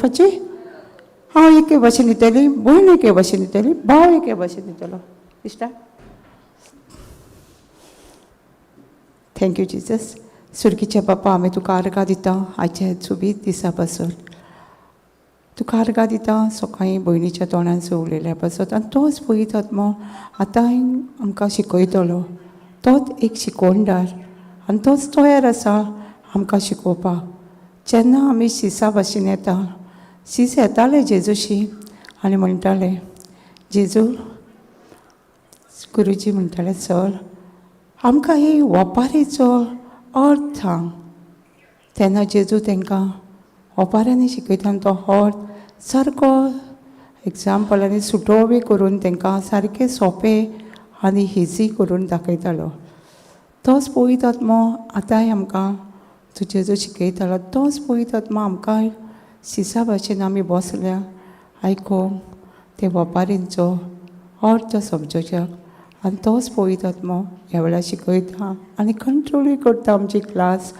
दिवपाची? हांव एके भाशेन दितली, भयण एके भाशेन दितली, भाव एके भाशेन दितलो. इश्टा, thank you Jesus. सुर्गीचे बापा, आमी तुका आर्गां दिता आयच्या सोबीत दिसा पासून. तुका आर्गां दिता सकाळीं भयणीच्या तोंडान उलयल्या पासत. आनी तोच पळयत आत्मो आतांय आमकां शिकयतलो. तोच एक शिकोवणदार आनी तोच तयार आसा आमकां शिकोवपाक. जेन्ना आमी शिसा भाशेन येता, शीस येताले जेजूशी आनी म्हणटाले, जेजू गुरुजी म्हणटाले, सर आमकां ही ओपारीचो अर्थ सांग. तेन्ना जेजू तांकां ओपाऱ्यांनी शिकयता आनी तो अर्थ सारको एग्जाम्पलांनी सुटोवी करून तांकां सारकें सोंपें आनी इजी करून दाखयतालो. तोच पवित्र आत्मो आतांय आमकां तो जेजू शिकयतालो. तोच पवित्र आत्मो आमकां शिसा भाशेन आमी बसल्या आयकूंक ते वपारींचो अर्थ समजोवच्याक. आनी तोच पवित्र आत्मो ह्या वेळार शिकयता आनी कंट्रोलूय करता आमची क्लास.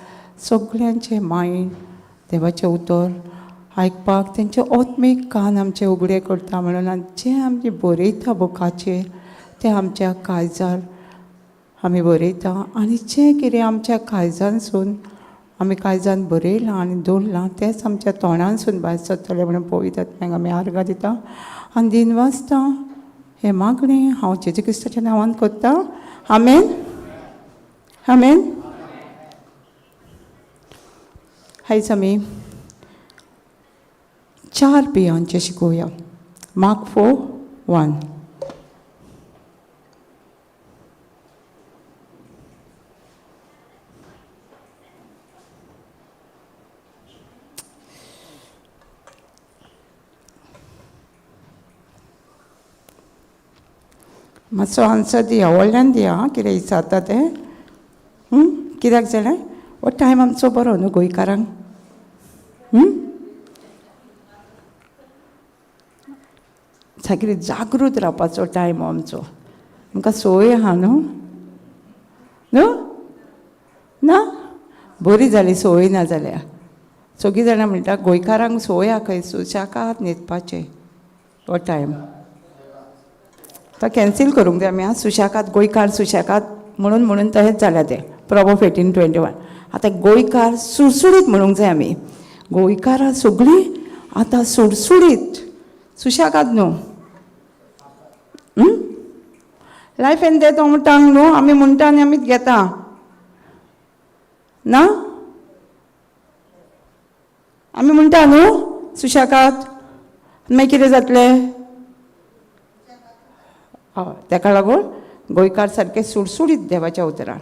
सगळ्यांचें मायंड देवाचें उतर आयकपाक तेंचे आत्मीक कान आमचे उगडे करता. म्हणून आनी जें आमचें बरयता बुकाचेर तें आमच्या काळजार आमी बरयता. आनी जें कितें आमच्या काळजानसून आमी काळजान बरयलां आनी दवरलां तेंच आमच्या तोंडानसून भायर सरतलें म्हणून पवित्र आत्म्याक आमी आर्गां दिता आनी दिन वाजता. हें मागणें हांव जेजू क्रिस्ताच्या नांवान करता. आमेन, आमेन. आयज आमी 4 बियांचें शिकोवया. मार्क 4:1. मातसो आन्सर दिया, व्हडल्यान दिया आं, कितें विचारता तें. कित्याक जालें हो टायम आमचो बरो न्हू गोंयकारांक. सारकी जागृत रावपाचो टायम हो आमचो. आमकां संवय आहा न्हू, न्हू ना बरी जाली संवय ना जाल्यार. सगळीं जाणां म्हणटा गोंयकारांक संवय आहा खंय सुशेगाद न्हिदपाचें हो टायम. तो कॅन्सील करूंक जाय आमी आं. सुशेगाद गोंयकार सुशेगाद म्हणून म्हणून तशेंच जाल्यां तें. प्रोवर्ब 18:21. आतां गोंयकार सुडसुडीत म्हणूंक जाय आमी. गोंयकारां सगळीं आतां सुडसुडीत, सुशेगाद न्हू. लायफ एंड डेथ म्हणटा न्हू आमी, म्हणटा आनी आमीच घेता ना. आमी म्हणटा न्हू सुशेगाद, मागीर कितें जातलें? हय, ताका लागून गोंयकार सारके सुडसुडीत देवाच्या उतरान.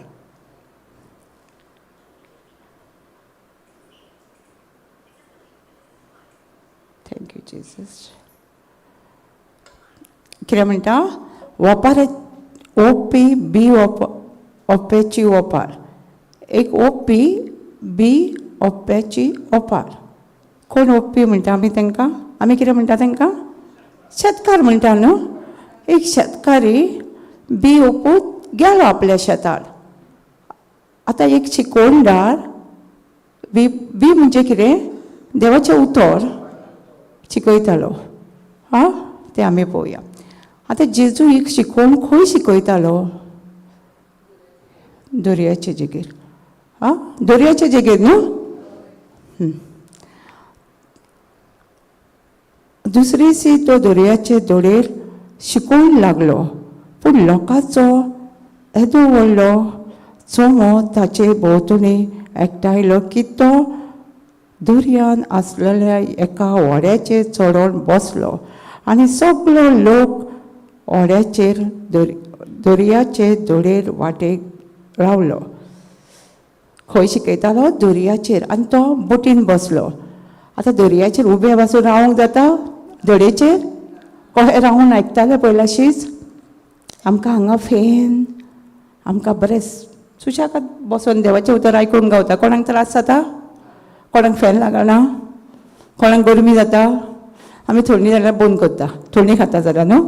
Thank you Jesus. कितें म्हणटा? ओपार ओपी बी ओप्याची ओपार. एक ओपी बी ओप्याची ओपार. कोण ओपी म्हणटा आमी तांकां? आमी कितें म्हणटा तांकां? शेतकार म्हणटा न्हू. एक शेतकारी बी ओपूत गेलो आपल्या शेतार. आतां एक शिकोवणदार बी बी म्हणजे कितें? देवाचें उतर शिकयतालो. आं, तें आमी पळोवया. आतां जेजू एक शिकोवन खंय शिकयतालो? दर्याचे जेगेर. आं, दर्याचे जेगेर न्हू. दुसरी सी तो दर्याचे दोडेर शिकोवंक लागलो. पूण लोकांचो येदो व्हडलो चोमो ताचे भोंवतणी एकठांयलो की तो दर्यान आसलेल्या एका व्हड्याचेर चडोवन बसलो आनी सगलो लोक व्हड्याचेर दर्याचे दोडेर वाटेक रावलो. खंय शिकयतालो? दर्याचेर. आनी तो बोटीन बसलो. आतां दर्याचेर उबे बसून रावंक जाता? दडेचेर कशें रावून आयकताले पयलाशीच. आमकां हांगा फेन, आमकां बरें सुशेगाद बसोन देवाचें उतर आयकूंक गावता. कोणाक त्रास जाता? कोणाक फॅन लागना? कोणाक गरमी जाता? आमी थंडी जाल्यार बंद करता, थंडी खाता जाल्यार न्हू.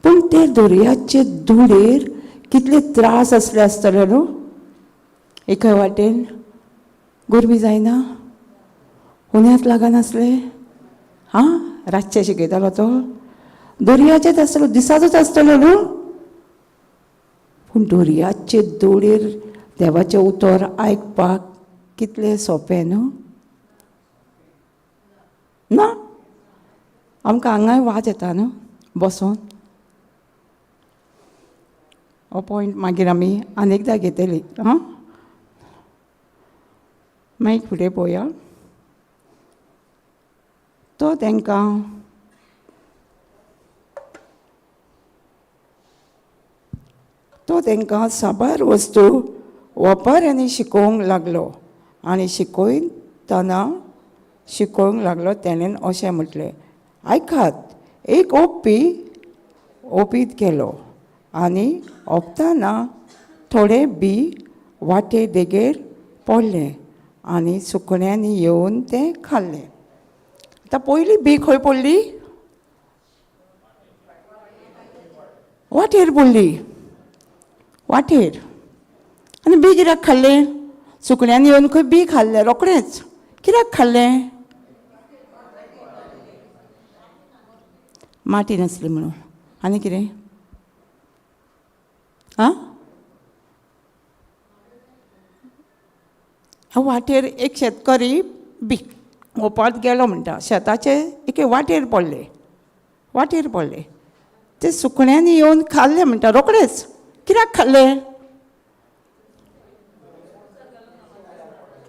पूण ते दर्याचे धुळेर कितले त्रास आसले आसतले न्हू. एका वाटेन गरमी जायना, उन्यांत लागनासलें, हां, रातचें शिकयतालो तो, दर्याचेच आसतलो, दिसाचोच आसतलो न्हू. पूण दर्याचे दोळेर देवाचें उतर आयकपाक कितलें सोंपें न्हू. ना आमकां हांगाय वाज येता न्हू बसोन. हो पॉयंट मागीर आमी आनी एकदां घेतली. हां, मागीर फुडें पळोवया. तो तांकां साबार वस्तू वपाऱ्यांनी शिकोवंक लागलो आनी शिकयतना शिकोवंक लागलो. तेणेन अशें म्हटलें, आयकात, एक ओपी ओपीत गेलो आनी ओपतना थोडे बी वाटे देगेर पडलें आनी सुकण्यांनी येवन तें खाल्लें. आतां पयली बी खंय पडली? वाटेर पडली, वाटेर. आनी बी कित्याक खाल्लें? सुकण्यांनी येवन खंय बी खाल्लें रोखडेंच. कित्याक खाल्लें? माती नासली म्हणून. आनी कितें? आं, वाटेर एक शेतकरी बी ओपात गेलो म्हणटा, शेताचे एके वाटेर पडले, वाटेर पडले. ते सुकण्यांनी येवन खाल्ले म्हणटा रोखडेच. कित्याक खाल्ले?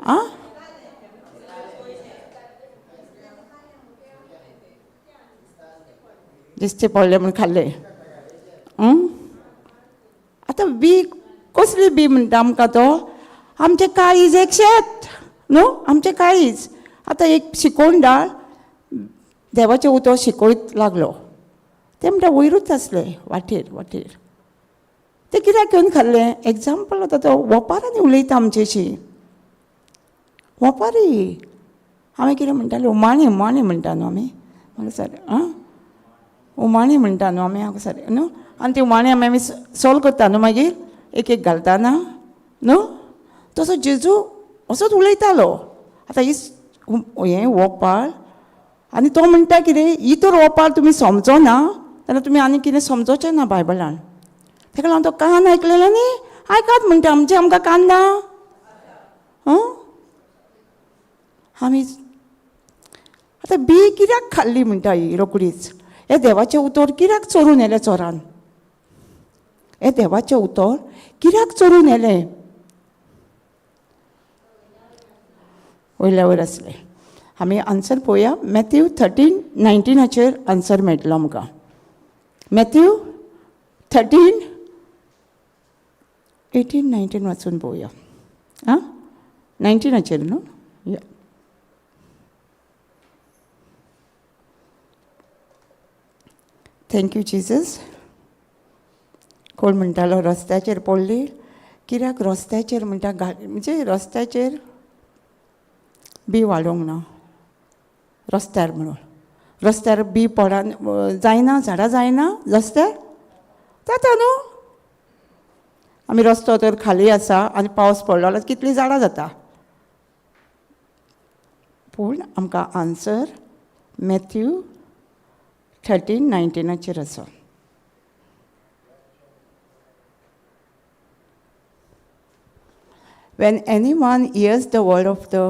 आं, दिसचे पडले म्हूण खाल्ले. आतां बी कसली बी म्हणटा आमकां तो? आमचें काळीज एक शेत न्हू, आमचें काळीज. आतां एक शिकोवन डाळ देवाचें उतर शिकयत लागलो. ते म्हणटा वयरूच आसले वाटेर, वाटेर. ते कित्याक घेवन खाल्लें? एग्जाम्पल आतां तो वपारांनी उलयता आमचेशी, वपारी. हांवें कितें म्हणटालें? उमाणी, उमाणी म्हणटा न्हू आमी, म्हाका सारकें. आं, उमाणी म्हणटा न्हू आमी, हांगा सारकें न्हू. आनी ती उमाणी आमी आमी सोल्व करता न्हू, मागीर एक एक घालता ना न्हू. तसो जेजू असोच उलयतालो. आतां ही हें ओपार, आनी तो म्हणटा कितें, ही तर ओपार तुमी समजो ना जाल्यार तुमी आनी कितें समजोचें ना बायबलान. ताका लागून तो कान आयकलेलो न्ही, आयकात म्हणटा, आमचें आमकां कान ना. आं, आमी आतां बी कित्याक खाल्ली म्हणटा ही रोकडीच? हें देवाचें उतर कित्याक चोरून येलें चोरान? हें देवाचें उतर कित्याक चोरून येलें? वयल्या वयर आसलें. आमी आन्सर पळोवया. मॅथ्यू 13:19 आन्सर मेळटलो आमकां. मॅथ्यू 13 18 19 वाचून पळोवया. आं, 19 न्हू. या, thank you Jesus. कोण म्हणटालो रस्त्याचेर पडली? कित्याक रस्त्याचेर म्हणटा? म्हणजे रस्त्याचेर बी वाडोवंक ना रस्त्यार म्हणून. रस्त्यार बी पडन जायना, झाडां जायना रस्त्यार, जाता न्हू. आमी रस्तो तर खाली आसा आनी पावस पडलो जाल्यार कितलीं झाडां जाता. पूण आमकां आन्सर मॅथ्यू 13:19 आसा. When anyone hears the word of the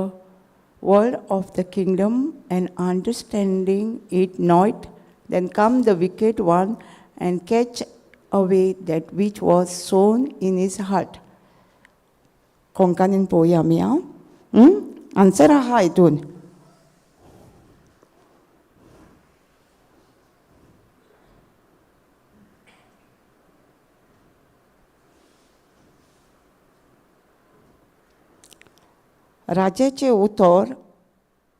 word of the kingdom and understanding it not, then come the wicked one and catch away that which was sown in his heart. कोंकणीन पळोवया आमी. आं, answer आहा हितून. राजाचें उतर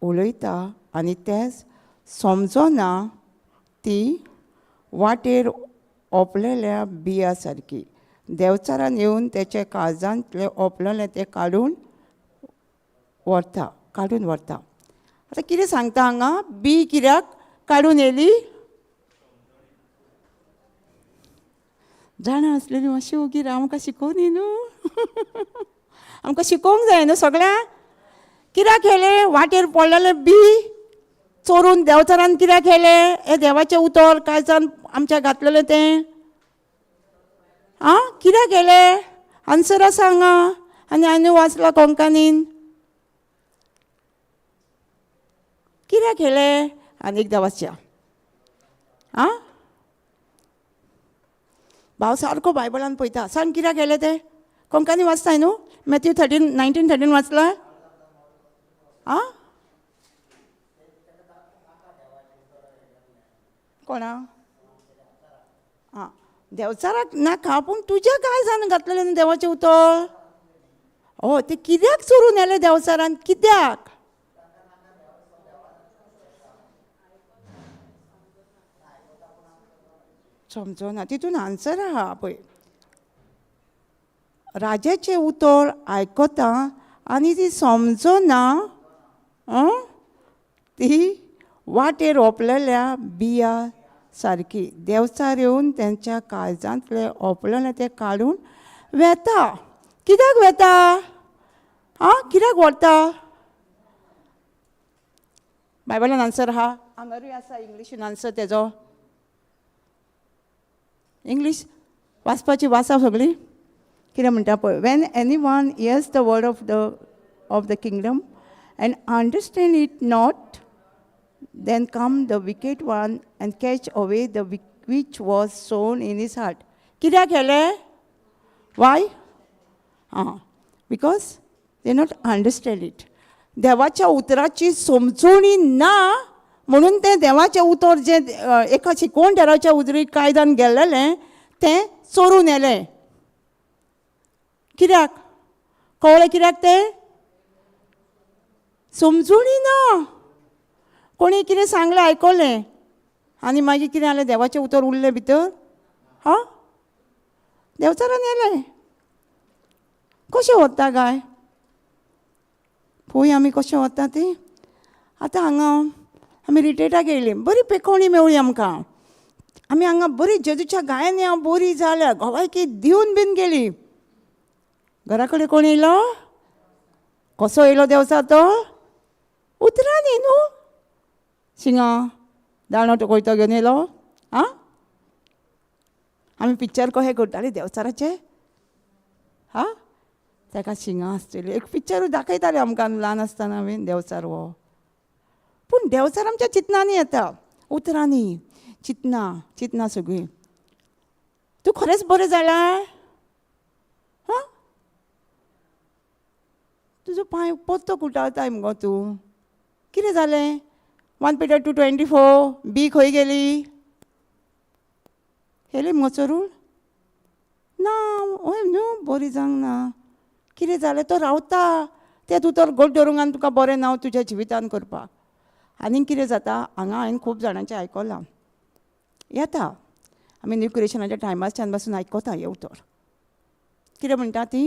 उलयता आनी तें समजना, ती वाटेर ओपलेल्या बिया सारकी. देंवचारान येवन तेच्या काळजांतलें ओपलेलें तें काडून व्हरता, काडून व्हरता. आतां कितें सांगता हांगा? बी कित्याक काडून येयली? जाणा आसलेली मातशी ओगी राव, आमकां शिकोवनी न्हू, आमकां शिकोवंक जाय न्हू सगळ्यांक. कित्याक येयलें वाटेर पडलेलें बी? चोरून देंवचारान कित्याक केलें हें देवाचें उतर काळजान आमच्या घातलेलें तें? आं, कित्याक केलें? आन्सर आसा हांगा आनी हांवें वाचलां कोंकणीन. कित्याक केलें? आनी एकदां वाचया. आं, भाव सारको बायबलान पळयता. सांग कित्याक केलें तें? कोंकणी वाचताय न्हू? मॅथ्यू 13 19 13 वाचला? आं, कोणा? आं, देंवचाराक नाका, पूण तुज्या काळजान घातलेलें न्हू देवाचें उतर. हय, तें कित्याक चोरून व्हेलें देंवचारान? कित्याक? समजना. तितून आन्सर आहा पळय. राजाचें उतर आयकता आनी ती समजना, ती वाटेर ओंपलेल्या बिया सारकी. देंवचार येवन तेंच्या काळजांतलें ओंपलेलें तें काडून वेता. कित्याक वेता? आं, कित्याक व्हरता? बायबलान आन्सर आहा. हांगारूय आसा इंग्लिशीन आन्सर तेजो. इंग्लीश वाचपाची वाचा सगळी. कितें म्हणटा पळय. When anyone hears the word of the kingdom and understand it not, then come the wicked one and catch away the which was sown in his heart. कित्याक केलें? वाय? आं, because they not understand it. देवाच्या उतराची समजोणी ना म्हणून तें देवाचें उतर जें एका शिकोवन देवाच्या उतरी कायद्यान गेल्लेलें तें चोरून येलें. कित्याक कळ्ळें? कित्याक तें समजूनी ना. कोणी कितें सांगलें आयकलें आनी मागीर कितें जालें? देवाचें उतर उरलें भितर. हां, देंवचारान येलें. कशें वता काय पळोवया आमी कशें वता ती. आतां हांगा आमी रिट्रिटाक येयलीं, बरी पेकोवणी मेवळी आमकां. आमी हांगा बरी जेजूच्या गायांनी हांव बरी जाल्या, गोवायकी दिवन बीन गेली. घरा कडेन कोण येयलो? कसो येयलो देंवचार तो? उतरांनी न्हू. शिंगां दांडो कोयतो घेवन येयलो? आं, आमी पिक्चर कशें करतालीं देंवचाराचें? हा, ताका शिंगां आसतलीं. एक पिक्चरूय दाखयताले आमकां ल्हान आसतना बीन देंवचार हो. पूण देंवचार आमच्या चिंतनांनी येता, उतरांनी चिंतना चिंतना सगळीं. तूं खरेंच बरें जालां? हां, तुजो पांय परतो कुटावताय मुगो तूं. कितें जालें? 1 Peter 2:24 बी खंय गेली? गेली मुगो चोरून? ना, हय न्हू, बरी जावंक ना. कितें जालें? तो रावता तें तूं तर घट धरूंक आनी तुका बरें नांव तुज्या जिवितान करपाक. आनीक कितें जाता हांगा? हांवें खूब जाणांचें आयकलां. येता आमी न्यू क्रिएशनाच्या टायमाच्यान पासून आयकता हें उतर. कितें म्हणटा ती?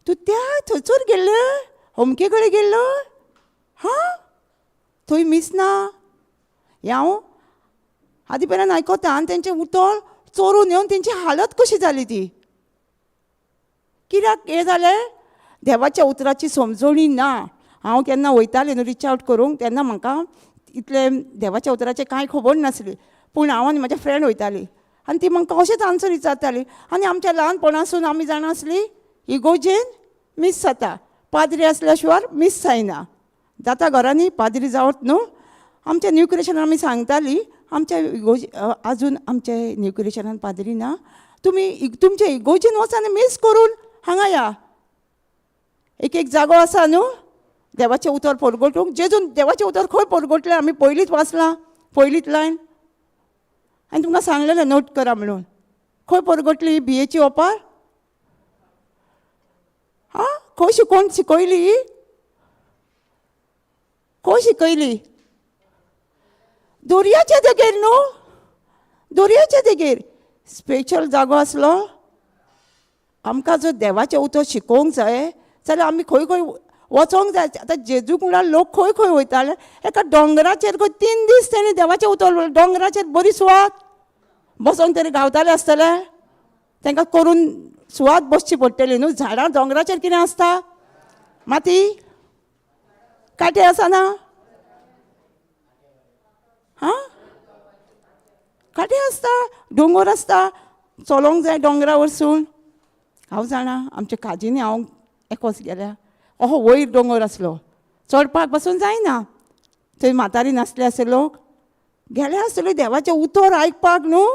तूं त्या थंयसर गेल्लो, अमके कडेन गेल्लो, हां, थंय मीस ना. हें हांव आदी पर्यंत आयकता. आनी तेंचें उतर चोरून येवन तेंची हालत कशी जाली ती. कित्याक हें जालें? देवाच्या उतराची समजोणी ना. हांव केन्ना वयतालें न्हू रिच आवट करूंक, तेन्ना म्हाका इतलें देवाच्या उतराचें कांय खबर नासली. पूण हांव आनी म्हज्या फ्रेंड वयताली आनी ती म्हाका अशेंच आन्सर विचारताली. आनी आमच्या ल्हानपणासून आमी जाणा आसली, इगोजेन मीस जाता, पाद्री आसल्या शिवाय मीस जायना. जाता घरांनी पाद्री जावत न्हू. आमच्या न्यू क्रिएशनान आमी सांगताली, आमच्या इगोज अजून आमच्या न्यू क्रिएशनान पाद्री ना, तुमी तुमच्या इगोजेन वचा आनी मीस करून हांगा या. एक एक जागो आसा न्हू देवाचें उतर परगटूंक. जेजून देवाचें उतर खंय परगटलें? आमी पयलींच वाचलां, पयलींच लायन आनी तुमकां सांगलेलें नोट करा म्हणून. खंय परगटली बियेची ओपार? आं, खंय शिकोवन शिकयली? खंय शिकयली? दर्याच्या देगेर न्हू, दर्याच्या देगेर स्पेशल जागो आसलो. आमकां जर देवाचें उतर शिकोवंक जाय जाल्यार आमी खंय खंय वचोंक जाय. आतां जेजूक म्हणल्यार लोक खंय खंय वयताले? एका दोंगराचेर खंय 3 दीस तेणी देवाचें उतर. दोंगराचेर बरी सुवात बसोंक तरी गावताले आसतले? तांकां करून सुवात बसची पडटली न्हू. झाडां दोंगराचेर कितें आसता? माती, कांटे आसना. वाटे आसता, दोंगोर आसता, चलोंक जाय दोंगरा वरसून. हांव जाणा आमच्या काजीनी हांव एकोच गेल्या, अहो वयर दोंगोर आसलो, चडपाक पासून जायना, थंय म्हातारी नासले आसले लोक गेले आसतले देवाचें उतर आयकपाक न्हू.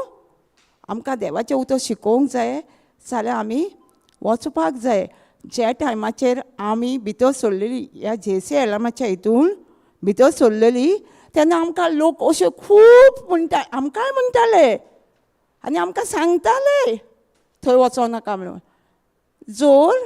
आमकां देवाचें उतर शिकोवंक जाय जाल्यार आमी वचपाक जाय. ज्या टायमाचेर आमी भितर सरलेली ह्या जे सी एलामाच्या हितून भितर सरलेली तेन्ना आमकां लोक अश्यो खूब म्हणटा, आमकांय म्हणटाले आनी आमकां सांगताले थंय वचों नाका म्हणून. जर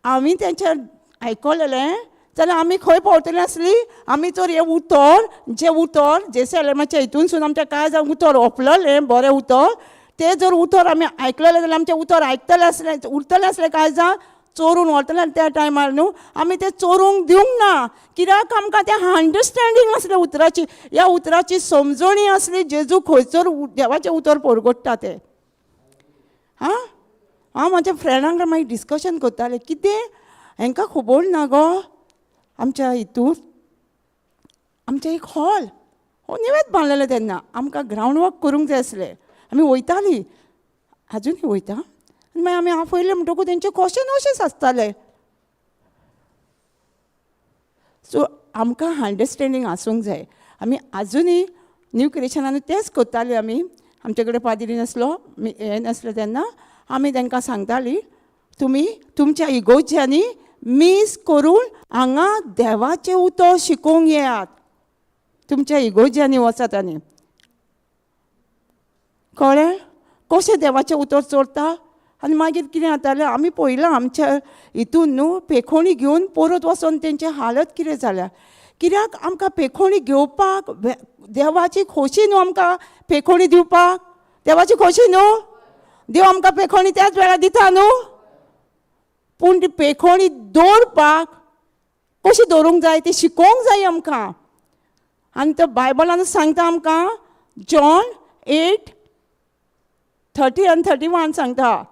आमी तेंचें आयकलेलें जाल्यार आमी खंय पावतलीं आसलीं? आमी जर हें उतर, जें उतर जे सी एलामाच्या हितूनसून आमच्या काळजान उतर ओंपलेलें, बरें उतर, तें जर उतर आमी आयकलेलें जाल्यार आमचें उतर आयकतलें आसलें, उरतलें आसलें काळजान, चोरून व्हरतलें त्या टायमार न्हू. आमी तें चोरूंक दिवंक ना, कित्याक आमकां तें अंडरस्टँडींग आसलें उतराची, ह्या उतराची समजणी आसली जेजू खंयसर देवाचें उतर परगट्टा तें. आं, हांव म्हाज्या फ्रेंडांक मागीर डिस्कशन करतालें, कितें हेंकां खबर ना गो आमच्या हितून आमचें एक हॉल हो निवेद बांदलेलें तेन्ना आमकां ग्रावंड वर्क करूंक जाय आसलें. आमी वयतालीं, आजुनूय वयता. आनी मागीर आमी आपयलें म्हणटकूच तेंचे क्वेश्चन अशेंच आसताले. सो आमकां अंडरस्टँडींग आसूंक जाय. आमी आजुनूय न्यू क्रिएशनान तेंच करताली आमी. आमचे कडेन पाद्री नासलो, हें नासलें तेन्ना आमी तांकां सांगतालीं, तुमी तुमच्या इगोर्ज्यांनी मीस करून हांगा देवाचें उतर शिकोवंक येयात, तुमच्या इगोर्ज्यांनी वचात. आनी कळ्ळें कशें देवाचें उतर चोरता? आनी मागीर कितें जातालें, आमी पळयलां आमच्या हितून न्हू, पेखोणी घेवन परत वचोन तेंची हालत कितें जाल्या. कित्याक आमकां पेखोणी घेवपाक देवाची खोशी न्हू, आमकां पेखोणी दिवपाक देवाची खोशी न्हू. देव आमकां पेखोणी त्याच वेळार दिता न्हू, पूण ती पेखोणी दवरपाक कशी दवरूंक जाय ती शिकोवंक जाय आमकां. आनी तो बायबलान सांगता आमकां, जॉन 8:30 आनी 31 सांगता,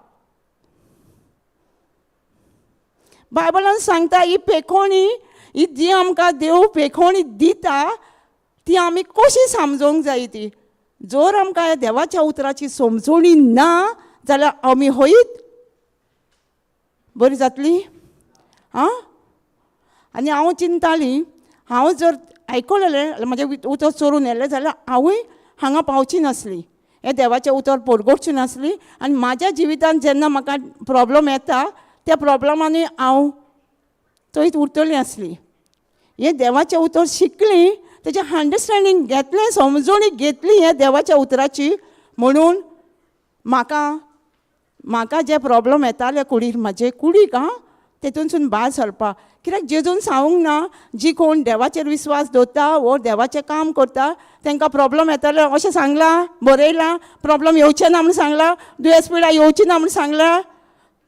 बायबलान सांगता ही पेखोणी, ही जी आमकां देव पेखोणी दिता ती आमी कशी समजोंक जाय ती. जर आमकां देवाच्या उतराची समजोणी ना जाल्यार आमी हयत बरी जातली. आं, आनी हांव चिंताली, हांव जर आयकलेलें म्हजें उतर चोरून येयलें जाल्यार हांवूय हांगा पावची नासली, हें देवाचें उतर परगटची नासली. आनी म्हाज्या जिवितांत जेन्ना म्हाका प्रोब्लम येता त्या प्रोब्लमानूय हांव थंयच उरतली आसली. हें देवाचें उतर शिकली, तेजें अंडरस्टँडींग घेतलें, समजोणी घेतली हें देवाच्या उतराची, म्हणून म्हाका जे प्रोब्लम येताले कुडीक, म्हाजे कुडीक, आं, तेतूनसून भायर सरपाक. कित्याक जेजून सांगूंक ना जी कोण देवाचेर विस्वास दवरता वो देवाचें काम करता तांकां प्रोब्लम येतले अशें सांगलां, बरयलां? प्रोब्लम येवचें ना म्हूण सांगलां? दुयेंस पिडा येवची ना म्हूण सांगलां?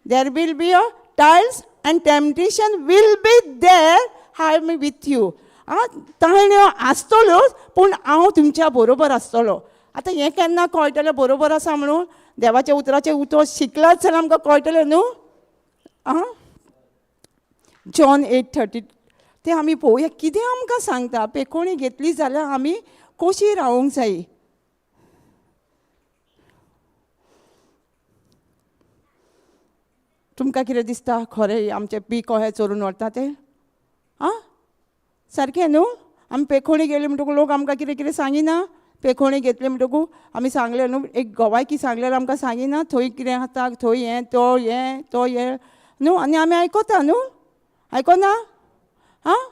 There will be a trials and temptation will be there, I am with you. आं, ताळण्यो आसतल्योच, पूण हांव तुमच्या बरोबर आसतलो. आतां हें केन्ना कळटलें बरोबर आसा म्हणून? देवाच्या उतराचें उतर शिकलाच जाल्यार आमकां कळटलें न्हू. आं, जॉन 8:30 तें आमी पळोवया कितें आमकां सांगता. पेकोणी घेतली जाल्यार आमी कशी रावोंक जाय. तुमकां कितें दिसता, खरें आमचें पीक कशें चोरून व्हरता तें? आं, सारकें न्हू? आमी पेखोणी गेली म्हणटकूच लोक आमकां कितें कितें सांगिना. पेखोणी घेतली म्हणटकूच आमी सांगलें न्हू, एक गोवायकी सांगल्यार आमकां सांगिना थंय कितें जाता, थंय हें, तो हें, तो हें न्हू. आनी आमी आयकता न्हू, आयकना? आं,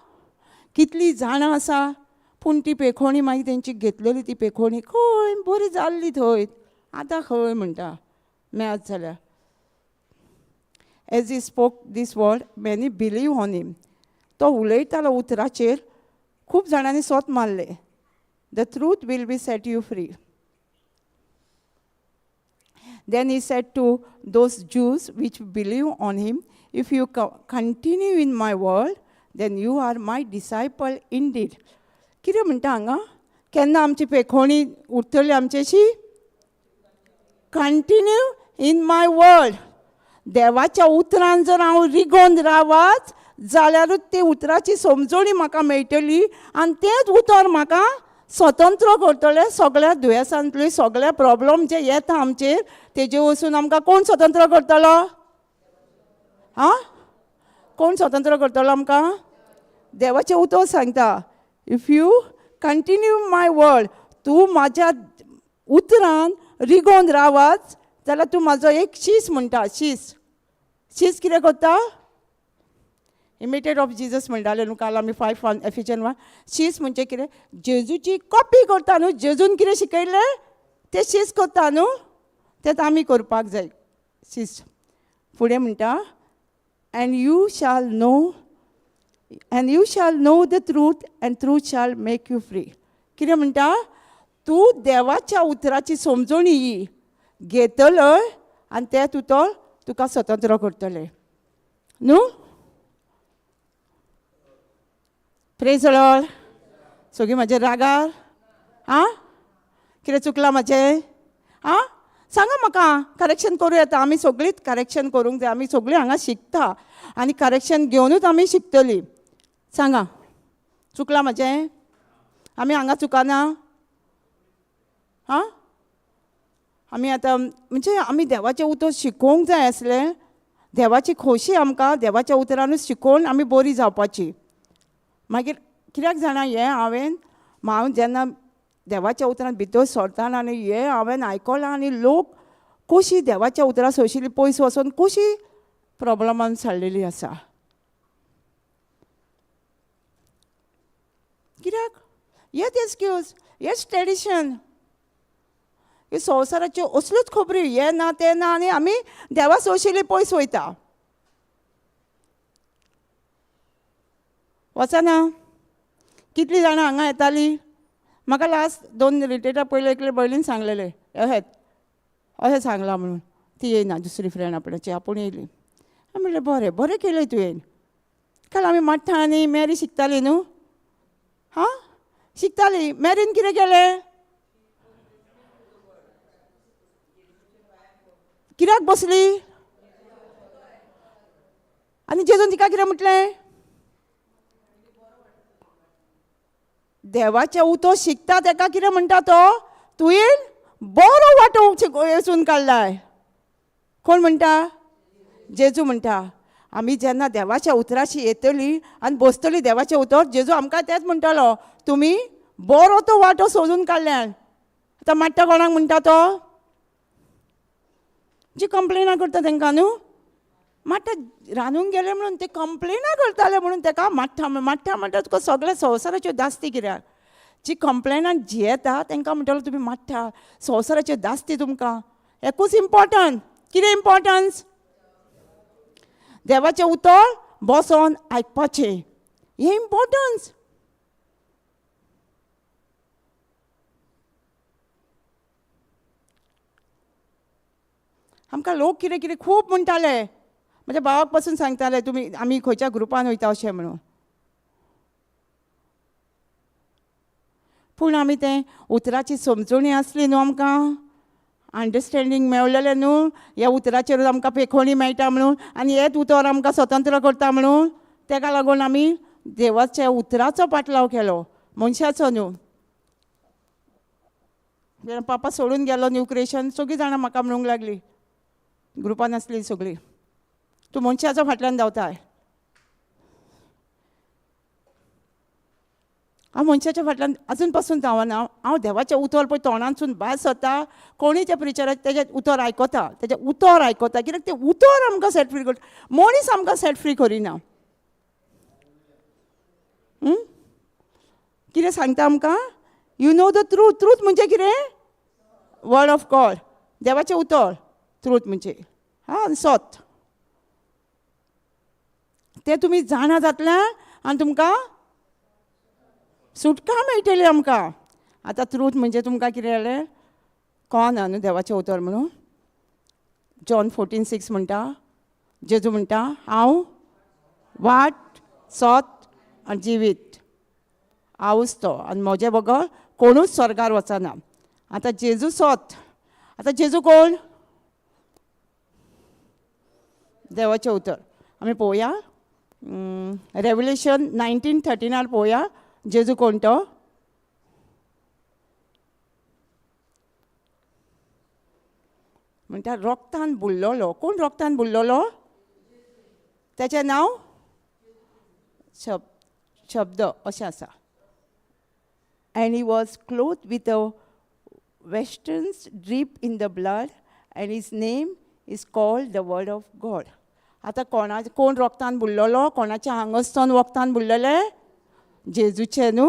कितली जाणां आसा, पूण ती पेखोणी मागीर तेंची घेतलेली ती पेखोणी खंय बरी जाल्ली थंय, आतां खंय म्हणटा मेळत जाल्यार. As he spoke this word, many believe on him. तो उलयतालो उतराचेर खूब जाणांनी सोत मारले. The truth will be set you free. Then he said to those Jews which believe on him, if you continue in my word, then you are my disciple indeed. कितें म्हणटा हांगा? केन्ना आमची पेखोणी उरतली आमच्याशी? Continue in my word. देवाच्या उतरान जर हांव रिगोन रावत जाल्यारूच ती उतराची समजणी म्हाका मेळटली आनी तेंच उतर म्हाका स्वतंत्र करतले सगळ्या दुयेंसांतली, सगळ्या प्रॉब्लम जे येता आमचेर तेजे वचून आमकां कोण स्वतंत्र करतलो? आं, कोण स्वतंत्र करतलो आमकां? देवाचें उतर सांगता, if you continue my word, तूं म्हाज्या उतरान रिगोवन रावाच जाल्यार तूं म्हाजो एक शीस म्हणटा. शीस, शीस कितें करता? इमिटेट ऑफ जिजस म्हणटाले न्हू काल आमी 5:1 एफिजन 1. शीस म्हणजे कितें? जेजूची कॉपी करता न्हू, जेजून कितें शिकयलें तें शीस करता न्हू, तेंच आमी करपाक जाय शीस. फुडें म्हणटा, and you shall know, and you shall know the truth and truth shall make you free. कितें म्हणटा? तूं देवाच्या उतराची समजणी घेतलय आनी तें उतर तुका स्वतंत्र करतलें न्हू. Praise Lord. सगळीं म्हाजे रागार? आं, कितें चुकलां म्हाजें? आं, सांगा म्हाका, करेक्शन करूं येता. आमी सगळींच करेक्शन करूंक जाय. आमी सगळीं हांगा शिकता आनी करेक्शन घेवनूच आमी शिकतलीं. सांगा, चुकलां म्हाजें? आमी हांगा चुकाना? आं, आमी आतां म्हणजे आमी देवाचें उतर शिकोवंक जाय आसलें. देवाची खोशी आमकां देवाच्या उतरानूच शिकोवन आमी बरी जावपाची. मागीर कित्याक जाणा हें हांवें, हांव जेन्ना देवाच्या उतरान भितर सरतना आनी हें हांवें आयकलां आनी लोक कशी देवाच्या उतरां सोंशिल्ली पयस वचून कशी प्रॉब्लमान साडलेली आसा. कित्याक हेच एक्सक्यूज, हेच ट्रेडिशन, हे संवसाराच्यो असल्योच खबरी, हें ना तें ना, आनी आमी देवा सोंशिल्ली पयस वयता. वचना. कितलीं जाणां हांगा येतालीं? म्हाका लास्ट 2 रिट्रीटा पयलें एकले भयणीन सांगलेलें, अहेत अशें सांगलां म्हणून. ती येयना, दुसरी फ्रेंड आपणाची, आपूण येयली. हांवें म्हणलें बरें बरें केलें तुवें. काल आमी माठ्ठा आनी मॅरी शिकताली न्हू, हां शिकताली. मॅरीन कितें केलें? कित्याक बसली? आनी जेजून तिका कितें म्हटलें? देवाचें उतर शिकता तेका कितें म्हणटा तो? तुवें बरो वांटो वेंचून काडलाय. कोण म्हणटा? जेजू म्हणटा. आमी जेन्ना देवाच्या उतराशी येतली आनी बसतली देवाचें उतर, जेजू आमकां तेंच म्हणटलो, तुमी बरो तो वांटो सोदून काडल्यान. आतां माट्टा कोणाक म्हणटा तो? जी कंप्लेनां करता तेंकां न्हू. माट्टा रांदूंक गेले म्हणून ते कंप्लेनां करताले म्हणून तेका माट्टा माट्टा म्हणटा. तुका सगळ्या संवसाराच्यो दास्ती कित्याक? जी कंप्लेनां जियेता तेंकां म्हणटलो तुमी माट्टा, संवसाराच्यो दास्ती तुमकां. एकूच इम्पोर्टंट, कितें इम्पोर्टन्स? देवाचें उतर बसोन आयकपाचें, हें इम्पोर्टन्स. आमकां लोक कितें कितें खूब म्हणटाले. म्हज्या भावाक पासून सांगताले तुमी आमी खंयच्या ग्रुपान वयता अशें म्हणून. पूण आमी तें उतराची समजणी आसली न्हू, आमकां अंडरस्टँडींग मेळलेलें न्हू, ह्या उतराचेर आमकां पेखोणी मेळटा म्हणून आनी हेच उतर आमकां स्वतंत्र करता म्हणून, तेका लागून आमी देवाच्या उतराचो पाटलाव केलो, मनशाचो न्हू. पापा सोडून गेलो न्यू क्रिएशन, सगळीं जाणां म्हाका म्हणूंक लागली, ग्रुपान आसली सगळीं, तूं मनशाचो फाटल्यान धांवताय. हांव मनशाच्या फाटल्यान अजून पासून धांवना. हांव देवाचें उतर पळय तोंडांतसून भायर सरता, कोणूय त्या प्रिचराचें तेजें उतर आयकता, तेजें उतर आयकता, कित्याक तें उतर आमकां सेट फ्री करता, मनीस आमकां सेट फ्री करिना. कितें सांगता आमकां? You know the truth. Truth म्हणजे कितें? वर्ड ऑफ गॉड, देवाचें उतर ट्रूथ म्हणजे, हां, सत. तें तुमी जाणा जातलें आनी तुमकां सुटका मेळटली आमकां. आतां ट्रूथ म्हणजे तुमकां कितें जालें कळना न्हू देवाचें उतर म्हणून. जॉन 14:6 म्हणटा, जेजू म्हणटा, हांव वाट, सत आनी जिवीत, हांवूच तो, आनी म्हजे बगर कोणूच स्वर्गार वचना. आतां जेजू सत. आतां जेजू कोण? देवाचें उतर. आमी पळोवया रेवलेशन 19:13 पळोवया जेजू कोण तो. म्हणटा रोगतान बुडलोलो. कोण रोगतान बुडलोलो? तेचें नांव शब्द अशें आसा. And he was clothed with a western drip in the blood and his name is called the word of God. आतां कोण रोगतान बुडलोलो? कोणाच्या आंगस्तोन वखदान बुडलेले? जेजूचें न्हू.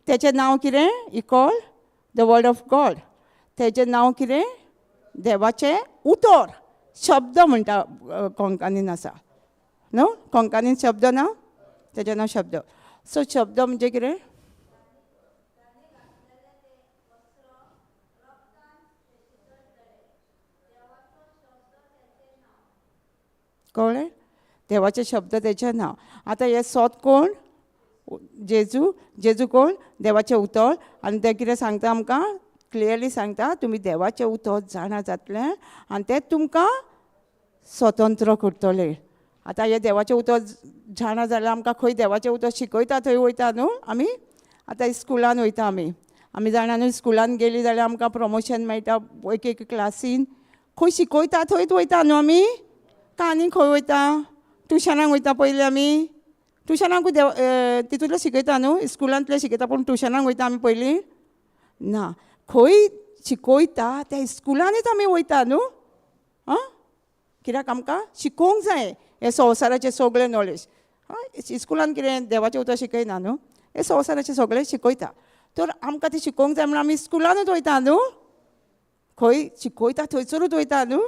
तेचें नांव कितें? He called the word of God. तेचें नांव कितें? देवाचें उतर, शब्द म्हणटा कोंकणीन आसा न्हू. कोंकणीन शब्द ना, तेचें नांव शब्द. सो शब्द म्हणजे कितें? कळ्ळें? देवाचे शब्द तेचें नांव. आतां हें सोद कोण? जेजू. जेजू कोण? देवाचें उतर. आनी तें कितें सांगता आमकां? क्लियरली सांगता, तुमी देवाचें उतर जाणा जातलें आनी तें तुमकां स्वतंत्र करतलें. आतां हें देवाचें उतर जाणा जाल्यार आमकां खंय देवाचें उतर शिकयता थंय वयता न्हू आमी. आतां स्कुलान वयता आमी. आमी जाणा न्हू, स्कुलान गेली जाल्यार आमकां प्रमोशन मेळटा. एक एक क्लासीन खंय शिकयता थंयच वयता न्हू आमी. का आनी खंय वयता? ट्युशनाक वयता पयलीं आमी. ट्युशनाकूय देव तितूंतलें शिकयता न्हू, स्कुलांतलें शिकयता, पूण ट्युशनाक वयता आमी पयलीं ना. खंय शिकयता त्या स्कुलानूच आमी वयता न्हू. आं, कित्याक आमकां शिकोवंक जाय हें संवसाराचें सगळें नॉलेज. आं, स्कुलान कितें देवाचें उतर शिकयना न्हू, हें संवसाराचें सगळें शिकयता. तर आमकां तें शिकोवंक जाय म्हणून आमी स्कुलानूच वयता न्हू. खंय शिकयता थंयसरूच वयता न्हू.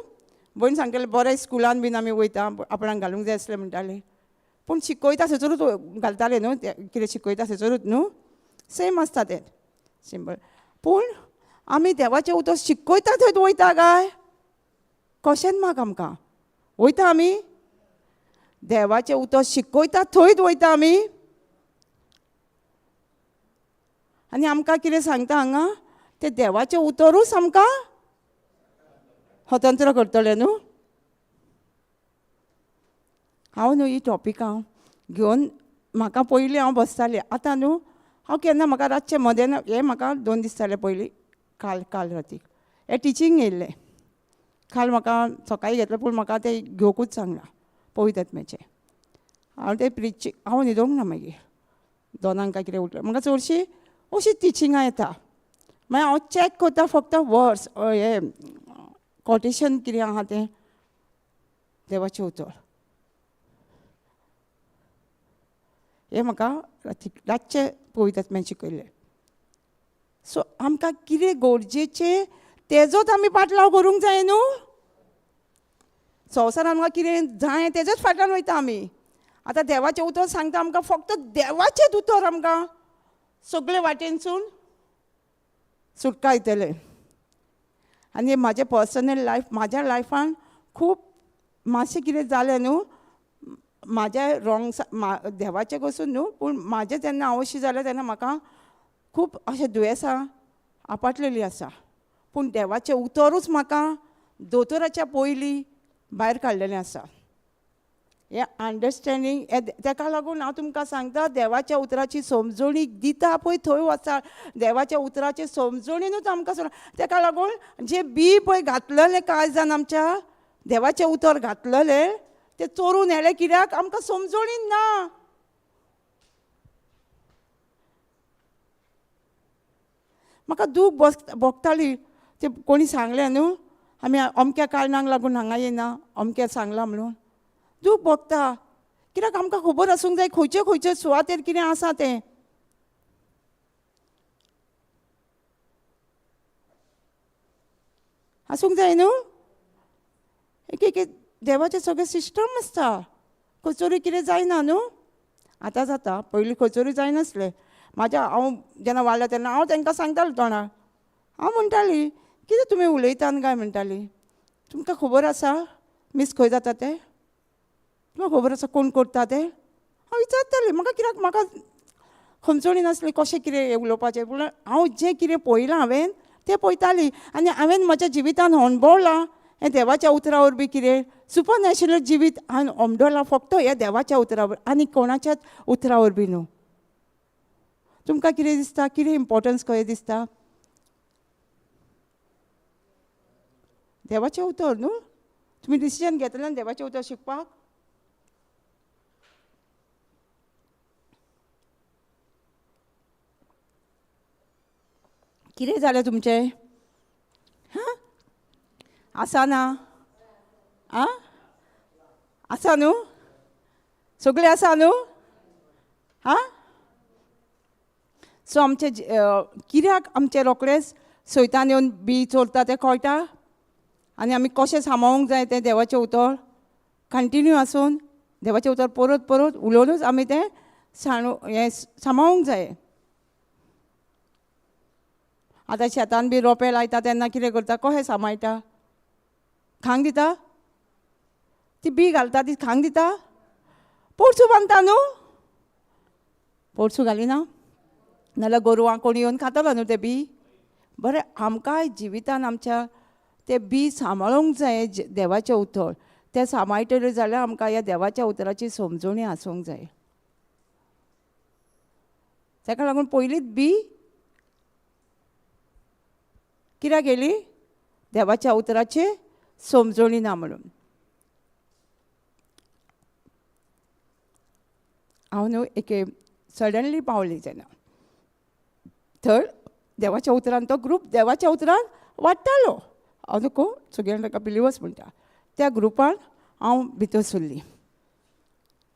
भयण सांगतालें बरें स्कुलान बीन आमी वयता, आपणाक घालूंक जाय आसलें म्हणटालें, पूण शिकयता थंयसरूच घालतालें न्हू. कितें शिकयता थंयसरूच न्हू, सेम आसता तें सिंपल. पूण आमी देवाचें उतर शिकयता थंयच वयता काय? कशेंच माग आमकां वयता आमी देवाचें उतर शिकयता थंयच वयता आमी. आनी आमकां कितें सांगता हांगा? तें देवाचें उतरूच आमकां स्वतंत्र करतलें न्हू. हांव न्हू ही टॉपिकां घेवन म्हाका पयलीं हांव बसतालें. आतां न्हू हांव केन्ना म्हाका रातचें मदें हें म्हाका 2 दीस जाले पयलीं, काल काल रातीक हें टिचींग येयल्लें. काल म्हाका सकाळीं घेतलें, पूण म्हाका तें घेवकूच सांगलां पवित्र आत्म्याचें. हांव तें प्रिचींग हांव न्हिदोंक ना. मागीर 2 काय कितें उठलें. म्हाका चडशीं अशीं टिचिंगां येता. मागीर हांव चॅक करता फक्त वर्स हें कोटेशन कितें आहा तें देवाचें उतर. हें म्हाका रातचें पवित्र आत्म्यान शिकयल्लें. सो आमकां कितें गरजेचें तेजोच आमी पाटलाव करूंक जाय न्हू. संवसारान आमकां कितें जाय तेजोच फाटल्यान वयता आमी. आतां देवाचें उतर सांगता आमकां, फक्त देवाचेंच उतर आमकां सगळे वाटेनसून सुटका दितलें. आनी म्हाजें पर्सनल लायफ, म्हाज्या लायफान खूब मातशें कितें जालें न्हू, म्हाज्या रोंग देवाचें कसून न्हू, पूण म्हाजें जेन्ना हांव अशें जालें तेन्ना म्हाका खूब अशें दुयेंसां आपटलेलीं आसा. पूण देवाचें उतरूच म्हाका दोतोराच्या पयलीं भायर काडलेलें आसा. हें अंडरस्टँडींग तेका लागून हांव तुमकां सांगता, देवाच्या उतराची समजणी दिता पळय थंय वचा. देवाच्या उतराचे समजणीनूच आमकां तेका लागून जे बी पळय घातलेलें काळजान आमच्या देवाचें उतर घातलेलें तें चोरून व्हेलें कित्याक? आमकां समजणी ना. म्हाका दूख भोगताली. ते कोणी सांगलें न्हू आमी अमक्या कारणाक लागून हांगा येना, अमक्या सांगलां म्हणून दूख भोगता. कित्याक आमकां खबर आसूंक जाय खंयचे खंयचे सुवातेर कितें आसा तें. आसूंक जाय न्हू. एक एक देवाचें सगळें सिस्टम आसता. खंयसरूय कितें जायना न्हू. आतां जाता, पयलीं खंयसरूय जायनासलें. म्हाज्या हांव जेन्ना वाडलें तेन्ना हांव तांकां सांगतालें तोंडार. हांव म्हणटाली कितें तुमी उलयतात काय म्हणटाली, तुमकां खबर आसा मीस खंय जाता तें? तुमकां खबर आसा कोण करता तें? हांव विचारतालें. म्हाका कित्याक म्हाका समजणी नासली कशें कितें उलोवपाचें, पूण हांव जें कितें पळयलां हांवें तें पळयतालीं. आनी हांवें म्हज्या जिवितान अणभवलां हें देवाच्या उतरा वरवीं. कितें सुपर नॅचरल जिवीत हांवें अणभवलां फक्त ह्या देवाच्या उतरा वरवीं आनी कोणाच्याच उतरा वरवीं न्हू. तुमकां कितें दिसता? कितें इम्पोर्टन्स कशें दिसता? देवाचें उतर न्हू. तुमी डिसिजन घेतलें देवाचें उतर शिकपाक? कितें जालें तुमचें? हां, आसा ना? आं, आसा न्हू? सगळें आसा न्हू? हां, सो आमचे कित्याक आमचे रोखडेच सैतान येवन बी चोरता तें कळटा, आनी आमी कशें सांबाळूंक जाय तें देवाचें उतर कंटिन्यू आसून देवाचें उतर परत परत उलोवनूच आमी तें सांडू हें सांबाळूंक जाय. आतां शेतान बी रोंपे लायता तेन्ना कितें करता, कशें सांबाळटा? खांक दिता, ती बी घालता, ती खांक दिता, पोरसूं बांदता न्हू, पोरसूं घालिना नाल्यार गोरवां कोण येवन खातलो न्हू तें बी. बरें, आमकांय जिवितान आमच्या तें बी सांबाळूंक जाय देवाचें उतर. तें सांबाळटलें जाल्यार आमकां ह्या देवाच्या उतराची समजणी आसूंक जाय. ताका लागून पयलींच बी कित्याक गेली? देवाच्या उतराची समजणी ना म्हणून. हांव न्हू एके सडनली पावली तेन्ना थंय देवाच्या उतरान तो ग्रूप देवाच्या उतरान वाडटालो. हांव नको सगळ्यांक ताका बिलिवर्स म्हणटा. त्या ग्रुपान हांव भितर सरली.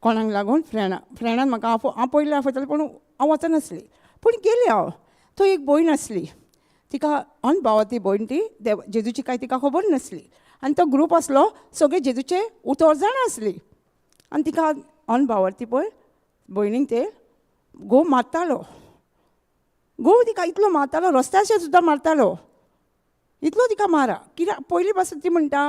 कोणाक लागून? फ्रेंडान म्हाका हांव पयलीं आपयतालें पूण हांव वचनासली, पूण गेली हांव. थंय एक भयण आसली, तिका अनभावाती भयण, ती देव जेजूची कांय तिका खबर नासली. आनी तो ग्रूप आसलो सगळे जेजूचे उतर जाणा आसली. आनी तिका अनभावार्थी पळय भयणीक ते घोव मारतालो. घोव तिका इतलो मारतालो, रस्त्याचेर सुद्दां मारतालो, इतलो तिका मारा. कित्याक पयलीं पासून ती म्हणटा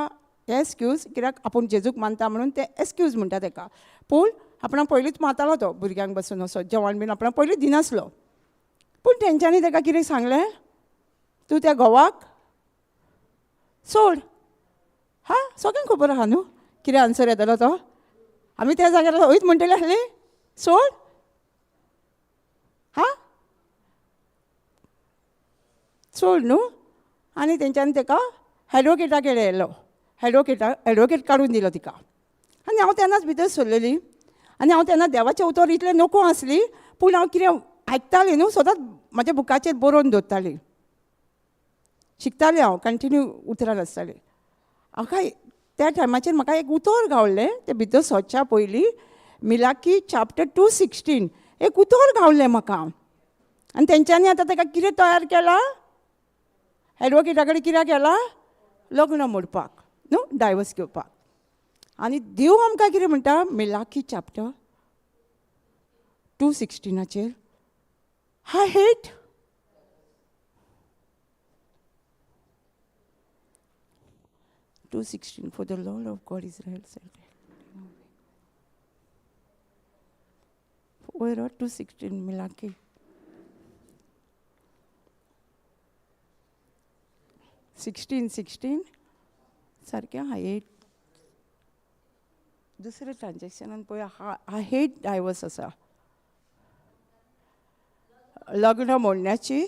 हे एक्सक्यूज, कित्याक आपूण जेजूक मानता म्हणून ते एक्सक्यूज म्हणटा तेका. पूण आपणाक पयलींच मारतालो तो भुरग्यांक बसून असो जेवण बीन आपणाक पयलींच दिनासलो. पूण तेंच्यांनी तेका कितें सांगलें, तूं त्या घोवाक सोड. हा, सगळ्यांक खबर आहा न्हू कितें आन्सर येतलो तो. आमी त्या जाग्यार हयच म्हणटले आसली सोड. हा, सोड न्हू. आनी तेंच्यांनी तेका एडवोकेटा कडेन येयलो, एडवोकेट काडून दिलो तिका. आनी हांव तेन्नाच भितर सरलेली. आनी हांव तेन्ना देवाचें उतर इतलें नको आसली, पूण हांव कितें आयकतालें न्हू सदांच म्हाज्या बुकाचेर बरोवन दवरताली, शिकतालें हांव कंटिन्यू उतरान आसतालें. म्हाका त्या टायमाचेर म्हाका एक उतर गावलें, तें भितर सरच्या पयलीं मिलाकी चॅप्टर 2:16 एक उतर गावलें म्हाका. आनी तेंच्यांनी आतां ताका कितें तयार केलां, एडवोकेटा कडेन कित्याक केलां, लग्न मोडपाक न्हू, डायवर्स घेवपाक. आनी देव आमकां कितें म्हणटा, मिलाकी chapter 2:16 I hate 2:16 for the Lord of God Israel said. वयर 2:16 मिलाकी. 16:16 सारकें आहा. 8 दुसरें ट्रान्जेक्शनान पळय I hate divorce आसा. लग्न मोडण्याची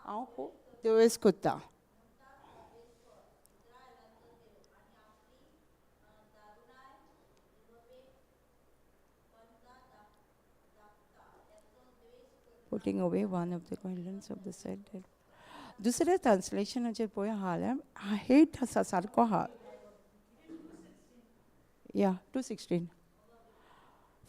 हांव खूब देवेस करता. Putting away one of the countenance of the said that. दुसऱ्या ट्रान्सलेशनाचेर पळय हाल्यार हेट आसा सारको आहा. या 2:16.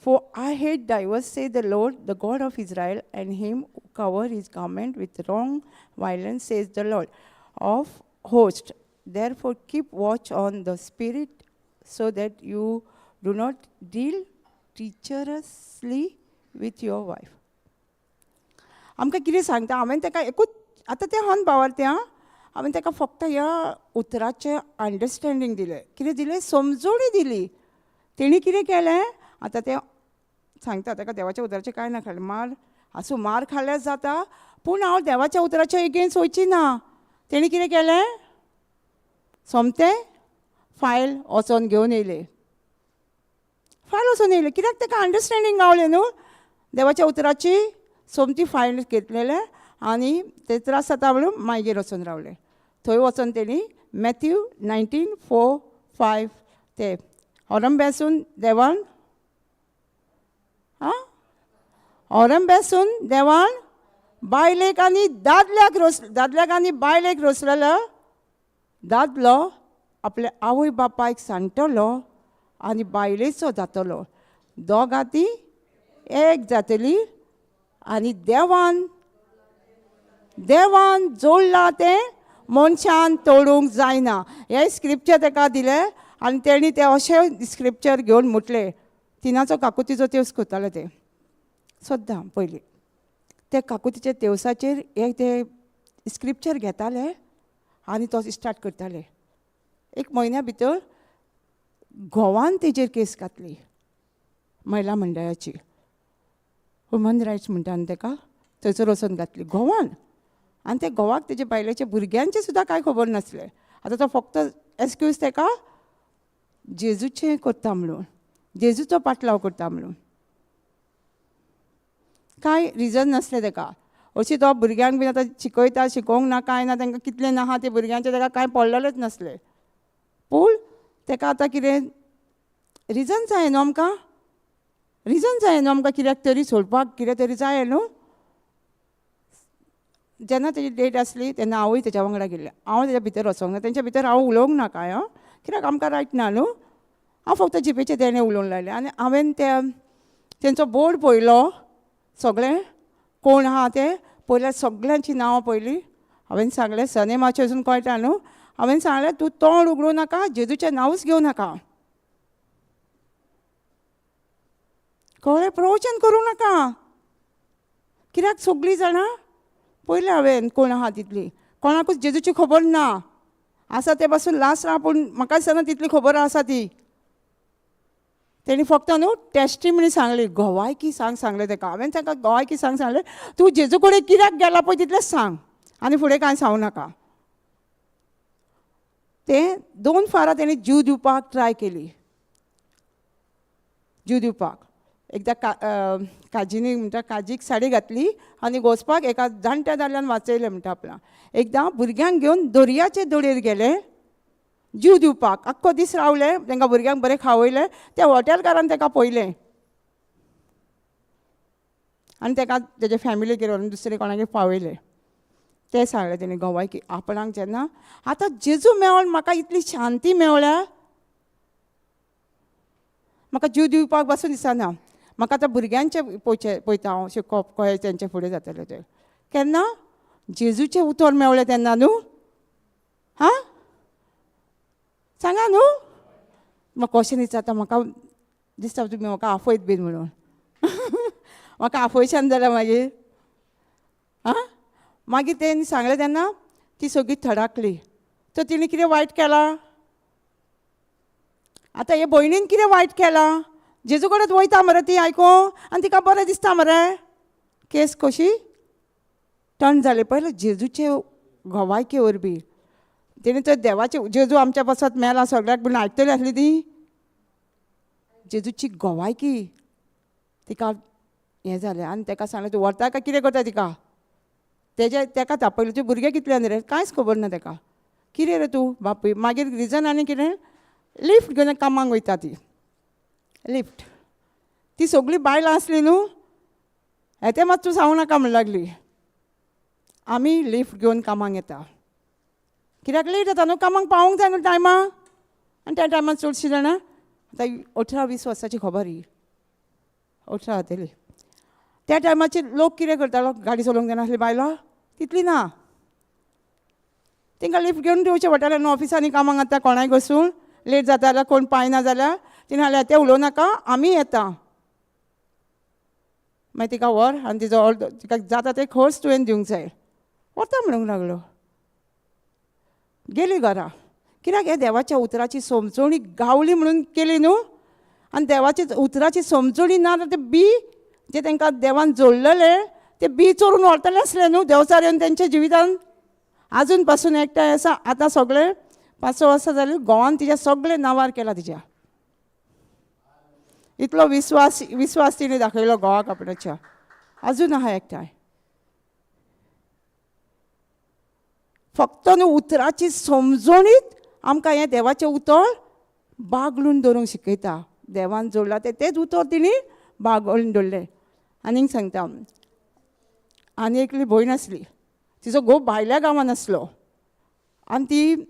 For I hate divorce, say the Lord, the God of Israel, and him who cover his garment with wrong violence, says the Lord of hosts. Therefore keep watch on the spirit, so that you do not deal treacherously with your wife. आमकां कितें सांगता, हांवें ताका एकूच आतां तें हन भावार्थ आं, हांवें ताका फक्त ह्या उतराचें अंडरस्टँडींग दिलें. कितें दिलें, समजोणी दिली. तेणी कितें केलें, आतां तें सांगता ताका देवाच्या उतराचें कांय ना खालें, मार आसूं मार खाल्यार जाता, पूण हांव देवाच्या उतराच्या एगेन्स्ट वयची ना. तेणी कितें केलें, सोमतें फायल वचोन घेवन येयलें, फायल वचोन येयलें. कित्याक ताका अंडरस्टँडींग गावलें न्हू देवाच्या उतराची. सोमती फायल घेतलेलें आनी ते त्रास जाता म्हणून मागीर वचोन रावलें. थंय वचोन तेणी मॅथ्यू 19 4 5 ते ओरंब्यासून देवान, आं, ओरंब्यासून देवान बायलेक आनी दादल्याक रोस, दादल्याक आनी बायलेक रोसलेलो. दादलो आपल्या आवय बापायक सांडटलो आनी बायलेचो जातलो, दोगां ती एक जातली. आनी देवान देवान जोडलां तें मनशान तोडूंक जायना. हें स्क्रिप्चर ताका दिलें आनी तेणी तें अशें स्क्रिप्चर घेवन म्हटलें. तिनाचो काकुतीचो तेवस करताले ते सद्दां पयलीं, ते काकुतीच्या तेवसाचेर एक ते स्क्रिप्चर घेताले आनी तो स्टार्ट करताले. एक म्हयन्या भितर घोवान तेजेर केस घातली महिला मंडळाची, ह्युमन रायट्स म्हणटा न्हू तेका, थंयसर वचोन घातली घोवान. आनी ते घोवाक तेजे बायलेच्या भुरग्यांचें सुद्दां कांय खबर नासलें. आतां तो फक्त एक्सक्यूज तेका जेजूचें करता म्हणून, जेजूचो पाटलाव करता म्हणून, कांय रिजन नासलें तेका. अशी तो भुरग्यांक बीन आतां शिकयता, शिकोवंक ना कांय ना, तांकां कितलें ना आहा ते भुरग्यांचें तेका कांय पडलेलेंच नासलें. पूण तेका आतां कितें रिजन जाय न्हू आमकां, रिजन जाय न्हू आमकां कित्याक तरी सोडपाक, कितें तरी जाय न्हू. जेन्ना तेजी डेट आसली तेन्ना हांवूय तेज्या वांगडा गेल्लें. हांव तेज्या भितर वचोंक ना, तेंच्या भितर हांव उलोवंक ना कांय, हांव कित्याक आमकां रायट ना न्हू. हांव फक्त जिबेचें देणें उलोवंक लागलें आनी हांवें ते तेंचो बोर्ड पळयलो, सगळें कोण आहा तें पयल्यार सगल्यांचीं नांवां पळयलीं. हांवें सांगलें सनेमाचें अजून कळटा न्हू. हांवें सांगलें तूं तोंड उगडूं नाका, जेजूचें नांवूच घेवं नाका, कळ्ळें, प्रवचन करूं नाका, कित्याक सगळीं जाणां पयलें हांवें कोण आहा तितली, कोणाकूच जेजूची खबर ना आसा ते पासून लास्ट आहा, पूण म्हाका दिसना तितली खबर आसा ती. तेणी फक्त न्हू टेस्टिमनी सांगली, गोवायकी सांग सांगलें तेका. हांवें ताका गोवायकी सांग सांगलें, तूं जेजू कडेन कित्याक गेला पळय तितलेंच सांग आनी फुडें कांय सांगू नाका. तें दोन फारां तेणी जीव दिवपाक ट्राय केली, जीव दिवपाक. एकदां काजीनी म्हणटा काजीक साडी घातली आनी वचपाक एका जाणट्या दादल्यान वाचयलें म्हणटा आपणाक. एकदां भुरग्यांक घेवन दर्याचे दोळयेर गेले जीव दिवपाक, आख्खो दीस रावले, तांकां भुरग्यांक बरें खावयलें, त्या हॉटेलकारान ताका पळयलें आनी ताका तेजे फॅमिलीगेर व्हरून दुसरे कोणागेर पावयलें. तें सांगलें तेणी गोवाय की आपणाक जेन्ना आतां जेजू मेळोन म्हाका इतली शांती मेवल्या, म्हाका जीव दिवपाक पासून दिसना, म्हाका आतां भुरग्यांचें पळोवचें पळयता हांव, शिकोवप कशें तेंचे फुडें जातलें तें. केन्ना जेजूचें उतर मेवलें तेन्ना न्हू, हां सांगा न्हू. म्हाका कशें दिसता आतां, म्हाका दिसता तुमी म्हाका आफयत बीन म्हणून, म्हाका आफयशान जाल्यार मागीर आं. मागीर तेणी सांगलें तेन्ना ती सगळी थडाकली. तर तिणें कितें वायट केलां आतां, हे भयणीन कितें वायट केलां? जेजू कडेन वयता मरे ती आयकों आनी तिका बरें दिसता मरे. केस कशी टर्न जाली पयलें जेजूचे गोवायके वरवीं. तेणी तर देवाचे जेजू आमच्या पासत मेला सगळ्याक म्हणून आयकतली आसली ती. जेजूची गोवायकी तिका हें जालें आनी तेका सांगलें तूं व्हरता काय कितें करता तिका. तेजे तेका तापयलें, तुजें भुरगें कितलें रे, कांयच खबर ना तेका, कितें रे तूं बापूय. मागीर रिजन आनी कितें, लिफ्ट घेवन कामाक वयता ती, लिफ्ट ती सगळीं बायलां आसलीं न्हू, हें मात तूं सांगू नाका म्हण लागली, आमी लिफ्ट घेवन कामाक येता, कित्याक लेट जाता न्हू कामाक पावोंक जाय न्हू टायमा. आनी त्या टायमार चडशीं जाणां आतां 18-20 वर्सांची खबर ही, 18 जातली त्या टायमाचेर लोक कितें करतालो, गाडी चलोवंक जायनासली बायलां तितली ना, तांकां लिफ्ट घेवन येवचें पडटालें न्हू ऑफिसांनी कामाक. आतां कोणाय बसून लेट जाता जाल्यार कोण पायना जाल्यार तिणें सांगलें तें उलोवं नाका आमी येता. मागीर तिका व्हर आनी तिजो अर्द तिका जाता ते खर्च तुवें दिवंक जाय, व्हरता म्हणूंक लागलो. गेली घरा, कित्याक हे देवाच्या उतराची समजणी गावली म्हणून केली न्हू, आनी देवाची उतराची समजणी ना जाल्यार ते बी जे तांकां देवान जोडलेले ते बी चोरून व्हरतले आसले न्हू देवचार येवन तेंच्या जिवितान. आजून पासून एकठांय आसा आतां सगळे 5-6 वर्सां जालीं घोवान तिच्या सगळे नांवार केला तिच्या, इतलो विस्वास विस्वास तिणें दाखयलो घोवाक आपणाच्या, आजून आहा एकठांय. फक्त न्हू उतराची समजणीत आमकां हें देवाचें उतर बागलून दवरूंक शिकयता. देवान जोडलां तें तेंच उतर तिणी बागोवन दवरलें. आनीक सांगता, आनी एकली भयण आसली, तिचो घोव भायल्या गांवान आसलो आनी ती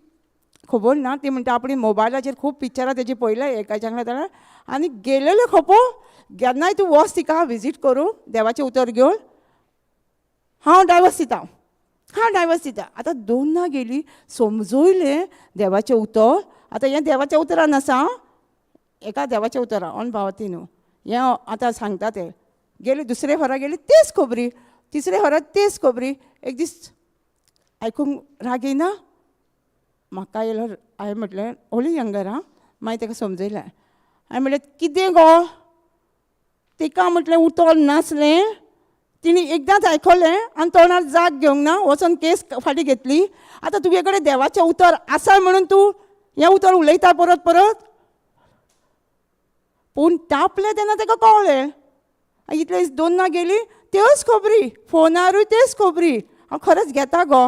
खबर ना, ती म्हणटा आपली मोबायलाचेर खूब पिक्चरां तेजी पळयल्या एकाच्या वांगडा आनी गेलेल्यो खपो. केन्नाय तूं वच तिका विजीट करूं देवाचें उतर घेवन, हांव डायवर्स दिता, हांव डायवर्स दिता. आतां दोनदां गेली, समजयलें देवाचें उतर. आतां हें देवाच्या उतरान आसा, एका देवाच्या उतरान अणभावाती न्हू हें आतां सांगता तें. गेली दुसरे फारा गेली तेच खबरी, तिसरे फारा तेच खबरी. एक दीस आयकूंक राग येयना म्हाका येयलो. हांवें म्हटलें ओली यंगर आं, मागीर ताका समजयलें. हांवें म्हटलें कितें गो तिका म्हटलें उतर नासलें, तिणी एकदांच आयकलें आनी तोंडार जाग घेवंक ना, वचोन केस फाटीं घेतली. आतां तुजे कडेन देवाचें उतर आसा म्हणून तूं हें उतर उलयता परत परत. पूण तापलें तेन्ना ताका कळ्ळें. इतले दीस दोनदां गेली त्योच खबरी, फोनारूय त्योच खबरी. हांव खरेंच घेता गो,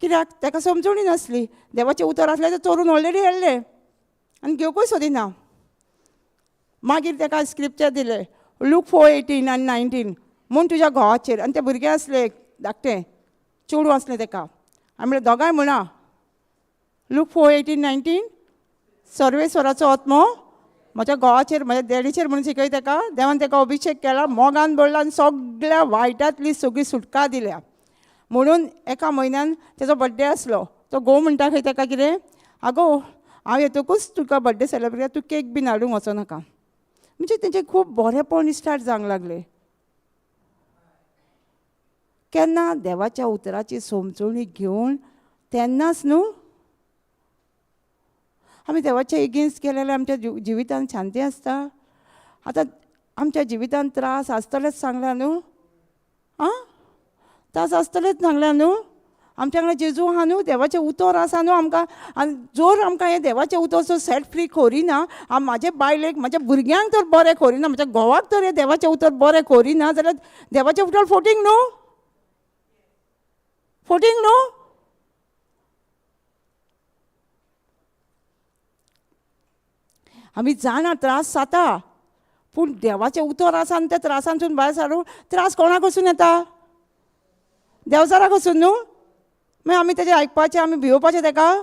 कित्याक ताका समजणी नासली. देवाचें उतर आसलें तें चोरून ऑलरेडी येल्लें आनी घेवकूय सोदिना. मागीर ताका स्क्रिप्चर दिलें, लूक 4:18 आनी 19 म्हूण तुज्या घोवाचेर. आनी तें भुरगें आसलें धाकटें चेडूं आसलें ताका. हांवें म्हणलें दोगांय म्हणा लूक 4:18 19, सर्वेस्वराचो आत्मो म्हज्या घोवाचेर म्हज्या डॅडीचेर म्हणून शिकय ताका. देवान ताका अभिशेक केला, मोगान भरला आनी सगळ्या वायटांतली सगळी सुटका दिल्या. म्हणून एका म्हयन्यान तेजो बड्डे आसलो. तो घोव म्हणटा खंय ताका कितें, आगो हांव येतकूच तुका बड्डे सेलेब्रेट, तूं केक बीन हाडूंक वचो नाका. म्हणजे तेंचें खूब बरेंपण स्टार्ट जावंक लागलें. केन्ना देवाच्या उतराची समजणी घेवन तेन्नाच न्हू आमी देवाच्या एगेन्स्ट गेले जाल्यार आमच्या जिवितान शांती आसता. आतां आमच्या जिवितान त्रास आसतलेच सांगला न्हू, आं त्रास आसतलेच सांगला न्हू. आमच्या वांगडा जेजू आहा न्हू, देवाचें उतर आसा न्हू आमकां. आनी जर आमकां हें देवाचें उतर सो सेट फ्री करिना, हांव म्हाजे बायलेक म्हाज्या भुरग्यांक तर बरें करिना, म्हज्या घोवाक तर हें देवाचें उतर बरें करिना जाल्यार देवाचें उतर फोटींग न्हू, फोटींग न्हू. आमी जाणा त्रास जाता, पूण देवाचें उतर आसा आनी त्या त्रासांतसून भायर सारूं. त्रास कोणा कडसून येता? देवचारा कडसून न्हू. मागीर आमी तेजें आयकपाचें, आमी भियोवपाचें तेका,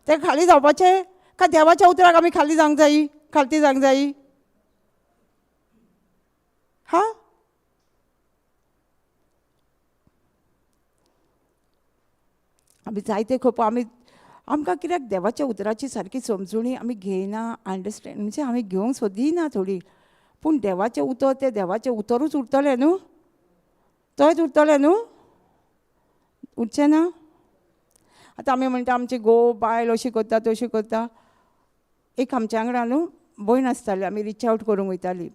तेका खाली जावपाचें काय देवाच्या उतराक आमी खाली जावंक जायी, खालती जावंक जायी? हा, आमी जायते खप आमी आमकां कित्याक देवाच्या उतराची सारकी समजणी आमी घेयना, अंडरस्टँड म्हणजे आमी घेवंक सोदिना थोडी. पूण देवाचें उतर तें देवाचें उतरूच उरतलें न्हू, तोच उरतलें न्हू, उरचें ना. आतां आमी म्हणटा आमची घोव बायल अशी करता तशी करता. एक आमच्या वांगडा न्हू भयण आसताली, आमी रिच आवट करूंक वयताली,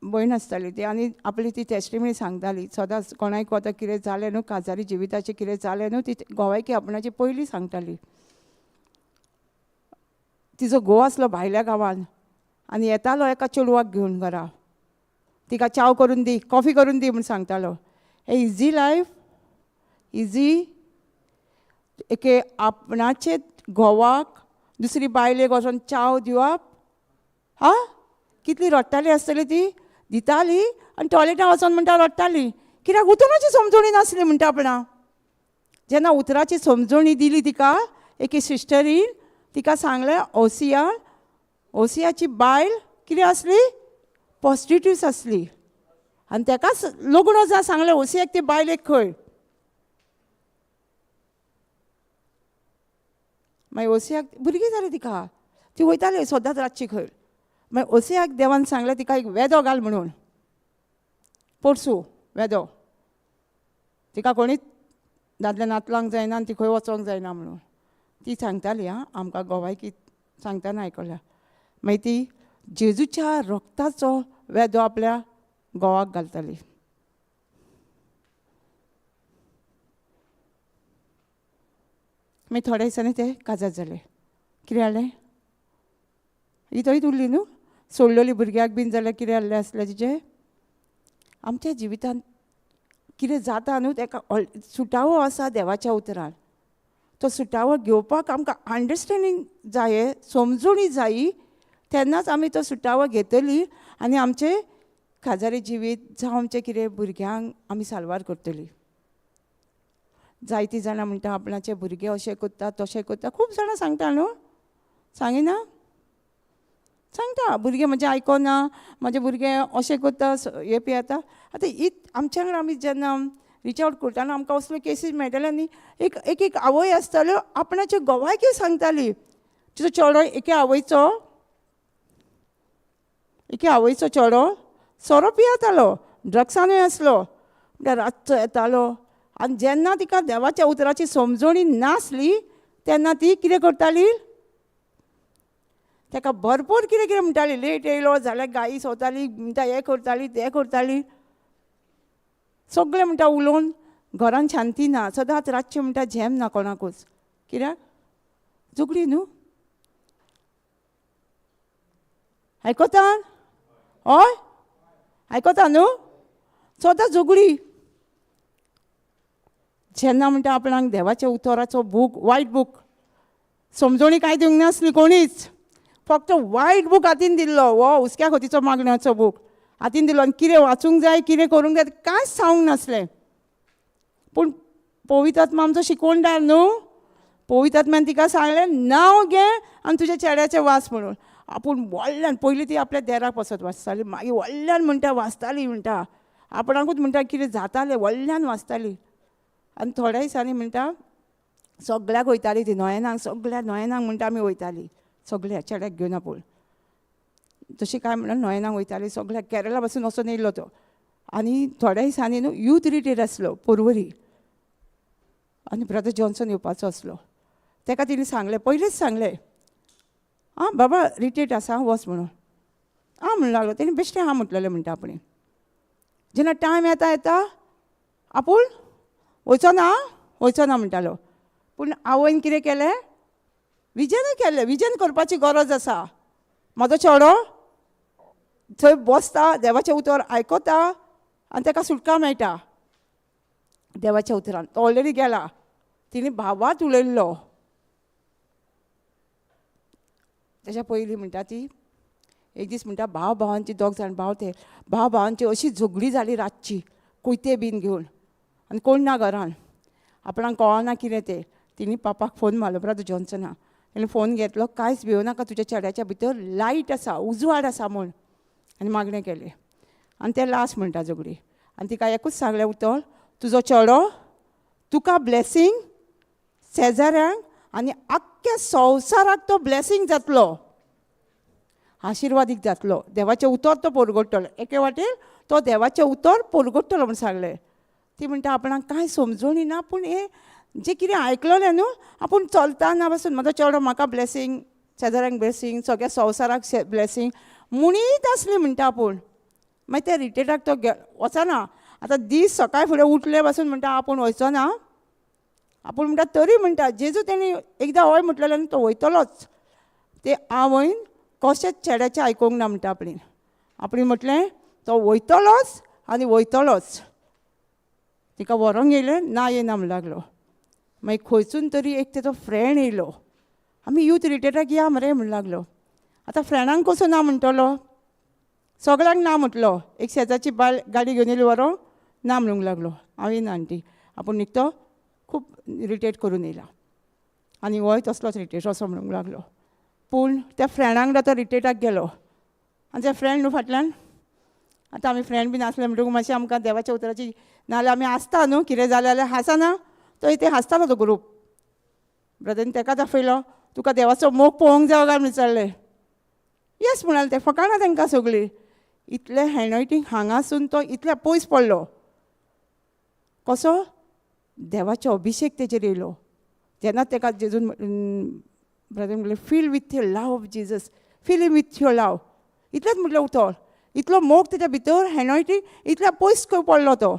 भयण आसताली ती आनी आपली ती टेस्टिमनी सांगताली सदांच. कोणाक आतां कितें जालें न्हू, काजारी जिविताचें कितें जालें न्हू, ती गोवायकी आपणाची पयलीं सांगताली. तिचो घोव आसलो भायल्या गांवान आनी येतालो एका चेडवाक घेवन घरा, तिका च्याव करून दी, कॉफी करून दी म्हूण सांगतालो. हे इजी लायफ, इजी. एके आपणाचे घोवाक दुसरी बायलेक वचोन च्याव दिवप, हा कितली रडटाली आसतली ती, दिताली आनी टॉयलेटान वचोन म्हणटा रडटाली, कित्याक उतराची समजणी नासली म्हणटा आपणा. जेन्ना उतराची समजणी दिली तिका एके सिस्टरीन, तिका सांगलें ओसिया, ओसियाची बायल कितें आसली, पॉजिटिव्स आसली आनी तेकाच लग्न जा सांगलें ओसियाक ती बायलेक खंय. मागीर ओसियाक भुरगीं जाली तिका, ती वयताली सदांच रातची खंय. मागीर ओसियाक देवान सांगलें तिका एक वेदो घाल म्हणून, पोरसू वेदो, तिका कोणीच दादले नातलांक जायना आनी ती खंय वचोंक जायना म्हणून ती सांगताली. आं आमकां गोवायकी सांगतना आयकल्या. मागीर ती जेजूच्या रक्ताचो वेदो आपल्या घोवाक घालताली. मागीर थोड्या दिसांनी ते काजार जाले. कितें जालें, ही थंयच उरली न्हू, सोडलेली भुरग्याक बीन जाल्यार कितें जाल्लें आसलें तिचें. आमच्या जिवितांत कितें जाता न्हू तेका सुटावो आसा देवाच्या उतरान. तो सुटावो घेवपाक आमकां अंडरस्टँडींग जाये, समजूणी जायी, तेन्नाच आमी तो सुटावो घेतली आनी आमचें काजारी जिवीत जावं आमचें कितें भुरग्यांक आमी साल्वार करतली. जायतीं जाणां म्हणटा आपणाचे भुरगे अशें करता तशें करता, खूब जाणां सांगता न्हू, सांगिना? सांगता भुरगे म्हजें आयकना, म्हजें भुरगे अशें करता, हें पियेता. आतां आमच्या वांगडा आमी जेन्ना रिच आवट करतना आमकां असल्यो केसीस मेळटाल्यो आनी एक एक एक आवय आसताल्यो आपणाच्यो गोवायक्यो सांगताली. तिचो चेडो एके आवयचो, एके आवयचो चेडो सोरो पियेतालो, ड्रग्सानूय आसलो, म्हणल्यार रातचो येतालो. आनी जेन्ना तिका देवाच्या उतराची समजणी नासली तेन्ना ती कितें करताली, ताका भरपूर कितें कितें म्हणटाली. लेट येयलो जाल्यार गायी सोताली, म्हणटा हें करताली तें करताली, सगळें म्हणटा उलोवन घरान शांती ना, सदांच रातचें म्हणटा झेम ना कोणाकूच, कित्याक झगडी न्हू. आयकता? हय आयकता न्हू? सदां झगडी. जेन्ना म्हणटा आपणाक देवाच्या उतराचो बूक, वायट बूक, समजणी कांय दिवंक नासली कोणीच, फक्त वायट बूक हातीन दिल्लो, हो हुस्क्या खोतीचो मागण्याचो बूक हातीन दिल्लो आनी कितें वाचूंक जाय कितें करूंक जाय कांयच सांगूंक नासलें. पूण पवित्र आत्मा आमचो शिकवणदार न्हू, पवित्र आत्म्यान तिका सांगलें नांव घे आनी तुज्या चेड्याचें वाच म्हणून. आपूण व्हडल्यान पयलीं ती आपल्या देराक वचत वाचताली, मागीर व्हडल्यान म्हणटा वाचताली, म्हणटा आपणाकूच म्हणटा कितें जातालें, व्हडल्यान वाचताली. आनी थोड्या दिसांनी म्हणटा सगळ्याक वयताली ती नोयेनाक, सगळ्या नोयेनाक म्हणटा आमी वयताली, सगळ्या चेड्याक घेवन आपूण तशी काय म्हणल्यार नोयेनाक वयताली, सगळ्या केरळा पासून वचोन येयल्लो तो. आनी थोड्या दिसांनी न्हू यूथ रिट्रीट आसलो पोरवरी, आनी ब्रदर जॉन्सन येवपाचो आसलो. तेका तिणें सांगलें, पयलींच सांगलें, आं बाबा रिट्रीट आसा वच म्हणून. आं म्हणूं लागलो, तेणी बेश्टें आं म्हटलेलें म्हणटा आपणें. जेन्ना टायम येता येता आपूण वयचो ना वयचो ना म्हणटालो. पूण आवयन कितें केलें, विजनूय केलें. विजन करपाची गरज आसा. म्हजो चेडो थंय बसता, देवाचें उतर आयकता आनी ताका सुटका मेळटा देवाच्या उतरान. तो ऑलरेडी गेला, तिणें भावात उलयल्लो. तेज्या पयलीं म्हणटा ती एक दीस म्हणटा भाव भावांची दोग जाण भाव ते भाव भावांची अशी झगडी जाली रातची, कोयते बीन घेवन, आनी कोण ना घरान, आपणाक कळना कितें तें. तिणें पापाक फोन मारलो, ब्रदर जॉन्सना. तेणें फोन घेतलो, कांयच भिवो नाका, तुज्या चेड्याच्या भितर लायट आसा, उजवाड आसा म्हूण, आनी मागणें केलें. आनी तें लास्ट म्हणटा झगडी. आनी तिका एकूच सांगलें उतर, तुजो चेडो तुका ब्लेसींग, शेजाऱ्यांक आनी आख्ख्या संवसाराक तो ब्लेसींग जातलो, आशिर्वादीक जातलो, देवाचें उतर तो परगट्टलो, एके वाटेन तो देवाचें उतर परगट्टलो म्हूण सांगलें. ती म्हणटा आपणाक कांय समजणी ना, पूण हें जें कितें आयकलें न्हू आपूण चलतना पासून म्हजो चेडो म्हाका ब्लेसींग, शेजाऱ्यांक ब्लेसींग, सगळ्या संवसाराक ब्लेसींग म्हणीत आसली म्हणटा आपूण. मागीर त्या रिट्रीटाक तो वचना. आतां दीस सकाळ फुडें उठले पासून म्हणटा आपूण वयचो ना, आपूण म्हणटा तरी म्हणटा जेजू तेणी एकदां हय म्हटलेलें न्हू तो वयतलोच. ते आवयन कशेंच चेड्याचें आयकूंक ना म्हणटा आपणें. आपणें म्हटलें तो वयतलोच आनी वयतलोच. तिका व्हरोंक येयलें ना, येना म्हणूंक लागलो. मागीर खंयसून तरी एक तेजो फ्रेंड येयलो, आमी यूथ रिट्रीटाक या मरे म्हणूंक लागलो. आतां फ्रेंडांक कसो ना म्हणटलो, सगळ्यांक ना म्हटलो. एक शेजारची बायल गाडी घेवन येयली व्हरोंक, ना म्हणूंक लागलो, हांव येना आंटी, आपूण निकतो खूब इरिटेट करून येयला आनी होय तसलोच रिटेट असो म्हणूंक लागलो. पूण त्या फ्रेंडा वांगडा तो रिट्रीटाक गेलो आनी ते फ्रेंड न्हू फाटल्यान, आतां आमी फ्रेंड बीन आसले म्हणटकूच मातशें आमकां देवाच्या उतराची, नाजाल्यार आमी हांसता न्हू, कितें जालें जाल्यार हांसना, तो ते हांसतालो तो ग्रूप. ब्रदरीन तेकाच आफयलो, तुका देवाचो मोग पळोवंक जाय काय विचारलें. येस म्हणाले ते, फकाणां तांकां सगळीं. इतलें हॅन्डरायटींग हांगासून तो इतल्या पयस पडलो. कसो देवाचो अभिशेक तेजेर येयलो. जेन्ना तेका जेजून ब्रदर म्हणलें fill with your love of Jesus, fill him with your love, इतलेंच म्हटलें उतर. इतलो मोग तेच्या भितर, हॅन्डरायटींग इतल्या पयस खंय पडलो तो.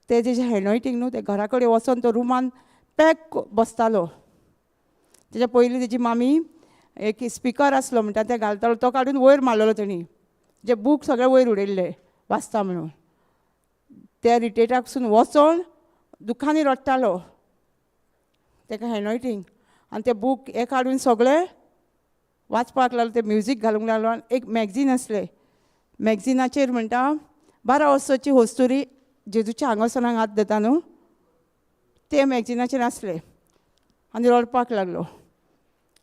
तेजें हॅन्डरायटींग न्हू ते घरा कडेन वचोन तो रुमान पॅक बसतालो. तेच्या पयलीं तेजी मामी एक स्पिकर आसलो म्हणटा ते घालतालो, तो काडून वयर मारलेलो तेणी. जे बूक सगळे वयर उडयल्ले वाचता म्हणून. त्या रिट्रीटाकसून वचोन दुखांनी रडटालो, ताका एनॉयटींग. आनी ते बूक हे काडून सगळे वाचपाक लागलो, ते म्युजीक घालूंक लागलो. आनी एक मॅगझीन आसलें, मॅगझिनाचेर म्हणटा 12 वर्साची होस्तुरी जेजूच्या आंगसनाक हात दिता न्हू, ते मॅगझिनाचेर आसलें. आनी रडपाक लागलो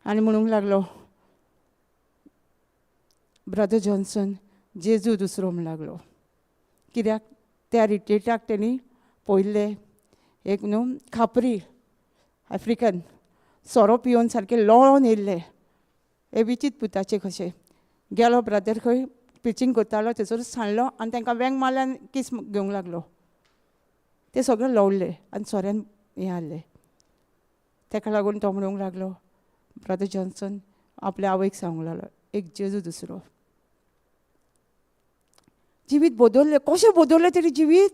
आनी म्हणूंक लागलो, ब्रदर जॉन्सन जेजू दुसरो म्हण लागलो. कित्याक त्या रिट्रीटाक तेणी पळयल्लें एक न्हू खापरी आफ्रिकन सोरो पिवन सारकें लोळोन येयल्लें, हे विचीत पुताचे कशें. गेलो ब्रदर खंय प्रिचींग करतालो थंयसर सांडलो आनी तांकां वेंग मारले आनी कीस घेवंक लागलो. ते सगळे लोळले आनी सोऱ्यान हें आहले. ताका लागून तो म्हणूंक लागलो, ब्रदर जॉन्सन आपल्या आवयक सांगूंक लागलो, एक जेजू दुसरो. जिवीत बदललें. कशें बदललें तेणी जिवीत?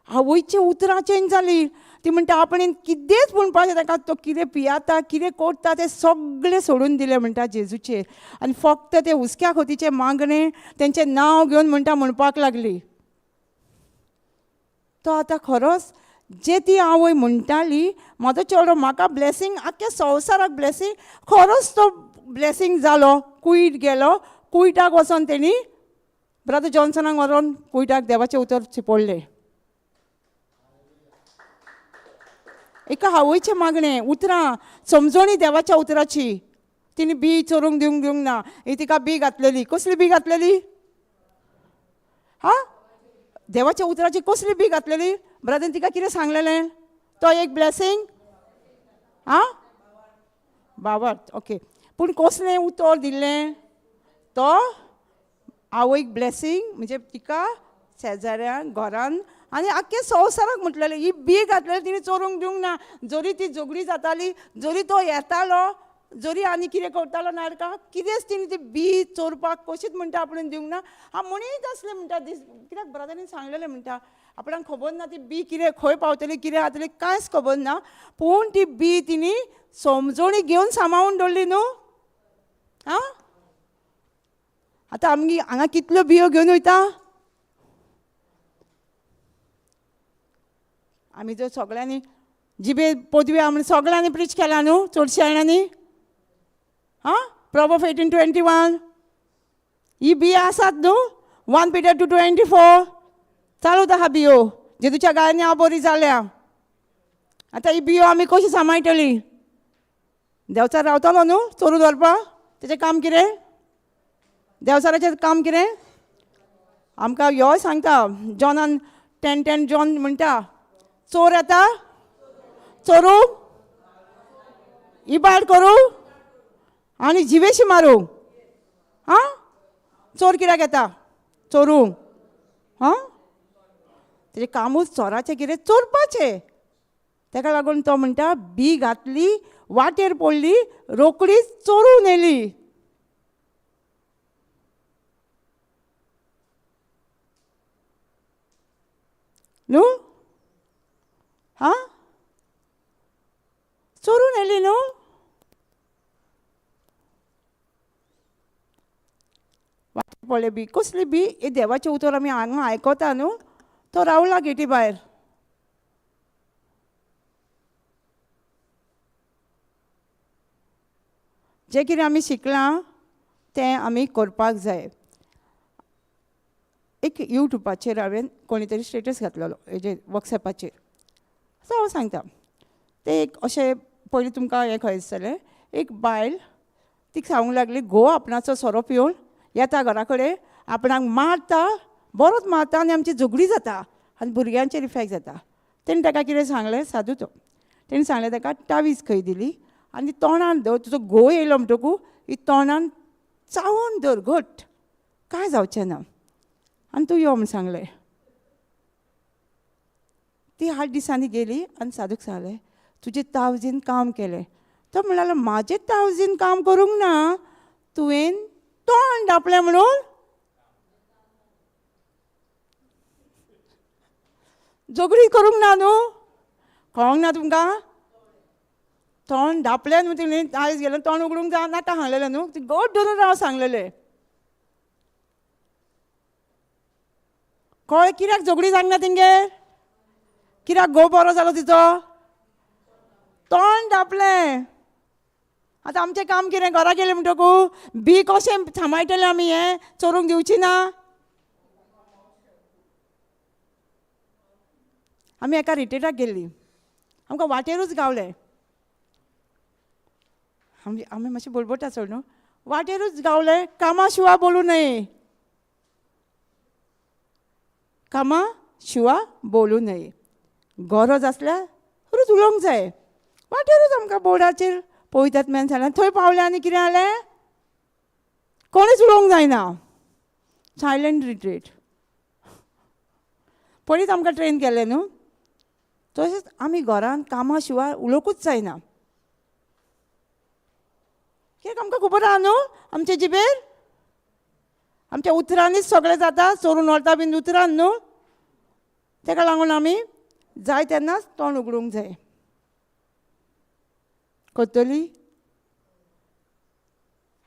आवयची उतरां चेंज जाली. ती म्हणटा आपणें कितेंच म्हणपाचें ताका, तो कितें पियाता कितें करता तें सगळें सोडून दिलें म्हणटा जेजूचेर. आनी फक्त ते हुस्क्या खोतीचें मागणें तेंचें नांव घेवन म्हणटा म्हणपाक लागली. तो आतां खरोच जे ती आवय म्हणटाली म्हाजो चेडो म्हाका ब्लेसींग, आख्ख्या संवसाराक ब्लेसींग, खरोच तो ब्लेसींग जालो. कुयट गेलो, कुयटाक वचोन तेणी ब्रदर जॉन्सनाक व्हरोन कुयटाक देवाचें उतर शिंपडलें. एका आवयचें मागणें उतरां समजणी देवाच्या उतराची. तिणें बी चोरूंक दिवंक दिवंक ना, ही तिका बी घातलेली. कसली बी घातलेली? हा, देवाच्या उतराची कसली बी घातलेली? ब्रदरन तिका कितें सांगलेलें? तो एक ब्लेसींग. हा बाबत ओके, पूण कसलें उतर दिल्लें? तो आवयक ब्लेसींग म्हणजे तिका शेजाऱ्यांक घरान आनी आख्खे संवसाराक म्हटलेलें. ही बी घातलेली तिणें चोरूंक दिवंक ना. जरी ती झगडी जाताली, जरी तो येतालो, जरी आनी कितें करतालो नाटकां, कितेंच तिणें ती बी चोरपाक कशीच म्हणटा आपणें दिवंक ना. हांव म्हणीत आसलें म्हणटा दीस, कित्याक ब्रदरीन सांगलेलें म्हणटा आपणाक खबर ना ती बी कितें खंय पावतली कितें जातली कांयच खबर ना, पूण ती बी तिणें समजणी घेवन सांबाळून दवरली न्हू. आं आतां आमगे हांगा कितल्यो बियो घेवन वयता आमी, जर सगळ्यांनी जिबे पदवी आमी सगळ्यांनी प्रीच केला न्हू चडश्या जाणांनी. आं प्रोवर्ब 18:21 ही बियो आसात न्हू. 1 Peter 2:24 चालूच आहा बियो, जेजूच्या गायांनी हांव बरी जाल्या. आतां ही बियो आमी कशी सांबाळटली? देंवचार रावतलो न्हू चोरून व्हरपाक, तेचें काम कितें? देंवचाराचें काम कितें? आमकां ह्योय सांगता जॉनान 10:10 जॉन म्हणटा, चोर येता चोरूंक, इबाड करूं आनी जिवेशी मारूंक. आं चोर कित्याक येता? चोरूंक. आं तेजें कामूच चोराचें कितें? चोरपाचें. ताका लागून तो म्हणटा बी घातली वाटेर पडली रोकडीच चोरून येयली. न्हू हा चोरून येयली न्हू. वाटेर पडले बी कसली बी? हे देवाचें उतर आमी हांगा आयकता न्हू, तो रावला गेटी भायर. जें कितें आमी शिकलां तें आमी करपाक जाय. एक यूट्यूबाचेर हांवें कोणी तरी स्टेटस घातलेलो हेजेर वॉट्सएपाचेर, सो हांव सांगता तें एक अशें पयलीं तुमकां हें खंय दिसतलें. एक बायल तिका सांगूंक लागली, घोव आपणाचो सोरो पिवन येता घरा कडेन, आपणाक मारता, बरोच मारता आनी आमची झगडी जाता आनी भुरग्यांचेर इफेक्ट जाता. तेणें ताका कितें सांगलें, सादू तो, तेणें सांगलें ताका तावीज खंय दिली आनी तोंडान धर, तुजो घोव येयलो म्हणटकू ही तोंडान चावून धर घट, कांय जावचें ना आनी तूं यो म्हूण सांगलें. ती 8 दिसांनी गेली आनी साधूक सांगलें तुजे तावजीन काम केलें. तो म्हणलो म्हाजे तावजीन काम करूंक ना, तुवें तोंड धांपलें म्हणून झगडी करूंक ना न्हू, कळोंक ना तुमकां? तोंड धांपलें न्हू तिणें, आयज गेलें तोंड उगडूंक जाय नाका सांगलेलें न्हू, ती घट धरून राव सांगलेलें. कळ्ळें कित्याक झगडी जावंक ना तेंगेर? कित्याक घोव बरो जालो तिचो? तोंड धांपलें. आतां आमचें काम कितें? घरा गेलें म्हणटकू बी कशें सांबाळटलें आमी? हें चोरूंक दिवची ना. आमी एका रिट्रीटाक गेल्लीं, आमकां वाटेरूच गावलें. आमी आमी मातशें बडबडटा चड न्हू. वाटेरूच गावलें, कामा शिवा बोलू नये, कामा शिवा बोलू नये. गरज आसल्यार रोज उलोवंक जाय. वाटेरूच आमकां बोर्डाचेर पवित्र आत्म्यान सांगलें. थंय पावलें आनी कितें जालें? कोणूच उलोवंक जायना, सायलंट रिट्रीट. पयलींच आमकां ट्रेन केलें न्हू. तशेंच आमी घरान कामा शिवाय उलोवंकूच जायना, कित्याक आमकां खबर आहा न्हू, आमचे जिबेर आमच्या उतरांनीच सगळें जाता. चोरून व्हरता बीन उतरान न्हू. ताका लागून आमी जाय तेन्नाच तोंड उगडूंक जाय. करतली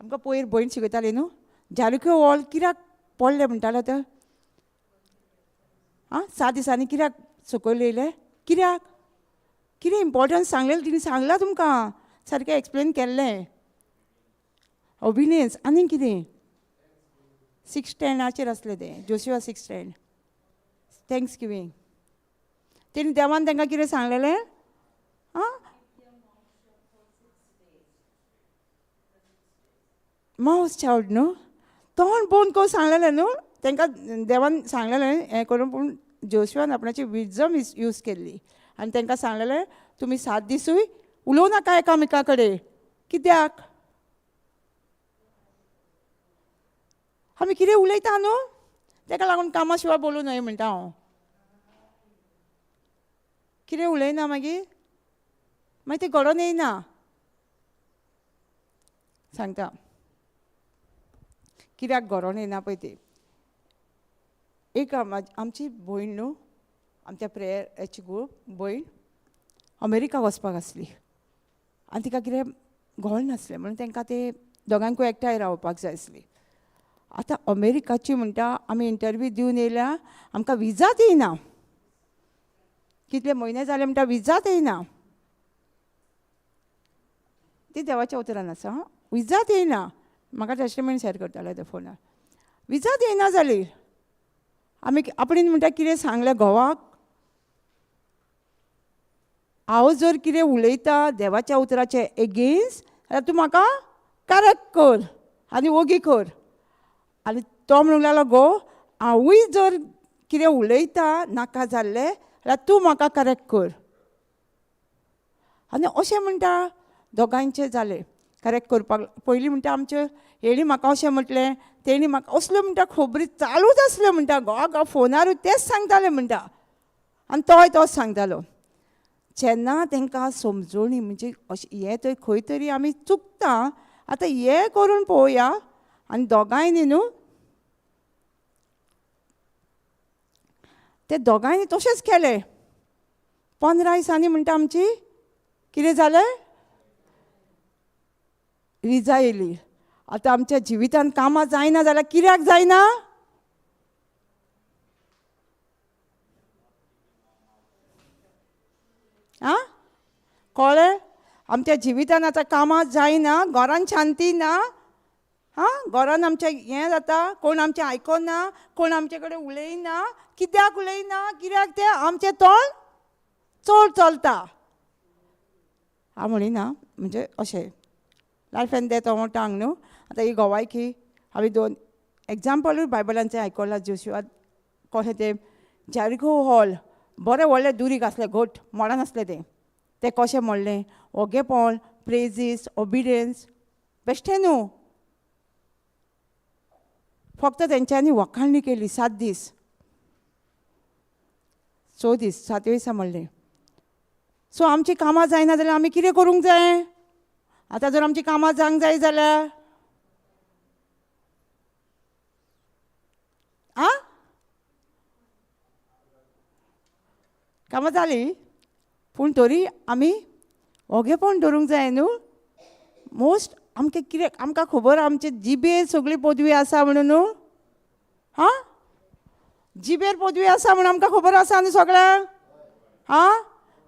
आमकां पयर भयण शिकयताली न्हू, जारिखो वॉल कित्याक पडलें म्हणटालो तो? आं, 7 दिसांनी कित्याक सकयल येयलें? कित्याक? कितें इम्पोर्टन्स सांगलेलें तिणें? सांगलां तुमकां, सारकें एक्सप्लेन केल्लें. ओबिडियन्स आनी कितें? 6:10 आसलें तें, जोशिवा 6:10, thanks giving. तेणी देवान तांकां कितें सांगलेलें? आं, मावस चावड न्हू, तोंड बंद करून सांगलेलें न्हू तांकां देवान सांगलेलें हें करून. पूण जोशुआन आपणाची विजम यूज केल्ली आनी तांकां सांगलेलें तुमी 7 दिसूय उलोवं नाका एकामेका कडेन. कित्याक? आमी कितें उलयता न्हू, ताका लागून कामा शिवाय बोलूं न्हय म्हणटा हांव. कितें उलयना मागीर मागीर तें घडोवन येयना. सांगता कित्याक घडोवन येयना पळय ती. एक आमची भयण न्हू, आमच्या प्रेयराची ग्रूप भयण अमेरिका वचपाक आसली आनी तिका कितें घोळ नासलें म्हणून तांकां ते दोगांकूय एकठांय रावपाक जाय आसली. आतां अमेरिकाची म्हणटा आमी इंटरव्यू दिवन येयल्या, आमकां विजाच येयना. कितले म्हयने जाले म्हणटा विजाच येयना. ती देवाच्या उतरान आसा, हां, विजाच येयना. म्हाका टेस्टिमनी शेअर करताले ते फोनार. विजाच येयना जाली. आमी आपणेन म्हणटा कितें सांगलें घोवाक, हांव जर कितें उलयता देवाच्या उतराचे एगेन्स्ट जाल्यार तूं म्हाका करेक्ट कर आनी ओगी कर. आनी तो म्हणूंक लागलो, घोव, हांवूय जर कितें उलयता नाका जाल्लें जाल्यार तूं म्हाका करेक्ट कर. आनी अशें म्हणटा दोगांयचें जालें करेक्ट करपाक. पयलीं म्हणटा आमचें हेणी म्हाका अशें म्हटलें, तेणी म्हाका असल्यो म्हणटा खबरी चालूच आसल्यो म्हणटा. घोवा घोव फोनारूय तेंच सांगताले म्हणटा आनी तोय तोच सांगतालो. जेन्ना तांकां समजोणी म्हणजे अशें हें थंय खंय तरी आमी चुकता, आतां हें करून पळोवया. आनी दोगांयनी न्हू ते दोगांयनी तशेंच केलें. 15 दिसांनी म्हणटा आमची कितें जालें, विजा येयली. आतां आमच्या जिवितान कामां जायना जाल्यार कित्याक जायना? आं, कळ्ळें? आमच्या जिवितान आतां कामां जायना, घरान शांती ना, हां, घरान आमचें हें जाता, कोण आमचें आयकना, कोण आमचे कडेन उलयना. कित्याक उलयना? कित्याक तें आमचें तोंड चड चलता. हांव म्हणिना म्हणजे अशें लायफ एंड डेथ हांव टांग न्हू. आतां ही गोवायकी हांवें 2 एग्जाम्पलूय बायबलांचें आयकलां. जोशुआ कशें तें जेरिको हॉल बरें व्हडलें दुरीग आसलें, घट मोडा नासलें तें, तें कशें मोडलें? ओगेपण, प्रेजीस, ओबिडियन्स, बेश्टें न्हू. फक्त तेंच्यांनी वखाणणी केली 7 दीस, 6 दीस, 7 दिसा म्हणलें. सो आमची कामां जायना जाल्यार आमी कितें करूंक जाय? आतां जर आमची कामां जावंक जाय जाल्यार आं कामां जालीं, पूण तरी आमी ओगेपण दवरूंक जाय न्हू. मोस्ट आमकां कितें आमकां खबर आमचे जिबेर सगळी पदवी आसा म्हणून न्हू. हां, जिबेर पदवी आसा म्हूण आमकां खबर आसा न्हू सगळ्यांक. आं,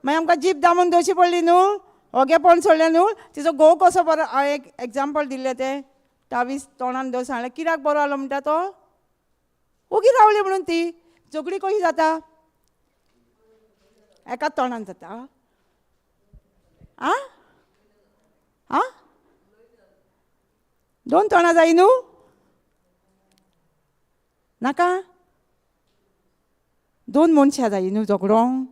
मागीर आमकां जीब दामून दवरची पडली न्हू, ओगेपण सोडलें न्हू. तिचो घोव कसो बरो, हांवें एक एग्जाम्पल दिल्लें तें तावीस तोंडान दवर सांगलें, कित्याक बरो आलो म्हणटा तो, ओगी रावली म्हणून. ती झगडी कशी जाता? एकाच तोंडान जाता. आं आं, दोन तोंडां जाय न्हू, नाका दोन मनशां जाय न्हू झगडोंक,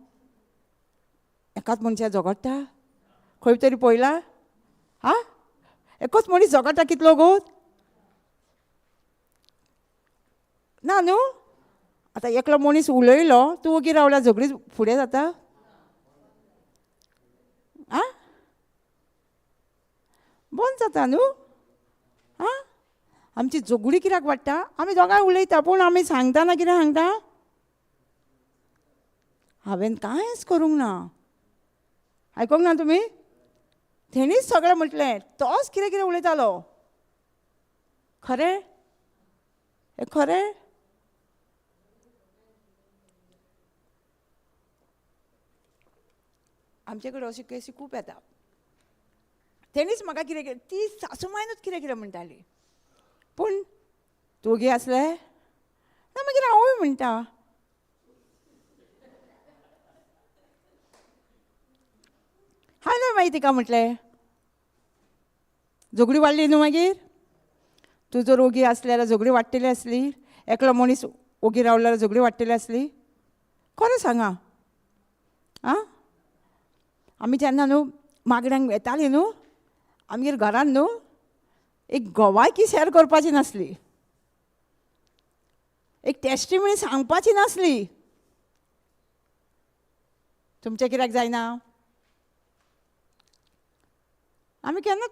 एकाच मनशा झगडटा खंय तरी पळयला? आं, एकूच मनीस झगडटा कितलो गो ना न्हू. आतां एकलो मनीस उलयलो, तूं ओगी रावल्या, झगडी फुडें जाता? आं, बंद जाता न्हू. आं, आमची झगडी कित्याक वाडटा? आमी दोगांय उलयता, पूण आमी सांगतना कितें सांगता? हांवें कांयच करूंक ना. आयकोंक ना तुमी? तेणीच सगळें म्हटलें, तोच कितें कितें उलयतालो. खरें? हें खरें? आमचे कडेन अश्यो केसी खूब येता. तेणीच म्हाका कितें कितें, ती सासू मायनूच कितें कितें म्हणटाली, पूण दोगी आसले ना मागीर हांवूय म्हणटा. हांवें मागीर तिका म्हटलें, झगडी वाडली न्हू मागीर, तूं जर ओगी आसली जाल्यार झगडी वाडटली आसली, एकलो मनीस ओगी रावलो जाल्यार झगडी वाडटली आसली. खरें सांगा. आं, आमी जेन्ना न्हू मागण्यांक वेताली न्हू, आमगेर घरान न्हू एक गवायकी शेअर करपाची नासली, एक टेस्टिमनी सांगपाची नासली. तुमचें कित्याक जायना? आमी केन्ना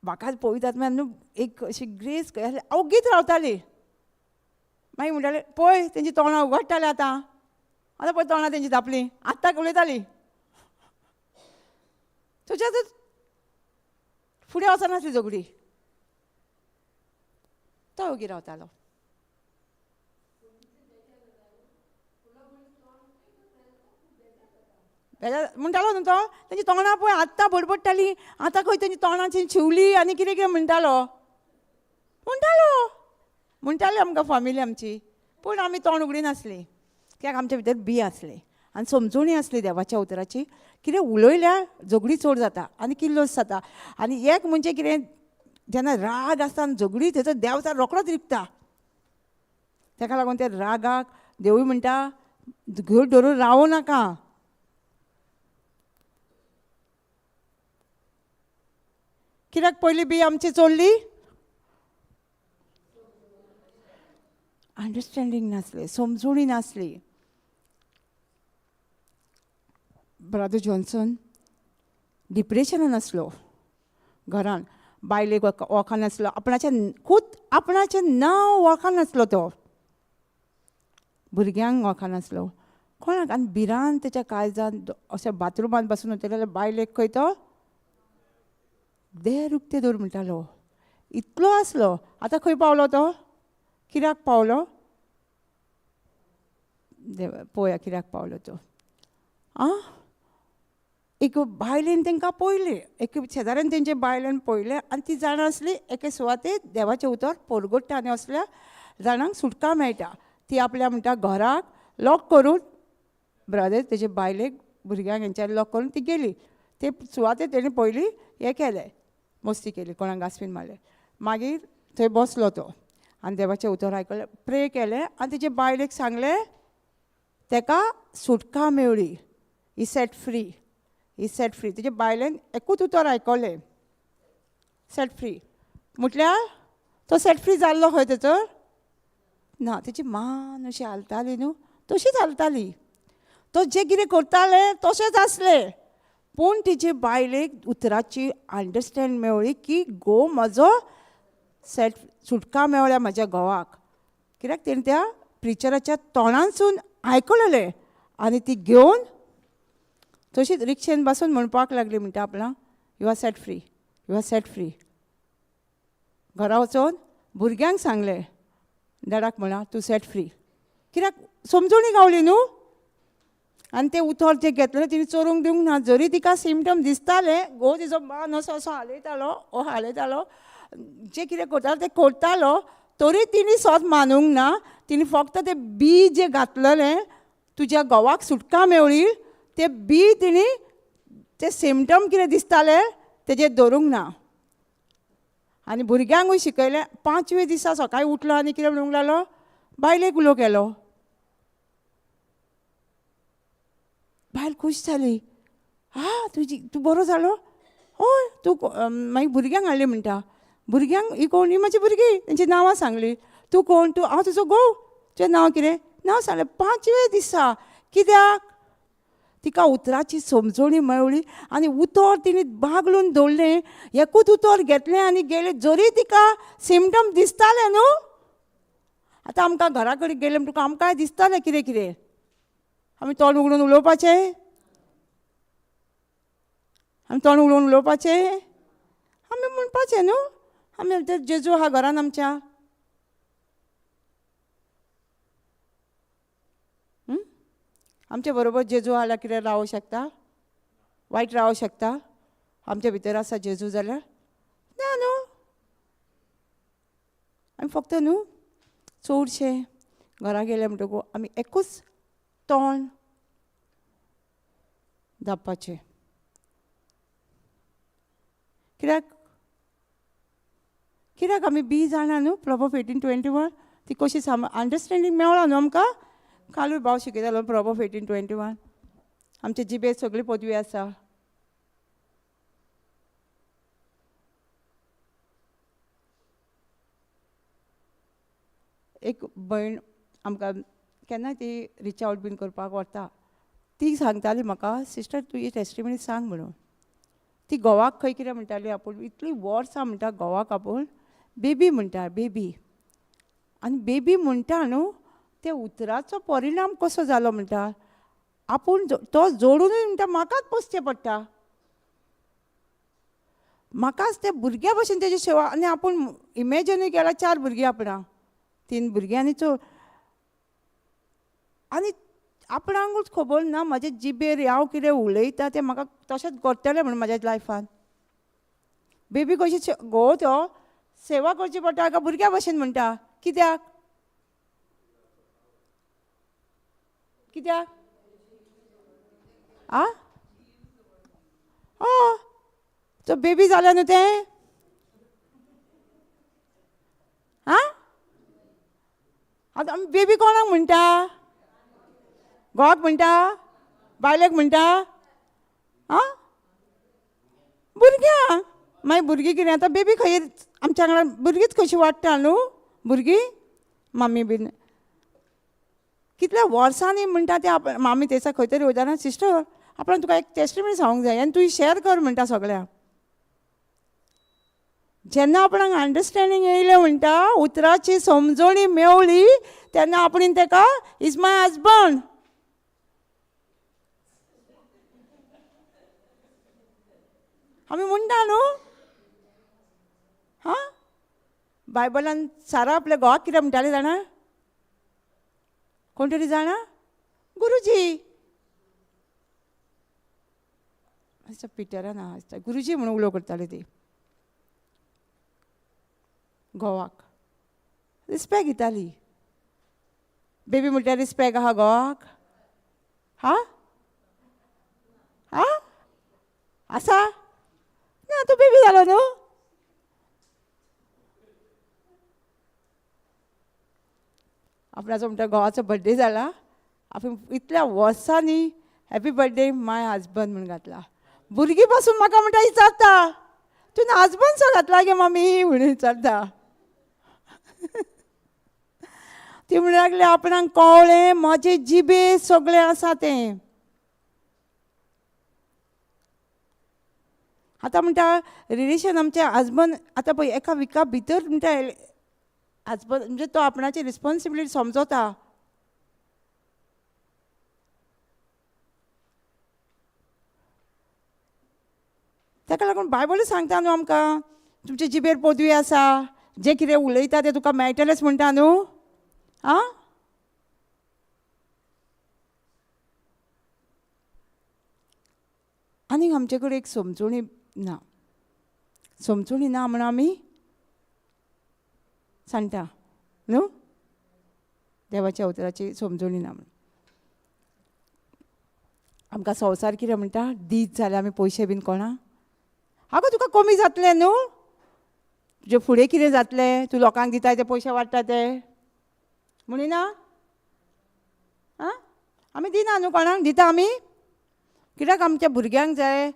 म्हाका पळयतात न्हू एक अशी ग्रेस ओगीच रावताली. मागीर म्हणटाले पळय तेंची तोंडां उगडटाले, आतां आतां पळय तोंडां तेंची धांपली, आत्तां उलयताली. तुज्या फुडें वचनासली झगडी, तो ओगी रावतालो. म्हणटालो न्हू तो, तेंची तोंडां पळय आत्तां बडबडटाली, आतां खंय तेंची तोंडाची शिवली आनी कितें कितें म्हणटालो म्हणटालो म्हणटाली आमकां फामिली आमची. पूण आमी तोंड उगडी नासली, कित्याक आमच्या भितर बी आसली आनी समजोणी आसली देवाच्या उतराची. कितें उलयल्यार झगडी चड जाता आनी किल्लोस जाता. आनी एक म्हणजे कितें, जेन्ना राग आसता आनी झगडी थंयसर देंवचार रोकडोच रिगता. ताका लागून त्या रागाक देवूय म्हणटा घट धरून रावूं नाका. कित्याक पयली बी आमची चोरली? अंडरस्टँडींग नासलें, समजोणी नासली. ब्रदर जॉन्सन डिप्रेशनान आसलो, घरान बायलेक वळखनासलो, आपणाचें खूद आपणाचें नांव वळखनासलो तो, भुरग्यांक वळखनासलो कोणाक. आनी भिरांत तेच्या काळजान अशें बाथरुमान बसून वयतालो जाल्यार बायलेक खंय तो देर उक्तें दवर म्हणटालो, इतलो आसलो. आतां खंय पावलो तो? कित्याक पावलो? देव पळोवया कित्याक पावलो तो. आं, एक बायलेन तांकां पळयलें, एक शेजाऱ्यान तेंचे बायलेन पळयलें आनी ती जाणा आसली एके सुवातेर देवाचें उतर परगट्टा आनी असल्या जाणांक सुटका मेळटा. ती आपल्या म्हणटा घराक लॉक करून ब्रदर तेजे बायलेक भुरग्यांक हेंच्यार लॉक करून ती गेली. ते सुवातेर तेणें पयलीं हें केलें, मस्ती केली, कोणाक गासपीन मारलें. मागीर थंय बसलो तो आनी देवाचें उतर आयकलें, प्रे केलें आनी तेजे बायलेक सांगलें, तेका सुटका मेवली, he set free, he set free. तेजे बायलेन एकूच उतर आयकलें, सेट फ्री म्हटल्यार तो सेट फ्री जाल्लो खंय तेचो ना. तेची मान अशी हालताली न्हू, तशीच हालताली, तो जें कितें करताले तशेंच आसलें. पूण तिचे बायलेक उतराची अंडरस्टँड मेवली की घोव म्हजो सेट सुटका मेवल्या म्हज्या घोवाक, कित्याक तेणें त्या प्रिचराच्या तोंडानसून आयकलेलें. आनी ती घेवन तशीच रिक्षेन बसून म्हणपाक लागली म्हणटा आपणाक, you are set free, you are set free. घरा वचून भुरग्यांक सांगलें, डॅडाक म्हणा तूं सेट फ्री. कित्याक समजोणी गावली न्हू. आनी तें उतर जें घेतलें तिणें चोरूंक दिवंक ना. जरी तिका सिमटम दिसताले, घोव तिजो मान असो असो हालयतालो, हो हालयतालो, जें कितें करतालो तें करतालो, तरी तिणें सोद मानूंक ना. तिणें फक्त तें बी जें घातलेलें तुज्या घोवाक सुटका मेवळी, तें बी तिणें तें सिमटम कितें दिसतालें तेजेर धरूंक ना. आनी भुरग्यांकूय शिकयलें. पांचवे दिसा सकाळीं उठलो आनी कितें म्हणूंक लागलो, बायलेक उलो केलो. बायल खूश जाली, आ तुजी तूं बरो जालो, हय तूं. मागीर भुरग्यांक हाडली म्हणटा, भुरग्यांक ही कोण, ही म्हाजी भुरगीं, तेंची नांवां सांगली. तूं कोण, तूं, हांव तुजो घोव, तुजें नांव कितें, नांव सांगलें. पांचवे दिसा कित्याक तिका उतराची समजणी मेळ्ळी आनी उतर तिणें बागलून दवरलें. एकूच उतर घेतलें आनी गेलें. जरी तिका सिमटम दिसताले न्हू, आतां आमकां घरा कडेन गेलें म्हणटकूच आमकांय दिसतालें कितें कितें, आमी तोंड उगडून उलोवपाचें, आमी तोंड उगडून उलोवपाचें, आमी म्हणपाचें न्हू, आमी जेजू आहा घरान आमच्या. आमच्या बरोबर जेजू आल्यार कितें रावंक शकता, वायट रावंक शकता? आमच्या भितर आसा जेजू जाल्यार ना न्हू. आमी फक्त न्हू चडशें घरा गेले म्हणटकूच आमी एकूच तोंड धांपपाचें. कित्याक कित्याक आमी बी जाणा न्हू प्रोवर्ब 18:21 ती कशी अंडरस्टँडींग मेवळा न्हू आमकां. कालूय भाव शिकयतालो प्रोवर्ब 18:21. आमचे जिबेर सगळी पदवी आसा. एक भयण आमकां केन्नाय ती रिच आवट बीन करपाक व्हरता, ती सांगताली म्हाका, सिस्टर तुजी टेस्टिमनी सांग म्हणून. ती घोवाक खंय कितें म्हणटाली, आपूण इतलीं वर्सां म्हणटा घोवाक आपूण बेबी म्हणटा, बेबी. आनी बेबी म्हणटा न्हू, त्या उतराचो परिणाम कसो जालो म्हणटा, आपूण तो जोडुनूय म्हणटा म्हाकाच पोसचें पडटा, म्हाकाच त्या भुरग्या भशेन तेजी सेवा. आनी आपूण इमेजनूय केला 4 भुरगीं आपणाक, 3 भुरगीं आनी चड. आनी आपणाकूच खबर ना म्हाजे जिबेर हांव कितें उलयता तें म्हाका तशेंच घडटलें म्हणून म्हाज्या लायफान. बेबी कशी घोव तो सेवा करची पडटा काय भुरग्या भशेन म्हणटा, कित्याक कित्याक आ हय तो बेबी जालें न्हू तें. आं आतां आमी बेबी कोणाक म्हणटा, घोवाक म्हणटा, बायलेक म्हणटा, आं भुरग्यांक. मागीर भुरगीं कितें आतां बेबी खंय आमच्या वांगडा भुरगींच कशी वाडटा न्हू भुरगीं, मामी बीन कितल्या वर्सांनी म्हणटा तें आप मामी तेसा खंय तरी वयतना, सिस्टर आपणाक तुका एक टेस्टिमनी सांगूंक जाय आनी तूं शेअर कर म्हणटा सगळ्यांक. जेन्ना आपणाक अंडरस्टँडींग येयलें म्हणटा, उतराची समजणी मेवली, तेन्ना आपणेन तेका is my husband. आमी म्हणटा न्हू, हां बायबलान सारा आपल्या घोवाक कितें म्हणटालें जाणा, कोण तरी जाणा, गुरुजी. आसा पिटरान आसा गुरुजी म्हणून उलो करताली ती घोवाक, रिस्पेक्ट दिताली. बेबी म्हणल्यार रिस्पेक्ट आहा घोवाक, हा हा आसा ना, तूं बेबी जालो न्हू. आपणाचो म्हणटा घोवाचो बर्थडे जाला, आपूण इतल्या वर्सांनी हॅपी बर्थडे my husband म्हूण घातला. भुरगीं पासून म्हाका म्हणटा विचारता, तुवें हजबंड सो घातला गे मामी म्हणून विचारता. ती म्हणूंक लागली आपणाक कळ्ळें म्हजे जिबे सगळें आसा तें. आतां म्हणटा रिलेशन आमचें हजबंड आतां पळय एका विका भितर म्हणटा हजबंड म्हणजे तो आपणाची रिस्पोन्सिबिलिटी समजता. ताका लागून बायबलूच सांगता न्हू आमकां, तुमचे जिबेर पदवी आसा, जें कितें उलयता तें तुका मेळटलेंच म्हणटा न्हू. आं? आनीक आमचे कडेन एक समजोणी ना, समजोणी ना म्हण आमी सांगता न्हू, देवाच्या उतराची समजोणी ना म्हण. आमकां संवसार कितें म्हणटा, दीत जाल्यार आमी पयशे बीन कोणा, आगो तुका कमी जातलें न्हू, तुजें फुडें कितें जातलें, तूं लोकांक दिताय ते पयशे वाडटा ते म्हणिना. आं, आमी दिना न्हू कोणाक, दिता आमी कित्याक, आमच्या भुरग्यांक जाय,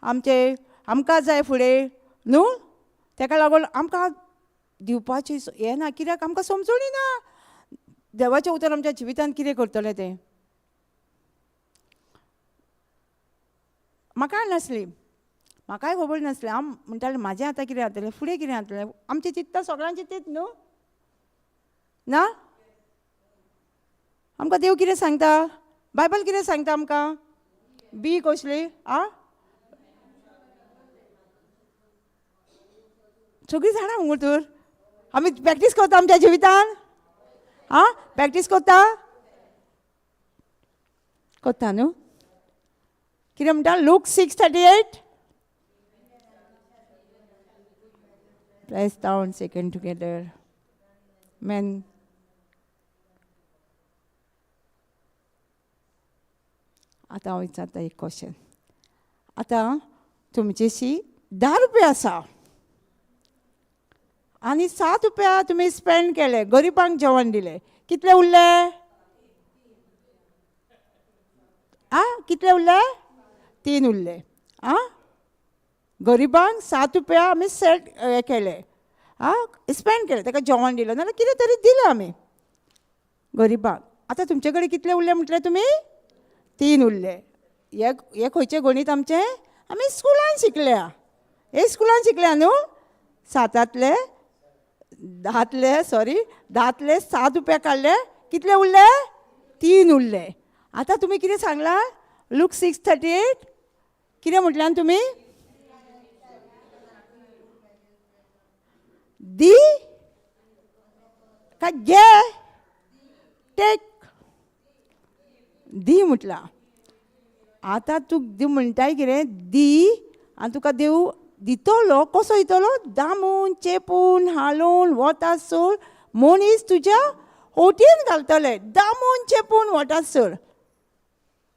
आमचे आमकां जाय फुडें न्हू, तेका लागून आमकां दिवपाची हें ना, कित्याक आमकां समजोणी ना देवाचें उतर आमच्या जिवितांत कितें करतलें तें. म्हाकाय नासली, म्हाकाय खबर नासलें. हांव म्हणटालें म्हाजें आतां कितें जातलें, फुडें कितें जातलें, आमचें चिंतता सगळ्यांचें तेंच न्हू ना. आमकां देव कितें सांगता, बायबल कितें सांगता आमकां, बी कसली आ सगळीं जाणा मुगो तर, आमी प्रॅक्टीस करता आमच्या जिवितान, आं प्रॅक्टीस करता करता न्हू. कितें म्हणटा, Luke 6:38, press down shaken together man. आतां हांव विचारता एक क्वेश्चन. आतां तुमचेशी 10 रुपया आसा आनी 7 रुपया तुमी स्पेंड केले, गरिबांक जेवण दिलें, कितले उरले? आं, कितले उरले? 3 उरले. आं, गरिबांक 7 रुपया आमी सेट हें केले, आं स्पेंड केले, ताका जेवण दिलें नाल्यार कितें तरी दिलें आमी गरिबांक. आतां तुमचे कडेन कितले उरले म्हटलें तुमी? 3 उरले. हे खंयचें गणीत आमचें आमी स्कुलान शिकल्या, हे स्कुलान शिकल्या न्हू. 7 10 सॉरी 10 7 रुपया काडले, कितले उरले? 3 उरले. आतां तुमी कितें सांगलां, लूक 6:38 कितें म्हटल्यान तुमी? दी काय घे, टेक, दी म्हटलां. आतां तूं दी म्हणटाय कितें, दी, आनी तुका देव दितलो. कसो दितलो? दामून चेपून हालून वतासर मनीस तुज्या होटयेन घालतले, दामून चेपून वतासर.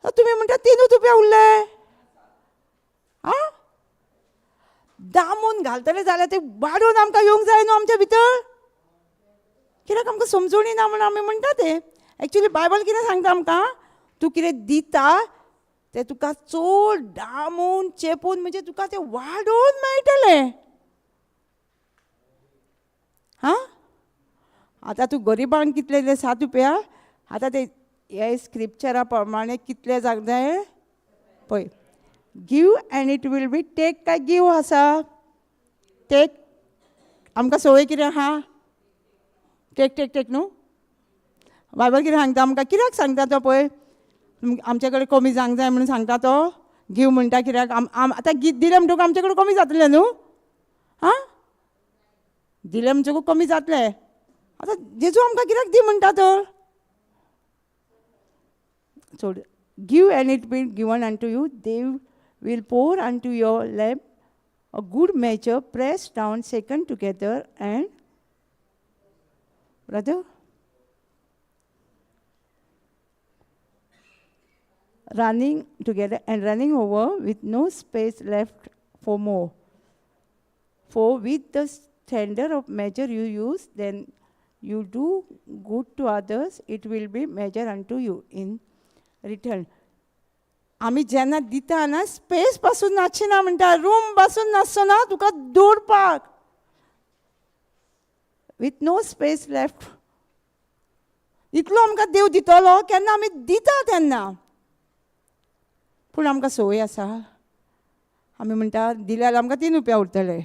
तुमी म्हणटा 3 रुपया उरले, आं दामून घालतले जाल्यार ते वाडोवन आमकां येवंक जाय न्हू आमच्या भितर, कित्याक आमकां समजोणी ना म्हूण आमी म्हणटा तें. एक्चुली बायबल कितें सांगता आमकां, तूं कितें दिता तें तुका चड दामून चेपून म्हणजे तुका तें वाडोवन मेळटलें. हां, आतां तूं गरिबांक कितले दिले? 7 रुपया. आतां ते हे स्क्रिप्चरा प्रमाणे कितले जावंक जाय पळय, give and it will be take काय गिव आसा? टेक. आमकां संवय कितें आहा? टेक टेक टेक न्हू. बायबल कितें सांगता आमकां, कित्याक सांगता तो पळय, आमचे कडेन कमी जावंक जाय म्हणून सांगता तो. गिव म्हणटा कित्याक, आतां दिलें म्हणटकूच आमचे कडेन कमी जातलें न्हू. आं, दिलें म्हणटकूच कमी जातलें. आतां जेजू आमकां कित्याक दी म्हणटा तर? So give and it will given unto you, they will pour unto your lap a good measure, pressed down, shaken together, and brother, running together and running over with no space left for more. For with the standard of measure you use, then you do good to others, it will be measured unto you in return. आमी जेन्ना दिता ना, space पासून नाचची ना म्हणटा, room पासून नासचो ना तुका दवरपाक, विथ नो स्पेस लेफ्ट. इतलो आमकां देव दितलो केन्ना आमी दिता तेन्ना. पूण आमकां संवय आसा, आमी म्हणटा दिल्यार आमकां 3 रुपया उरतले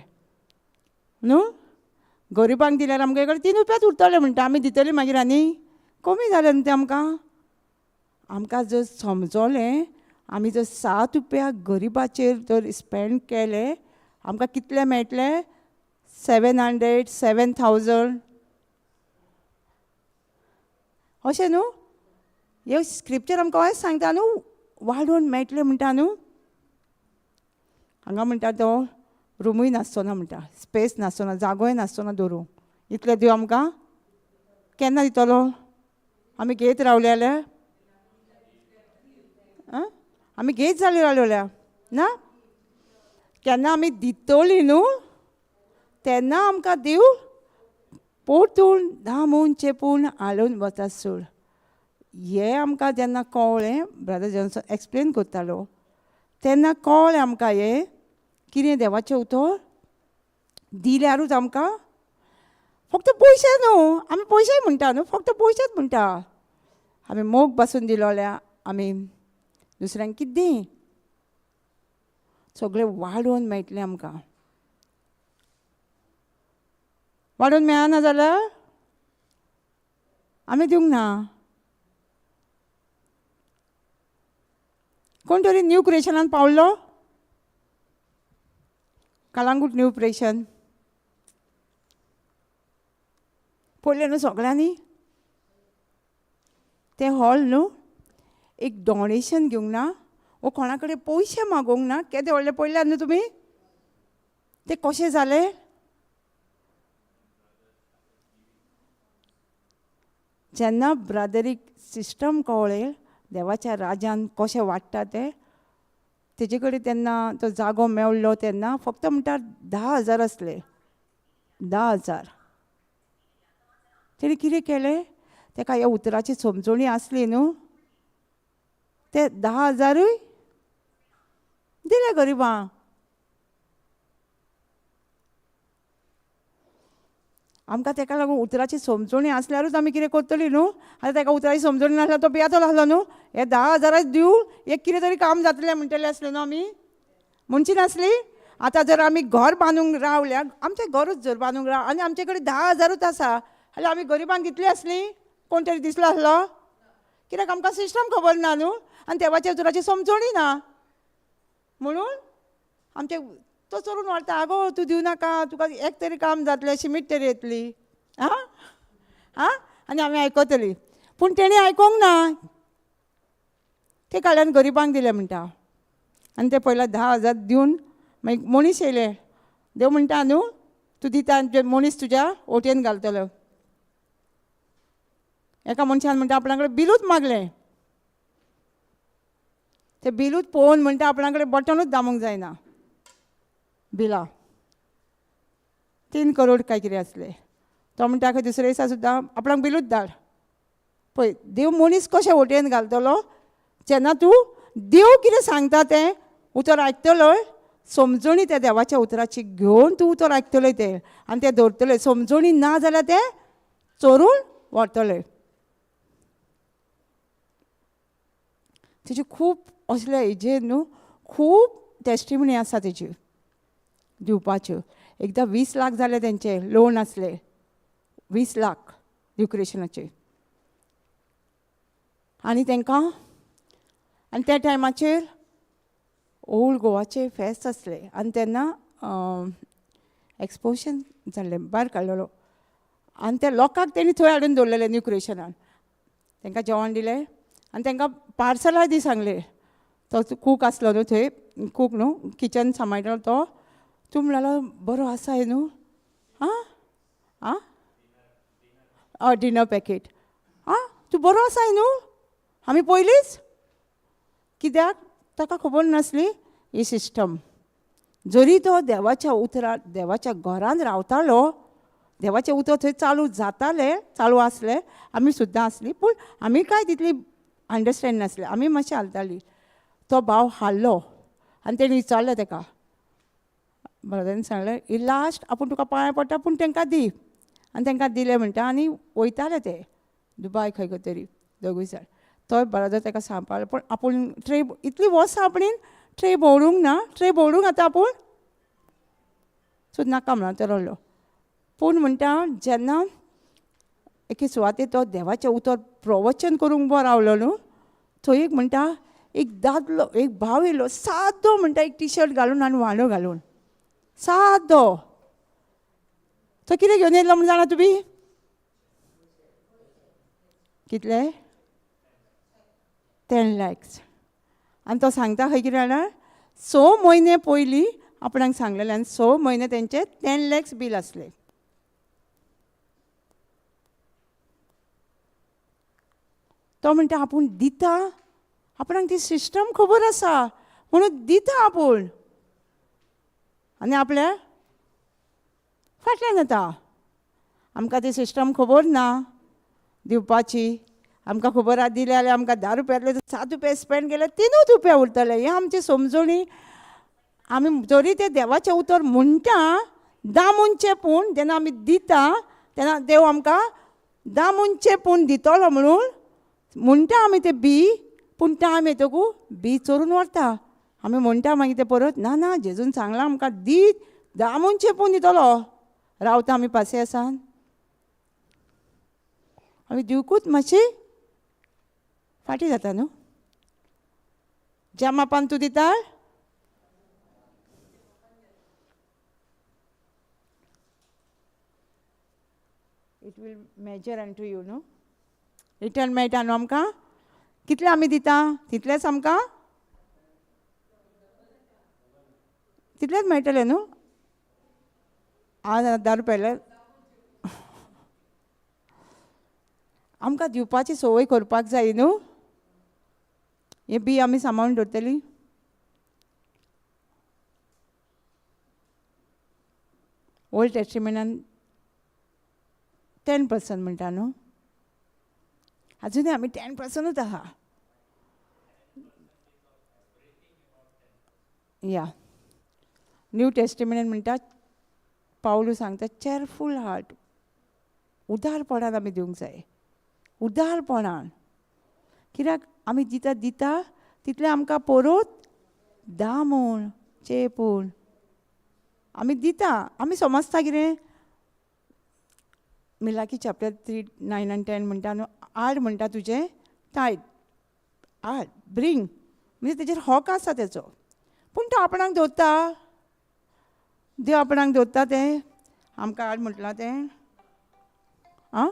न्हू, गरिबांक दिल्यार आमकां कडेन 3 रुपयाच उरतले म्हणटा, आमी दितली मागीर आनी कमी जालें न्हू तें आमकां. आमकां जर समजलें, आमी जर 7 रुपया गरिबाचेर जर स्पेंड केले, आमकां कितले मेळटले? 700, 7000. अशें न्हू? हे स्क्रिप्चर आमकां अशें सांगता न्हू, वाडोवन मेळटलें म्हणटा न्हू. हांगा म्हणटा तो रुमूय नासचो ना म्हणटा, स्पेस नासचो ना, जागोय नासचो ना दवरूंक. इतले देव आमकां केन्ना दितलो? आमी घेत रावले जाल्यार, आमी घेत जाले रावल्या ना, केन्ना आमी दितली न्हू तेन्ना आमकां देव परतून दामून चेपून हाडून वता सोड. हें आमकां जेन्ना कळ्ळें, ब्रदर जॉन्सन एक्सप्लेन करतालो तेन्ना कळ्ळें आमकां हें कितें देवाचें उतर दिल्यारूच आमकां फक्त पयशे न्हू, आमी पयशे म्हणटा न्हू, फक्त पयशेच म्हणटा. आमी मोग पासून दिलोल्या, आमी दुसऱ्यांक कितें सगळें वाडोवन मेळटलें आमकां. वाडोवन मेळना जाल्यार आमी दिवंक ना. कोण तरी न्यू क्रिएशनान पावलो, कलांगूट न्यू क्रिएशन पळयलें न्हू सगळ्यांनी तें हॉल न्हू, एक डोनेशन घेवंक ना वो कोणा कडेन पयशे मागोवंक ना. केदें व्हडलें पळयल्यात न्हू तुमी, तें कशें जालें? जेन्ना ब्रादरीक सिस्टम कळ्ळें देवाच्या राजान कशें वाडटा तें, तेजे कडेन तेन्ना तो जागो मेळ्ळो तेन्ना फक्त म्हणटा 10,000 आसले, 10,000. तेणें कितें केलें, तेका ह्या उतराची समजणी आसली न्हू, ते 10,000 दिले गरिबांक. आमकां तेका लागून उतराची समजणी आसल्यारूच आमी कितें करतली न्हू. आतां तेका उतराची समजणी नासल्यार तो पियातलो आसलो न्हू, हे 10,000 दिवन एक कितें तरी काम जातलें म्हणटलें आसलें न्हू आमी, म्हणची नासली. आतां जर आमी घर बांदूंक रावल्या, आमचें घरूच जर बांदूंक राव आनी आमचे कडेन 10,000 आसा जाल्यार आमी गरिबांक दितली आसली? कोण तरी दिसलो आसलो? कित्याक आमकां सिस्टम खबर ना न्हू आनी देवाच्या उतराची समजणी ना, म्हणून आमचें तो चोरून व्हरता. आगो तूं दिवं नाका, तुका एक तरी काम जातलें, शिमीट तरी येतली. आं आं आनी आमी आयकतली. पूण तेणी आयकोंक ना, ते काडल्यान गरिबांक दिले म्हणटा. आनी ते पयल्या 10,000 दिवन मागीर मनीस येयले. देव म्हणटा न्हू तूं दिता मनीस तुज्या ओटयेन घालतलो. एका मनशान म्हणटा आपणा कडेन बिलूच मागलें, तें बिलूच पळोवन म्हणटा आपणा कडेन बटनूच दामूंक जायना. बिलां 3 करोड काय कितें आसलें. तो म्हणटा खंय दुसरे दिसा सुद्दां आपणाक बिलूच धाड. पळय देव मनीस कशें वटेन घालतलो, जेन्ना तूं देव कितें सांगता तें उतर आयकतलो, समजणी त्या देवाच्या उतराची घेवन तूं उतर आयकतलें तें आनी तें दवरतलें. समजणी ना जाल्यार तें चोरून व्हरतलें. तेजी खूब असले हेजेर न्हू खूब टेस्टिमनी आसा तेजी दिवपाच्यो. एकदां 20 लाख जाले तेंचे लोन आसले, 20 लाख ड्युक्रेशनाचे. आनी तेंकां आनी त्या टायमाचेर ओल्ड गोवाचे फेस्त आसले आनी तेन्ना एक्सपोशन जाल्लें, भायर काडलेलो. आनी त्या लोकांक तेणी थंय हाडून दवरलेले न्यू क्रिएशनान. तेंकां जेवण दिलें आनी तेंकां पार्सलाय दी सांगलें. तो कूक आसलो न्हू थंय, कूक न्हू किचन सांबाळटालो तो, तूं म्हणलो बरो आसा हे न्हू, आं आं हय डिनर पॅकेट, आं तूं बरो आसा न्हू, आमी पयलींच. कित्याक ताका खबर नासली ही सिस्टम. जरी तो देवाच्या उतरान देवाच्या घरान रावतालो, देवाचें उतर थंय चालू जातालें, चालू आसलें, आमी सुद्दां आसली, पूण आमी कांय तितली अंडरस्टँड नासले, आमी मातशें हालताली. तो भाव हाडलो आनी तेणी विचारलें तेका, ब्रदरान सांगलें ही लास्ट आपूण तुका पांय पडटा पूण तेंकां दी. आनी तेंकां दिलें म्हणटा. आनी वयताले ते दुबाय खंय खंय तरी दोगूय जाण. तोय ब्रदर तेका सांगपाक लागलो पूण आपूण ट्रे इतली वर्सां आपणेन ट्रे भोंवडूंक ना, ट्रे भोंवडूंक आतां आपूण सुद्दां नाका म्हणून तो रडलो. पूण म्हणटा जेन्ना एके सुवातेर तो देवाचें उतर प्रवचन करूंक उबो रावलो न्हू, थंय एक म्हणटा एक दादलो एक भाव येयलो, सादो म्हणटा एक टी शर्ट घालून आनी व्हाणो घालून, सादो. तो कितें घेवन येयलो म्हण जाणा तुमी? कितले? 10 लॅक्स. आनी तो सांगता खंय कितें जाणा, 6 म्हयने पयलीं आपणाक सांगलेलें आनी 6 म्हयने तेंचे 10 लॅक्स बील आसलें. तो म्हणटा आपूण दिता, आपणाक ती सिस्टम खबर आसा म्हणून दिता आपूण, आनी आपल्या फाटल्यान येता. आमकां ती सिस्टम खबर ना दिवपाची, आमकां खबर आसा दिले जाल्यार आमकां 10 रुपयांतले 7 रुपया स्पेंड केले 3 रुपया उरतले. हें आमची समजणी. आमी जरी तें देवाचें उतर म्हणटा दामूनचें, पूण जेन्ना आमी दिता तेन्ना देव आमकां दामूनचें पूण दितलो म्हणून म्हणटा आमी तें बी, पूण टायम येतकू बी चोरून व्हरता. आमी म्हणटा मागीर तें परत ना ना जेजून सांगलां आमकां दी दामूनचें पूण दितलो. रावता आमी पासियेसान, आमी दिवकूच मातशी फाटीं जाता न्हू. ज्या मापान तूं दिता it will measure unto you न्हू, रिटर्न मेळटा न्हू आमकां. कितले आमी दिता तितलेच आमकां तितलेच मेळटले न्हू. आज 10 रुपया आमकां दिवपाची संवय करपाक जाय न्हू. हें बी आमी सांबाळून दवरतली. ओल्ड टेस्टिमेंटान 10% म्हणटा न्हू, आजुनूय आमी 10%ूच आहा. या न्यू टेस्टिमेंटान म्हणटा, पावलू सांगता चेरफूल हार्ट, उदारपणान आमी दिवंक जाय, उदारपणान. कित्याक आमी दिता दिता तितलें आमकां परत दामून चेपून आमी दिता. आमी समजता कितें, मिलाकी चॅप्टर 3, 9 आनी 10 म्हणटा न्हू, आड म्हणटा तुजें टायट आड ब्रिंग, म्हणजे तेजेर हक आसा तेचो, पूण तो आपणाक दवरता, देव आपणाक दवरता तें आमकां आड म्हटलां तें आं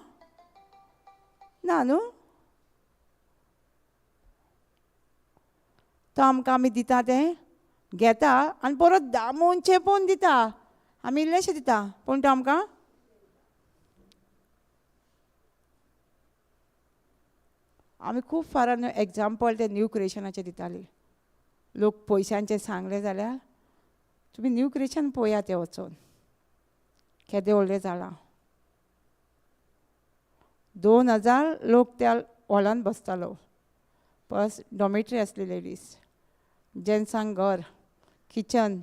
ना न्हू. तो आमकां आमी दिता तें घेता आनी परत दामून चेपून दिता, आमी इल्लेशें दिता पूण तो आमकां आमी खूब फारान एग्जाम्पल ते न्यू क्रिएशनाचें दिताली. लोक पयशांचें सांगलें जाल्यार तुमी न्यू क्रिएशन पळया तें वचोन केदें व्हडलें जालां. 2000 लोक त्या हॉलान बसतालो, प्लस डॉमेट्री आसली लेडीज, जेंट्सांक घर, kitchen,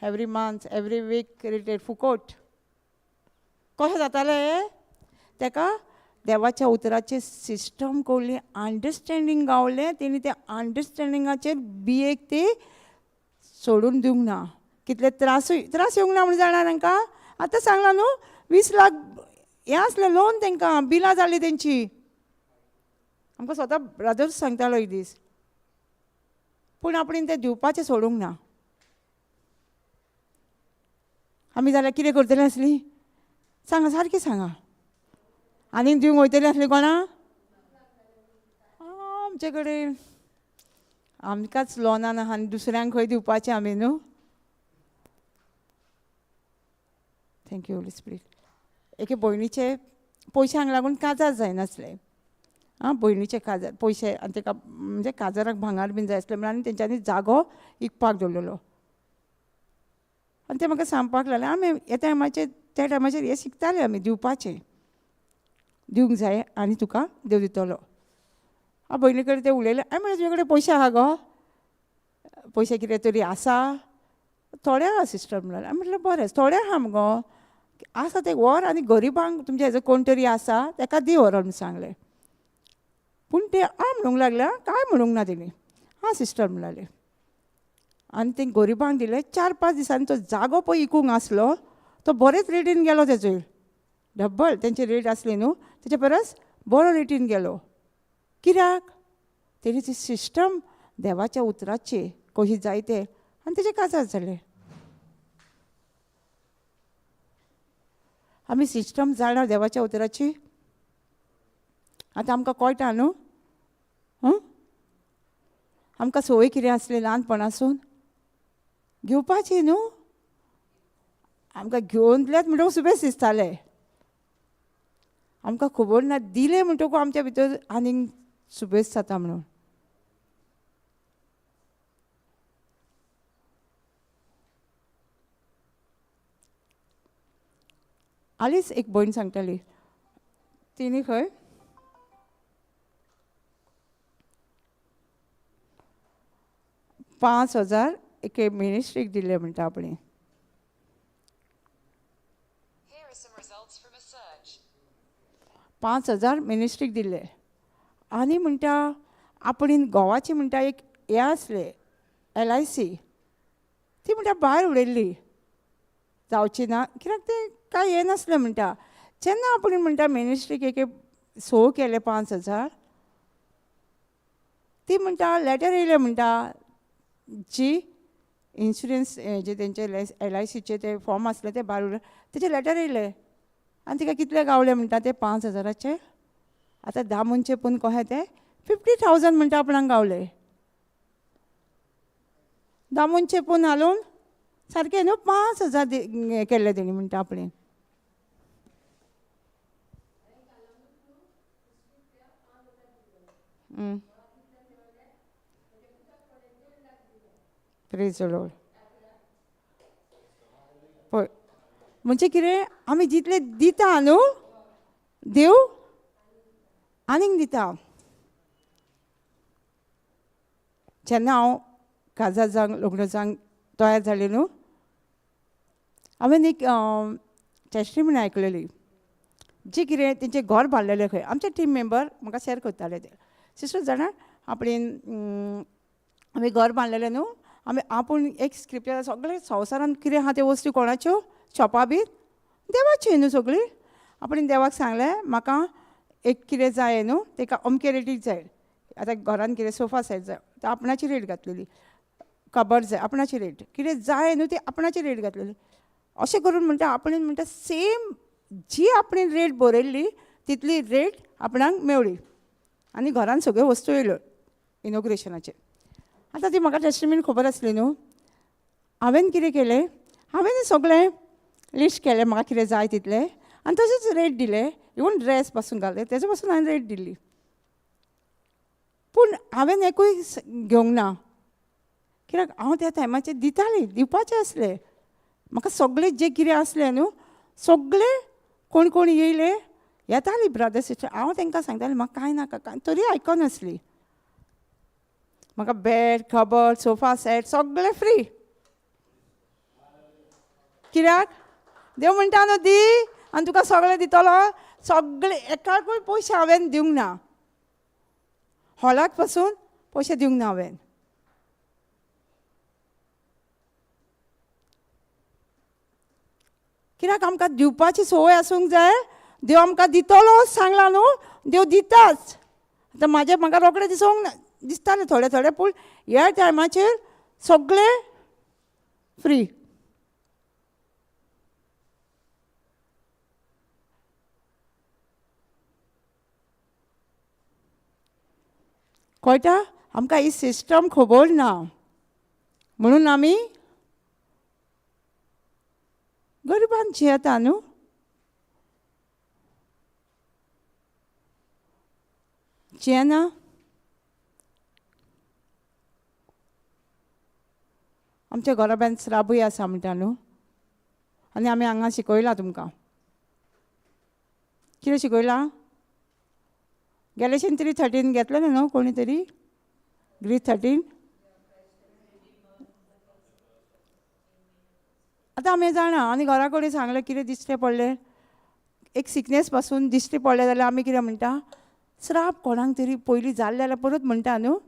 every month every week related Phukot. कशें जातालें तेका देवाच्या उतराचें सिस्टम कळ्ळी, अंडरस्टँडींग गावलें, तेणी त्या अंडरस्टँडिंगाचेर बियेक ती सोडून दिवंक ना. कितले त्रासूय त्रास येवंक ना म्हण जाणा तांकां. आतां सांगलां न्हू 20 लाख हें आसलें लोन तांकां, बिलां जालीं तेंची. आमकां स्वता ब्रदर्स सांगतालो एक दीस, पूण आपणें तें दिवपाचें सोडूंक ना. आमी जाल्यार कितें करतलीं आसलीं सांगा, सारकें सांगा. आनीक दिवंक वयतलीं आसलीं कोणा? आमचे कडेन आमकांच लोनां ना आनी दुसऱ्यांक खंय दिवपाचें आमी न्हू. Thank you Holi spirit. एके भयणीचे पयशांक लागून काजार जायनासलें. आं, भयणीचे काजार पयशे आनी तेका म्हणजे काजाराक भांगर बीन जाय आसलें म्हणून आनी तेंच्यांनी जागो इकपाक दवरलेलो. आनी ते म्हाका सांगपाक लागले, आमी ह्या टायमाचेर त्या टायमाचेर हें शिकताले आमी दिवपाचें, दिवंक जाय आनी तुका देव दितलो. हांव भयणी कडेन तें उलयलें, हांवें म्हणलें तुजे कडेन पयशे आहा गो, पयशे कितें तरी आसा, थोडे आहा सिस्टर म्हणलें. हांवें म्हटलें बरें थोडे आहा मगो, आसा ते व्हर आनी गरिबांक तुमच्या हेजो कोण तरी आसा तेका दी व्हरोन म्हूण सांगलें. पूण ते आं म्हणूंक लागल्या, कांय म्हणूंक ना तेणी. आं सिस्टर म्हणलें. आनी ते गरिबांक दिले. 4-5 दिसांनी तो जागो पळय इकूंक आसलो तो बरेच रेटीन गेलो, तेचो डब्बल तेंची रेट आसली न्हू तेच्या परस बरो रेटीन गेलो. कित्याक? तेणी ती सिस्टम देवाच्या उतराची कशी जाय ते आनी तेजें काजार जालें. आमी सिस्टम जाणा देवाच्या उतराची आतां आमकां कळटा न्हू. आमकां संवय कितें आसली ल्हानपणासून घेवपाची न्हू. आमकां घेवन दिल्यात म्हणटकूच सुबेज दिसताले. आमकां खबर ना दिलें म्हणटकूच आमच्या भितर आनीक सुबेज जाता म्हणून. हालींच एक भयण सांगताली, तिणी खंय 5,000 एके मिनिस्ट्रीक दिले म्हणटा आपणे. 5,000 मिनिस्ट्रीक दिले आनी म्हणटा आपणेन घोवाची म्हणटा एक हें आसलें LIC, ती म्हणटा भायर उडयल्ली, जावची ना कित्याक तें कांय हें नासलें म्हणटा. जेन्ना आपण म्हणटा मिनिस्ट्रीक एक सो केले 5,000, ती म्हणटा लेटर येयलें म्हणटा जी इन्शुरन्स जे तेंचे LICचे ते फॉर्म आसले ते भायर उडयले, तेजे लेटर येयले आनी तिका कितले गावले म्हणटा ते 5,000चे. आतां 10 मनशे पूण कशें ते 50,000 म्हणटा आपणाक गावले. 10 मनशे पूण घालून सारकें न्हू 5,000 केल्ले तेणी म्हणटा आपणें. Praise the Lord. पळय म्हणजे कितें आमी जितले दिता न्हू देव आनीक दिता. जेन्ना हांव काजार जावंक लग्न जावंक तयार जालें न्हू, हांवें एक टेस्टिमनी आयकलेली, जी कितें तेंचें घर बांदलेलें खंय आमचे टीम मेंबर म्हाका शेर करताले ते. सिस्टर जाणा आपणेन आमी घर बांदलेलें न्हू, आमी आपूण एक स्क्रिप्चर सगळें संवसारान कितें आहा त्यो वस्तू कोणाच्यो शॉपां बी देवाच्यो न्हू सगळीं. आपणें देवाक सांगलें म्हाका एक कितें जाय न्हू तेका अमके रेटीक जाय. आतां घरान कितें सोफा सेट जाय तो आपणाची रेट घातलेली, कबर्ड जाय आपणाची रेट, कितें जाय न्हू ती आपणाची रेट घातलेली. अशें करून म्हणटा आपणें म्हणटा सेम जी आपणें रेट बरयल्ली तितली रेट आपणाक मेवली आनी घरान सगळ्यो वस्तू येयल्यो इनोग्रेशनाचेर. आतां ती म्हाका टेस्टिमनी खबर आसली न्हू. हांवें कितें केलें, हांवें सगळें लिस्ट केलें म्हाका कितें जाय तितलें आनी तशेंच रेट दिले, इवन ड्रेस पासून घाले तेजे पासून हांवें रेट दिली. पूण हांवें एकूय घेवंक ना, कित्याक हांव त्या टायमाचेर दितालीं, दिवपाचें आसलें म्हाका. सगळें जें कितें आसलें न्हू सगळें कोण कोण येयले येतालीं ब्रदर सिस्टर, हांव तांकां सांगतालें म्हाका कांय नाका कांय, तरी आयकनासली. म्हाका बेड कबर्ड सोफा सेट सगळें फ्री, कित्याक देव म्हणटा न्हू दी आनी तुका सगळें दितलो. सगळें एकाकूय पयशे हांवें दिवंक ना, हॉलाक पासून पयशे दिवंक ना हांवें. कित्याक आमकां दिवपाची संवय आसूंक जाय. देव आमकां दितलो सांगलां न्हू, देव दिताच. आतां म्हाजें म्हाका रोखडें दिसोंक दिसतालें थोडे थोडे, पूण ह्या टायमाचेर सगळें फ्री. कळटा आमकां ही सिस्टम खबर ना म्हणून आमी गरिबान जियेता न्हू. जियेना आमच्या घराब्यांत स्राबूय आसा म्हणटा न्हू, आनी आमी हांगा शिकयलां तुमकां. कितें शिकयलां? गेलेशीन तरी 13 घेतलें न्हू कोणी तरी, ग्रीक 13. आतां आमी जाणा आनी घरा कडेन सांगलें कितें दिश्टी पडलें, एक सिकनेस पासून दिश्टी पडलें जाल्यार आमी कितें म्हणटा, स्राप कोणाक तरी पयलीं जाल्लें जाल्यार परत म्हणटा न्हू.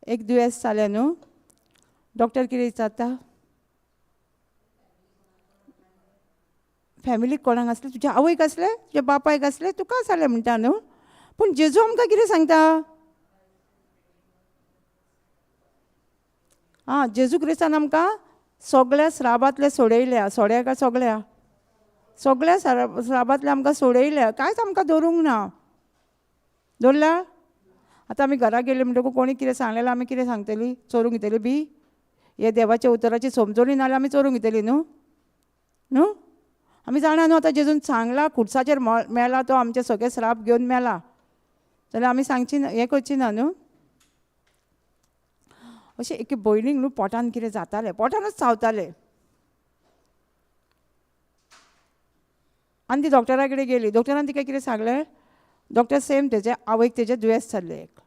एक दुयेंस जालें न्हू, डॉक्टर कितें विचारता, फॅमिलीक कोणाक आसलें, तुज्या आवयक आसलें, तुज्या बापायक आसलें, तुका जालें म्हणटा न्हू. पूण जेजू आमकां कितें सांगता, आं जेजू क्रिस्तान आमकां सगळ्या स्राबांतले सोडयल्या. सोड्या काय सगळ्या सगळ्या स्राबांतले आमकां सोडयल्या, कांयच आमकां दवरूंक ना. दवरला? आतां आमी घरा गेली म्हणटकूच कोणी कितें सांगलें आमी कितें सांगतली? चोरूंक घेतली बी हे देवाच्या उतराची समजणी नाल्यार आमी चोरूंक घेतली न्हू. न्हू आमी जाणा न्हू आतां जेजून सांगला खुर्साचेर मेला तो आमचे सगळे स्राप घेवन मेला, जाल्यार आमी सांगची ना, हें करची ना न्हू. अशें एके भयणीक न्हू पोटान कितें जातालें, पोटानूच चावतालें आनी ती डॉक्टरा कडेन गेली. डॉक्टरान तिका कितें सांगलें, डॉक्टर सेम तेजे आवयक तेजें दुयेंस जाल्लें एक,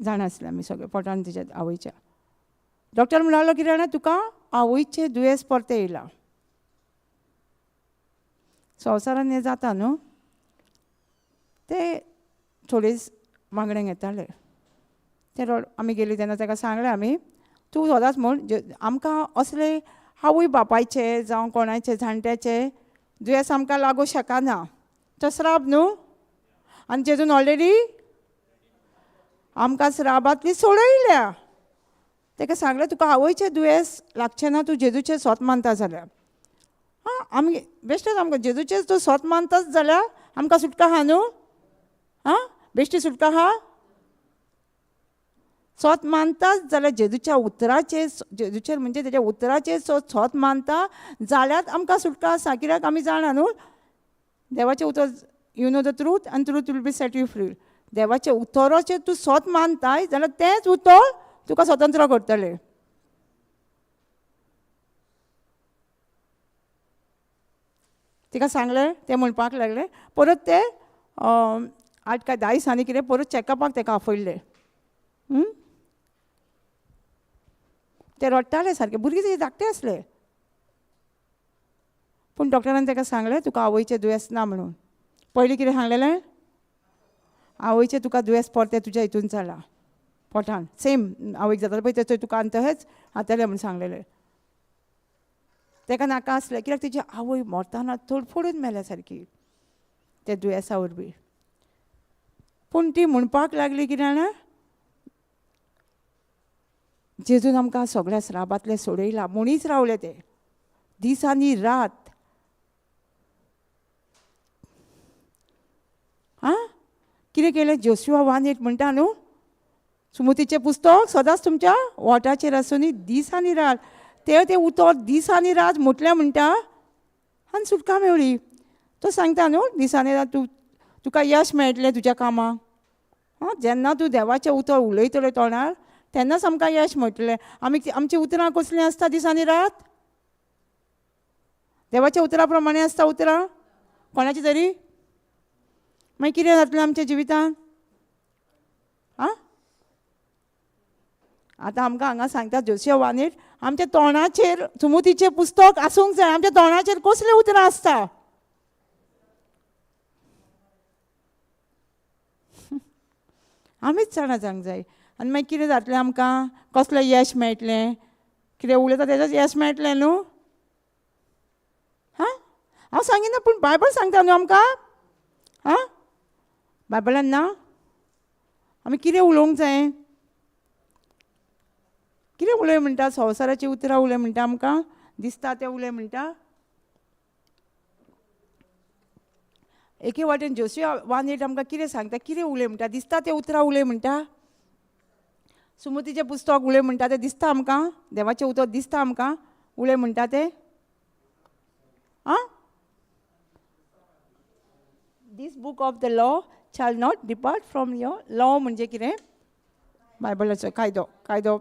जाणा आसलें आमी सगळे पोटान तेज्या आवयच्या. डॉक्टर म्हणलो कितें जाणा, तुका आवयचें दुयेंस परतें येयलां. संवसारान हें जाता न्हू. ते थोडे मागणेक येताले, ते रोड आमी गेली तेन्ना ताका सांगलें आमी, तूं सदांच म्हण आमकां असले आवय बापायचे जावं कोणाचे जाणट्याचे दुयेंस आमकां लागूं शकना, तो स्राप न्हू. आनी जेजून ऑलरेडी आमकां स्राबांतली सोडयल्या. ताका सांगलें तुका आवयचें दुयेंस लागचें ना, तूं जेजूचें सोत मानता जाल्यार. आं आमी बेश्टेच आमकां जेजूचें तूं सोत मानताच जाल्यार आमकां सुटका आहा न्हू. आं बेश्टी सुटका आहा? सोत मानताच जाल्यार जेजूच्या उतराचेर, जेजूचेर म्हणजे तेज्या उतराचेर सोत मानता जाल्यार आमकां सुटका आसा. कित्याक आमी जाणा न्हू देवाचें उतर, you know the truth आनी truth will be set you free. देवाच्या उतराचेर तूं सोत मानताय जाल्यार तेंच उतर तुका स्वतंत्र करतलें. तिका सांगलें, तें म्हणपाक लागलें. परत ते 8 काय 10 दिसांनी कितें परत चॅकअपाक ताका आफयल्लें. ते रडटाले सारके, भुरगीं तेजे धाकटे आसले. पूण डॉक्टरान ताका सांगलें तुका आवयचें दुयेंस ना म्हणून. पयलीं कितें सांगलेलें, आवयचें तुका दुयेंस परतें तुज्या हितून जालां पोटान, सेम आवयक जातालें पळय तेचो तुका आनी तशेंच जातलें म्हूण सांगलेलें. ताका नाका आसलें कित्याक तेजी आवय मरतना तडफडून मेल्या सारकी त्या दुयेंसा वरवीं. पूण ती म्हणपाक लागली कितें जाणा, जेजून आमकां सगळ्या स्राबांतलें सोडयलां म्हणीच रावले ते दीस आनी रात. आं कितें केलें, जोशुआ 1:8 म्हणटा न्हू, सुमतीचें पुस्तक सदांच तुमच्या वोटाचेर आसूं दीस आनी रात, ते तें उतर दीस आनी रात म्हटलें म्हणटा आनी सुटका मेवली. तो सांगता न्हू दिसांनी रात तूं तुका यश मेळटलें तुज्या कामाक. आं जेन्ना तूं देवाचें उतर उलयतलें तोंडार तेन्नाच आमकां यश मेळटलें. आमी आमचीं उतरां कसलीं आसता दिसांनी रात? देवाच्या उतरां प्रमाणे आसता उतरां कोणाची तरी? मागीर कितें जातलें आमच्या जिवितांत? आं आतां आमकां हांगा सांगता जोशिया 1:8, आमच्या तोंडाचेर सुमुतीचें पुस्तक आसूंक जाय. आमच्या तोंडाचेर कसलीं उतरां आसता? आमीच जाणा जावंक जाय. आनी मागीर कितें जातलें आमकां, कसलें यश मेळटलें? कितें उलयता तेजेंच यश मेळटलें न्हू. हां हांव सांगिना पूण बायबल सांगता न्हू आमकां. आं बायबलान ना आमी कितें उलोवंक जाय, कितें उलय म्हणटा? संवसाराची उतरां उलय म्हणटा आमकां, दिसता तें उलय म्हणटा. एके वाटेन जोशिया 1:8 आमकां कितें सांगता, कितें उलय म्हणटा? दिसता तें उतरां उलय म्हणटा. सुमतीचें पुस्तक उलय म्हणटा तें दिसता आमकां, देवाचें उतर दिसता आमकां उलय म्हणटा तें. आं This book of the law shall not depart from your law म्हणजे कितें? बायबलाचो कायदो, कायदो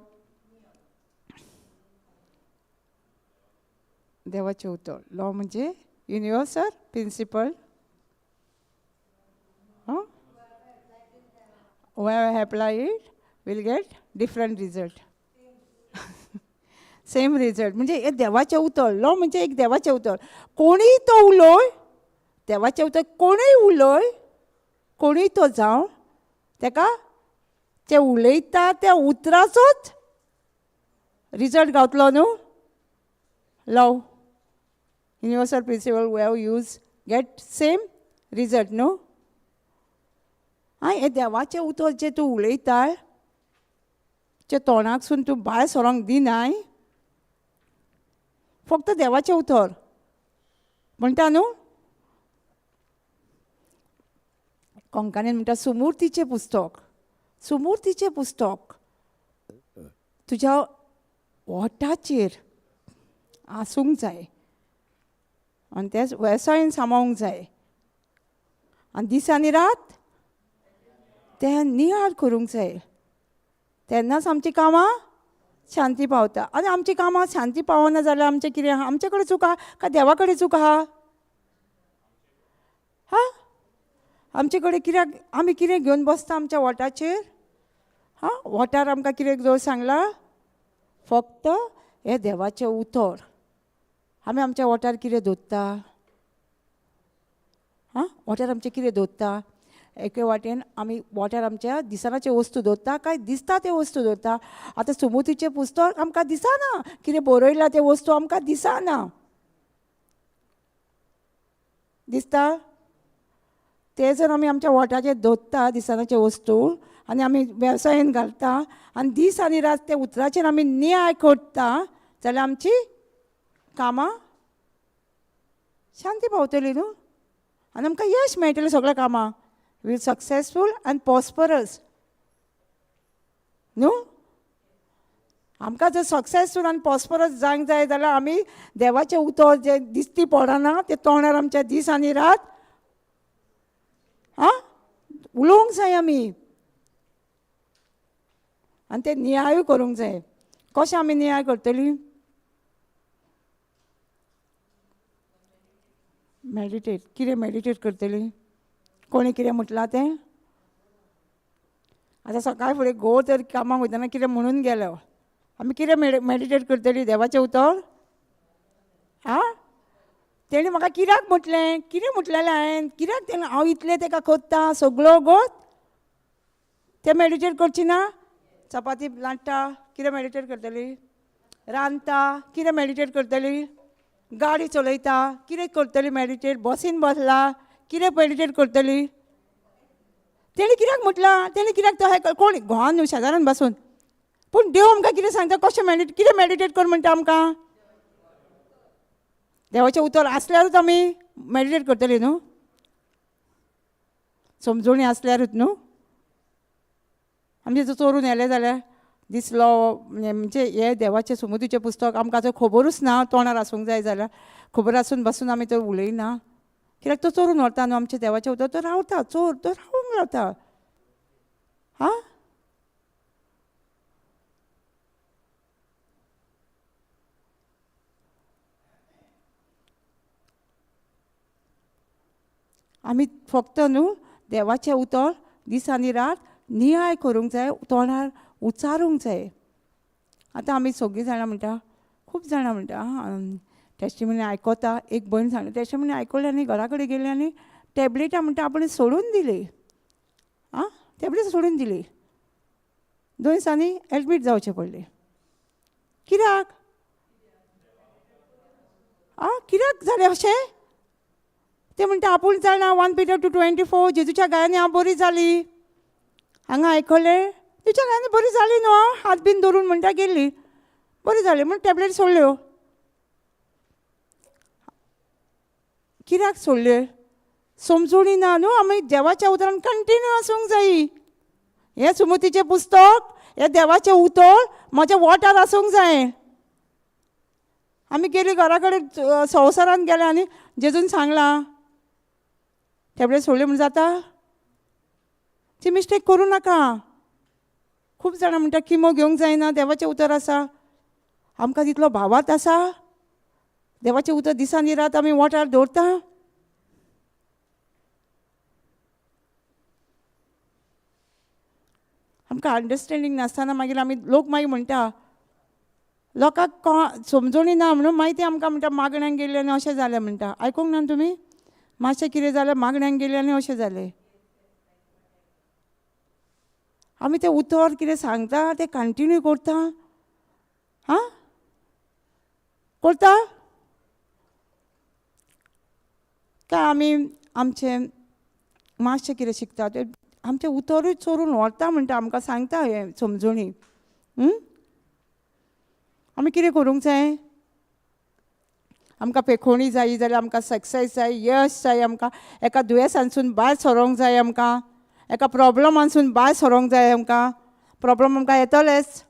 देवाचें उतर. लॉ म्हणजे universal principle. Whoever apply it will get different result. Same result. म्हणजे हे देवाचें उतर. लॉ म्हणजे एक देवाचें उतर. कोणीय तो उलय, देवाचें उतर कोणूय उलय, कोणूय तो जावं, तेका ते उलयता त्या उतराचोच रिजल्ट गावतलो न्हू. Law universal principle we have use get same result न्हू. आं हें देवाचें उतर जें तूं उलयताय, जे तोंडाकसून तूं भायर सरोंक दिनाय, फक्त देवाचें उतर म्हणटा न्हू. कोंकणीन म्हणटा सुमूर्तीचें पुस्तक. सुमूर्तीचें पुस्तक तुज्या ओठाचेर आसूंक जाय आनी तेच वेवसायन सांबाळूंक जाय आनी दीस आनी रात तें नियाळ करूंक जाय. तेन्नाच आमचीं कामां शांती पावता. आनी आमचीं कामां शांती पावना जाल्यार आमचें कितें आहा? आमचे कडेन चूक आहा काय देवा कडेन चूक आहा? हा, आमचे कडेन कित्याक आमी कितें घेवन बसता आमच्या वोटाचेर? हा, वोटार आमकां कितें दवर सांगलां? फक्त हें देवाचें उतर. आमी आमच्या वोटार कितें दवरता? हा, वोटार आमचें कितें दवरता? एके वाटेन आमी वोटार आमच्या दिसनाचे वस्तू दवरता काय दिसता ते वस्तू दवरता? आतां सुमतीचें पुस्तक आमकां दिसना, कितें बरयलां तें वस्तू आमकां दिसना. दिसता ते जर आमी आमच्या वोटाचेर दवरता दिसनाचे वस्तू आनी आमी वेवसायेन घालता आनी दीस आनी रात त्या उतराचेर आमी न्याय करता जाल्यार आमची कामां शांती पावतली न्हू आनी आमकां यश मेळटलें सगळ्या कामां. वील सक्सेसफूल आनी प्रॉस्परस न्हू. आमकां जर सक्सेसफूल आनी प्रॉस्परस जावंक जाय जाल्यार आमी देवाचें उतर जें दिसती पडना तें तोंडार आमच्या दीस आनी रात आं उलोवंक जाय आमी आनी तें नियाळूय करूंक जाय. कशें आमी नियाळ करतली? मेडिटेट. कितें मेडिटेट करतली? कोणी कितें म्हटलां तें? आतां सकाळ फुडें घोव तर कामाक वयतना कितें म्हणून गेलो, आमी कितें मेडिटेट करतली? देवाचें उतर? आं, तेणें म्हाका कित्याक म्हटलें? कितें म्हटलेलें हांवें? कित्याक तेणें हांव इतलें तेका कोत्ता सगळो गोत? तें मेडिटेट करची ना? चपाती लाट्टा कितें मेडिटेट करतली? रांदता कितें मेडिटेट करतली? गाडी चलयता कितें करतली मेडिटेट? बसीन बसला कितें मेडिटेट करतली? तेणें कित्याक म्हटलां? तेणें कित्याक तो हें कोण घोवान न्हू शेजारान बसून. पूण देव आमकां कितें सांगता? कशें मेडिटेट कितें मेडिटेट कर म्हणटा आमकां? देवाचें उतर आसल्यारूच आमी मेडिटेट करतली न्हू, समजोणी आसल्यारूच न्हू. आमचें चोरून येलें जाल्यार दिसलो म्हणजे हें देवाचें सुमतीचें पुस्तक आमकां आतां खबरूच ना, तोंडार आसूंक जाय जाल्यार खबर आसून बसून आमी तर उलयना कित्याक तो चोरून व्हरता न्हू आमचें देवाचें उतर. तो रावता चोर, तो रावूंक रावता. आं, आमी फक्त न्हू देवाचें उतर दीस आनी रात नियाळ करूंक जाय, तोंडार उच्चारूंक जाय. आतां आमी सगळीं जाणां म्हणटा, खूब जाणां म्हणटा टेस्टिमनी आयकता. एक भयण सांगलें टेस्टिमनी आयकली आनी घरा कडेन गेली आनी टॅबलेटां म्हणटा आपण सोडून दिली. आं, टॅबलेट सोडून दिली. 2 दिसांनी एडमीट जावचें पडलें. कित्याक? आं, कित्याक जालें अशें? ते म्हणटा आपूण जाणा 1 Peter 2:24 जेजूच्या गायांनी हांव बरी जाली. हांगा आयकलें तुज्या गायांनी बरी जाली न्हू, हांव हात बीन धरून म्हणटा गेली बरी जाली म्हूण टॅबलेट सोडल्यो. कित्याक सोडल्यो? समजूनी ना न्हू. आमी देवाच्या उतरान कंटिन्यू आसूंक जायी. हें सुमतीचें पुस्तक, हें देवाचें उतर म्हज्या वोटार आसूंक जाय. आमी गेली घरा कडेन संवसारान गेले आनी जेजून सांगलां टॅबलेट सोडली म्हूण जाता? ती मिस्टेक करूं नाका. खूब जाणां म्हणटा किमो घेवंक जायना, देवाचें उतर आसा. आमकां तितलो भावार्थ आसा? देवाचें उतर दिसांनी रात आमी वोटार दवरता? आमकां अंडरस्टँडींग नासतना मागीर आमी लोक मागीर म्हणटा लोकांक समजोणी ना म्हणून मागीर ते आमकां म्हणटा मागण्यांक गेले आनी अशें जालें म्हणटा. आयकूंक ना तुमी? मातशें कितें जालें मागण्यांक गेले आनी अशें जालें. आमी तें उतर कितें सांगता तें कंटिन्यू करता. आं, करता काय आमी आमचें मातशें कितें शिकता तें आमचें उतरूय चोरून व्हरता म्हणटा आमकां सांगता हें समजोणी. आमी कितें करूंक जाय? आमकां पेखोणी जाय जाल्यार आमकां सक्सेस जाय, यश जाय, आमकां एका दुयेंसांसून भायर सरोंक जाय, आमकां एका प्रॉब्लमांसून भायर सरोंक जाय. आमकां प्रॉब्लम आमकां येतलेच,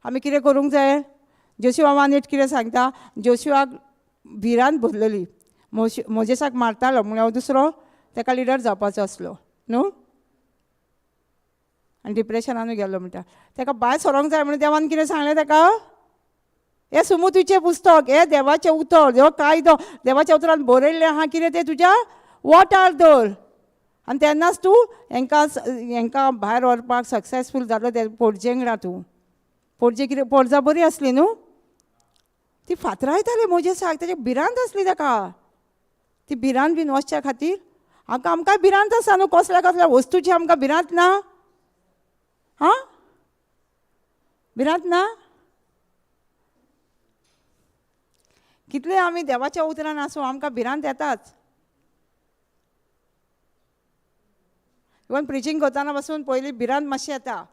आमी कितें करूंक जाय? जोशुआ 1:8 कितें सांगता? जोशुआक भिरांत भरलेली, मोजेसाक मारतालो म्हणल्यार दुसरो ताका लिडर जावपाचो आसलो न्हू, आनी डिप्रेशनानूय गेल्लो म्हणटा. ताका भायर सरोंक जाय म्हणून देवान कितें सांगलें ताका? हें सुमुतीचें पुस्तक, हें देवाचें उतर, हो कायदो देवाच्या उतरान बरयल्लें आहा कितें तें तुज्या वोटार दवर, आनी तेन्नाच तूं हेंकां हेंकां भायर व्हरपाक सक्सेसफूल जातलो. ते पोरजेंगडा तूं पोरजे कितें पोरजा बरी आसली न्हू, ती फातरायताली मोजेसाक, तेजी भिरांत आसली ताका. ती भिरांत बीन वचच्या खातीर आमकां आमकां भिरांत आसा न्हू, कसल्या कसल्या वस्तूची आमकां भिरांत ना? हां, भिरांत ना? कितले आमी देवाच्या उतरान आसूं आमकां भिरांत येताच. इवन प्रिचींग करतना पासून पयलीं भिरांत मातशी येता,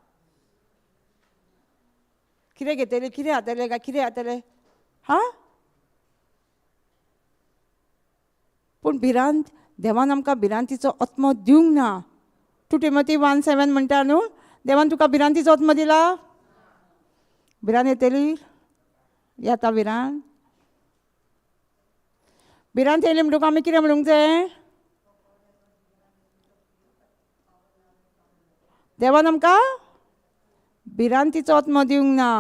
कितें घेतलें, कितें जातलें काय कितें जातलें. हां, पूण भिरांत देवान आमकां भिरांतीचो आत्मो दिवंक ना. 2 Timothy 1:7 म्हणटा न्हू, देवान तुका भिरांतीचो आत्मो दिला? भिरांत येतली, येता भिरांत. भिरांत येयली म्हणटकूच आमी कितें म्हणूंक जाय? देवान आमकां भिरांतीचो आत्मो दिवंक ना,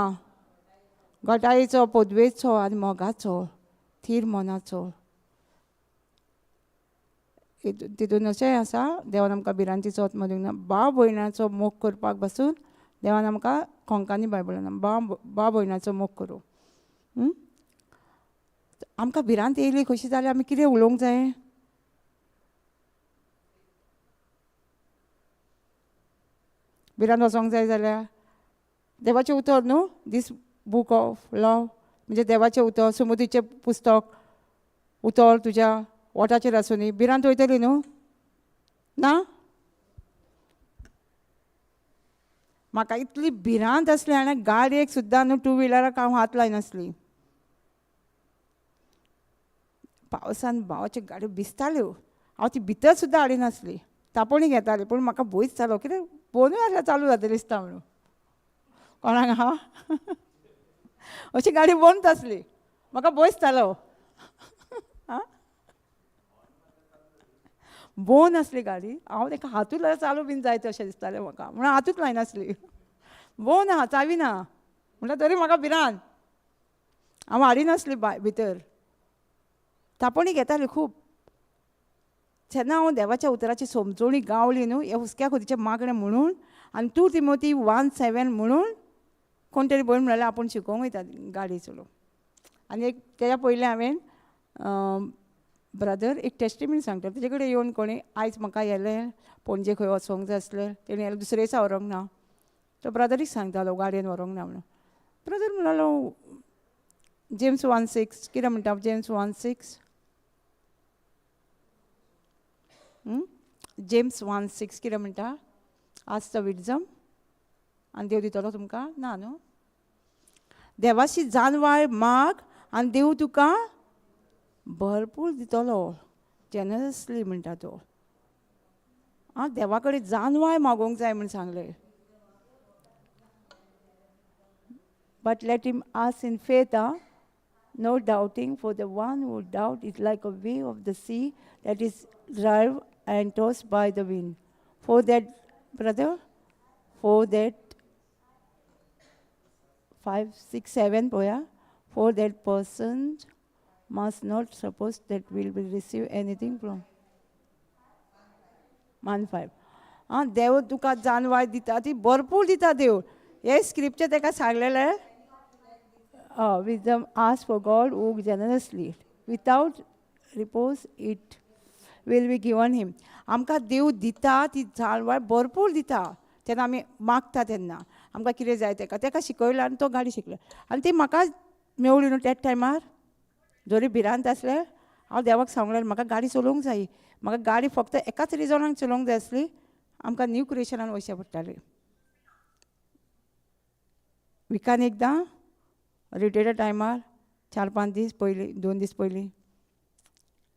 घटायेचो, पदवेचो आनी मोगाचो, थीर मनाचो. तितून अशेंय आसा, देवान आमकां भिरांतीचो आत्मो दिवंक ना. भाव भयणाचो मोग करपाक बसून देवान आमकां कोंकणी बायबलान भाव भयणाचो मोग करूं. आमकां भिरांत येयली कशी जाल्यार आमी कितें उलोवंक जाय? भिरांत वचोंक जाय जाल्यार देवाचें उतर न्हू, दीस बूक ऑफ लव म्हणजे देवाचें उतर, सुमुतीचें पुस्तक उतर तुज्या वोटाचेर आसूं, भिरांत वयतली न्हू ना? म्हाका इतली भिरांत आसली आनी गाडयेक सुद्दां न्हू टू व्हिलराक हांव हात लायनासली. पावसान भावाच्यो गाडयो भिजताल्यो, हांव ती भितर सुद्दां हाडिनासली, तापोवणी घेताली, पूण म्हाका भंयच जालो कितें बोनूय आसल्यार चालू जातली दिसता म्हणून कोणाक. हांव अशी गाडी बंद आसली, म्हाका भंयच जालो. आं, बोन आसली गाडी, हांव ताका हातूच लायल्यार चालू बीन जायत अशें दिसतालें म्हाका, म्हणून हातूच लायनासली. बोन आहा, चावी ना म्हणल्यार तरी म्हाका भिरांत, हांव हाडिनासली भितर, तापोवणी घेताली खूब. जेन्ना हांव देवाच्या उतराची समजोणी गावली न्हू, हे हुस्क्या खोतीचें मागणें म्हणून आनी 2 Timothy 1:7 म्हणून कोण तरी भयण म्हणल्यार आपूण शिकोवंक वयता गाडी चलोवंक. आनी एक तेज्या पयलीं हांवें ब्रदर एक टेस्टिमनी सांगता, तेजे कडेन येवन कोणी आयज म्हाका येलें पणजे खंय वचोंक जाय आसलें, तेणी येलें दुसरे दिसा व्हरोंक ना, तो ब्रदरीक सांगतालो गाडयेन व्हरोंक ना म्हणून. ब्रदर म्हणलो जेम्स 1:6 कितें म्हणटा? जेम्स 1:6, जेम्स 1:6 कितें म्हणटा? आस the wisdom आनी देव दितलो तुमकां ना न्हू? देवाशी जानवाय माग आनी देव तुका भरपूर दितलो, जेनरसली म्हणटा तो. आं, देवा कडेन जानवाय मागोवंक जाय म्हूण सांगलें. But let him ask in faith, no doubting, for the one who doubt is like a wave of the sea that is driven and tossed by the wind. For that, brother, for that 5, 6, 7, poya, for that person must not suppose that will be receive anything from 1:5. आं, देव तुका जानवाय दिता, ती भरपूर दिता देव. हे scripture ताका सांगलेलें, wisdom ask for God who generously without reproach it will be given him. आमकां देव दिता ती जानवाय भरपूर दिता तेन्ना आमी मागता, तेन्ना आमकां कितें जाय तेका, तेका शिकयलो आनी तो गाडी शिकलो. आनी ती म्हाका मेवली न्हू त्याच टायमार, जरी भिरांत आसलें हांव देवाक सांगलें म्हाका गाडी चलोवंक जाय. म्हाका गाडी फक्त एकाच रिजनाक चलोवंक जाय आसली, आमकां न्यू क्रिएशनान वयचें पडटालें. विकान एकदां रिटेच्या टायमार 4-5 दीस पयलीं, 2 दीस पयलीं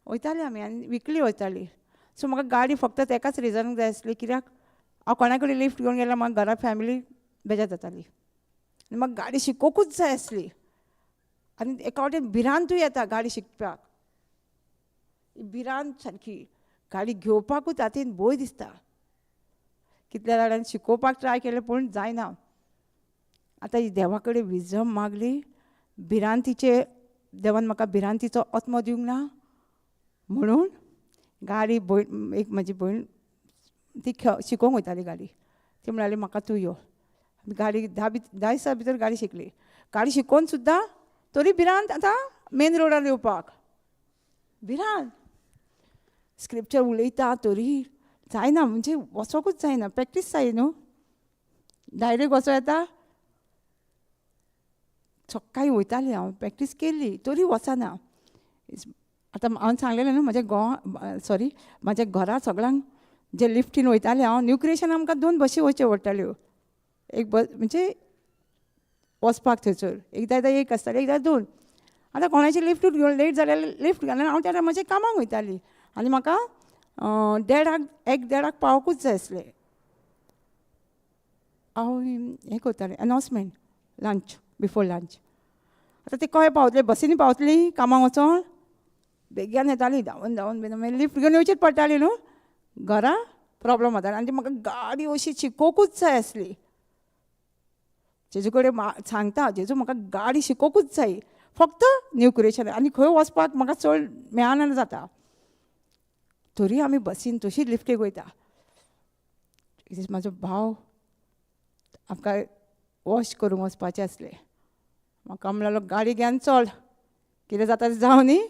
वयताली आमी आनी विकली वयताली. सो म्हाका गाडी फक्त तेकाच रिजनाक जाय आसली, कित्याक हांव कोणा कडेन लिफ्ट घेवन गेल्यार म्हाका घरा फॅमिली बेजार जाताली आनी म्हाका गाडी शिकोवकूच जाय आसली. आनी एका वाटेन भिरांतूय येता गाडी शिकपाक, भिरांत सारकी गाडी घेवपाकूच हातीन भंय दिसता. कितल्या जाणांनी शिकोवपाक ट्राय केलें पूण जायना. आतां ही देवा कडेन विजम मागली, भिरांतीचे देवान म्हाका भिरांतीचो आत्मो दिवंक ना म्हणून गाडी भयण, एक म्हजी भयण ती शिकोवंक वयताली गाडी, ती म्हणाली म्हाका तूं यो. गाडी 10 दिसां भितर गाडी शिकली. गाडी शिकोवन सुद्दां तरी भिरांत आतां मेन रोडार येवपाक भिरांत, स्क्रिप्चर उलयता तरी जायना, म्हणजे वचोकूच जायना, प्रॅक्टीस जाय न्हू, डायरेक्ट वचो येता. सकाळीं वयताली हांव, प्रॅक्टीस केली तरी वचना. आतां हांवें सांगलेलें न्हू म्हज्या घोवा, सॉरी म्हज्या घरा सगळ्यांक जे लिफ्टीन वयतालें हांव, न्यू क्रिएशन आमकां 2 बशी वयच्यो पडटाल्यो, एक बस म्हणजे वचपाक थंयसर, एकदां एकदां एक आसतालें, एकदां 2. आतां कोणाची लिफ्टूच घेवन लेट जाल्यार लिफ्ट घालून हांव त्या टायमार म्हज्या कामाक वयताली आनी म्हाका 1:30 1:30 पावकूच जाय आसलें. हांव हें करतालें अनावन्समेंट लंच बिफोर लंच. आतां ते कशें पावतले, बसींनी पावतली कामाक वचोन, बेगीन येताली धांवन धांवन बीन, मागीर लिफ्ट घेवन येवचीच पडटाली न्हू, घरा प्रोब्लम जातालो. आनी ती म्हाका गाडी अशी शिकोवकूच जाय आसली. जेजू कडेन सांगता, जेजू म्हाका गाडी शिकोवकूच जाय, फक्त न्यू क्रिएशन आनी खंय वचपाक म्हाका चड मेळना जाता. तरी आमी बसीन तशीच लिफ्टीक वयता. एक दीस म्हाजो भाव आमकां वॉश करूंक वचपाचें आसलें, म्हाका म्हणलो गाडी घेवन चल, कितें जाता तें जावं न्ही,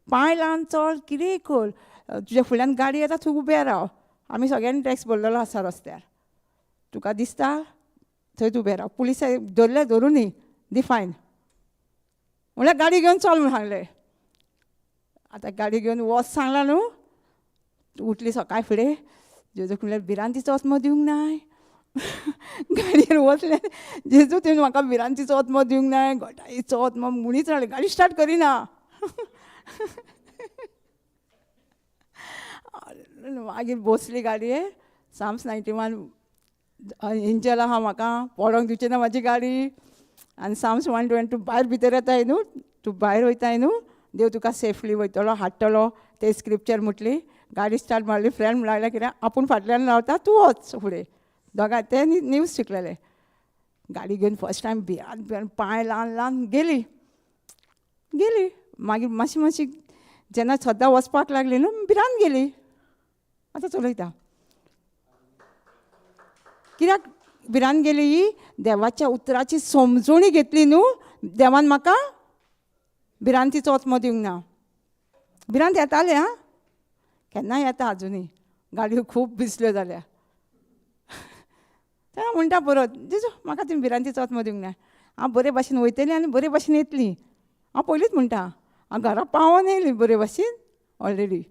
पांय लावन चल, कितेंय कर, तुज्या फुडल्यान गाडी येता तूं उबें राव, आमी सगळ्यांनी टॅक्स भरलेलो आसा रस्त्यार, तुका दिसता थंयच उबें राव, पुलीस धरले धरूं न्ही दी फायन, म्हणल्यार गाडी घेवन चल म्हूण सांगलें. आतां गाडी घेवन वच सांगलां न्हू, उठली सकाळ फुडें, जेजूक म्हणल्यार भिरांतीचो आत्मो दिवंक नाय, गाडयेर वचलें, जेजू तुवें म्हाका भिरांतीचो आत्मो दिवंक नाय, घटाईचो आत्मो म्हणीच रावलें, गाडी स्टार्ट करिना. मागीर बसली गाडयेर, साम्स 91 एंजल आहा म्हाका पडोंक दिवची ना म्हाजी गाडी, आनी साम्स 122 भायर भितर येताय न्हू, तूं भायर वयताय न्हू, देव तुका सेफली वयतलो हाडटलो, ते स्क्रिप्चर म्हटली. गाडी स्टार्ट मारली, फ्रेंड म्हणलें कितें आपूण फाटल्यान रावता तूं वच फुडें, दोगांय ते न्यूज शिकलेले. गाडी घेवन फर्स्ट टायम भिरांत भिरांत पांय ल्हान ल्हान गेली गेली. मागीर मातशी मातशी जेन्ना सद्दां वचपाक लागली न्हू भिरांत गेली. आतां चलयता कित्याक भिरांत गेली, देवाच्या उतराची समजणी घेतली न्हू, देवान म्हाका भिरांतीचो आत्मो दिवंक ना. भिरांत येताले आं, केन्ना येता आजुनूय, गाडयो खूब भिजल्यो जाल्या. तेन्ना म्हणटा परत जेजू म्हाका तुमी भिरांतीचो आत्मो दिवंक ना, हांव बरे भाशेन वयतली आनी बरे भाशेन येतली. हांव पयलींच म्हणटा हांव घरा पावोन येयली बरे भाशेन ऑलरेडी,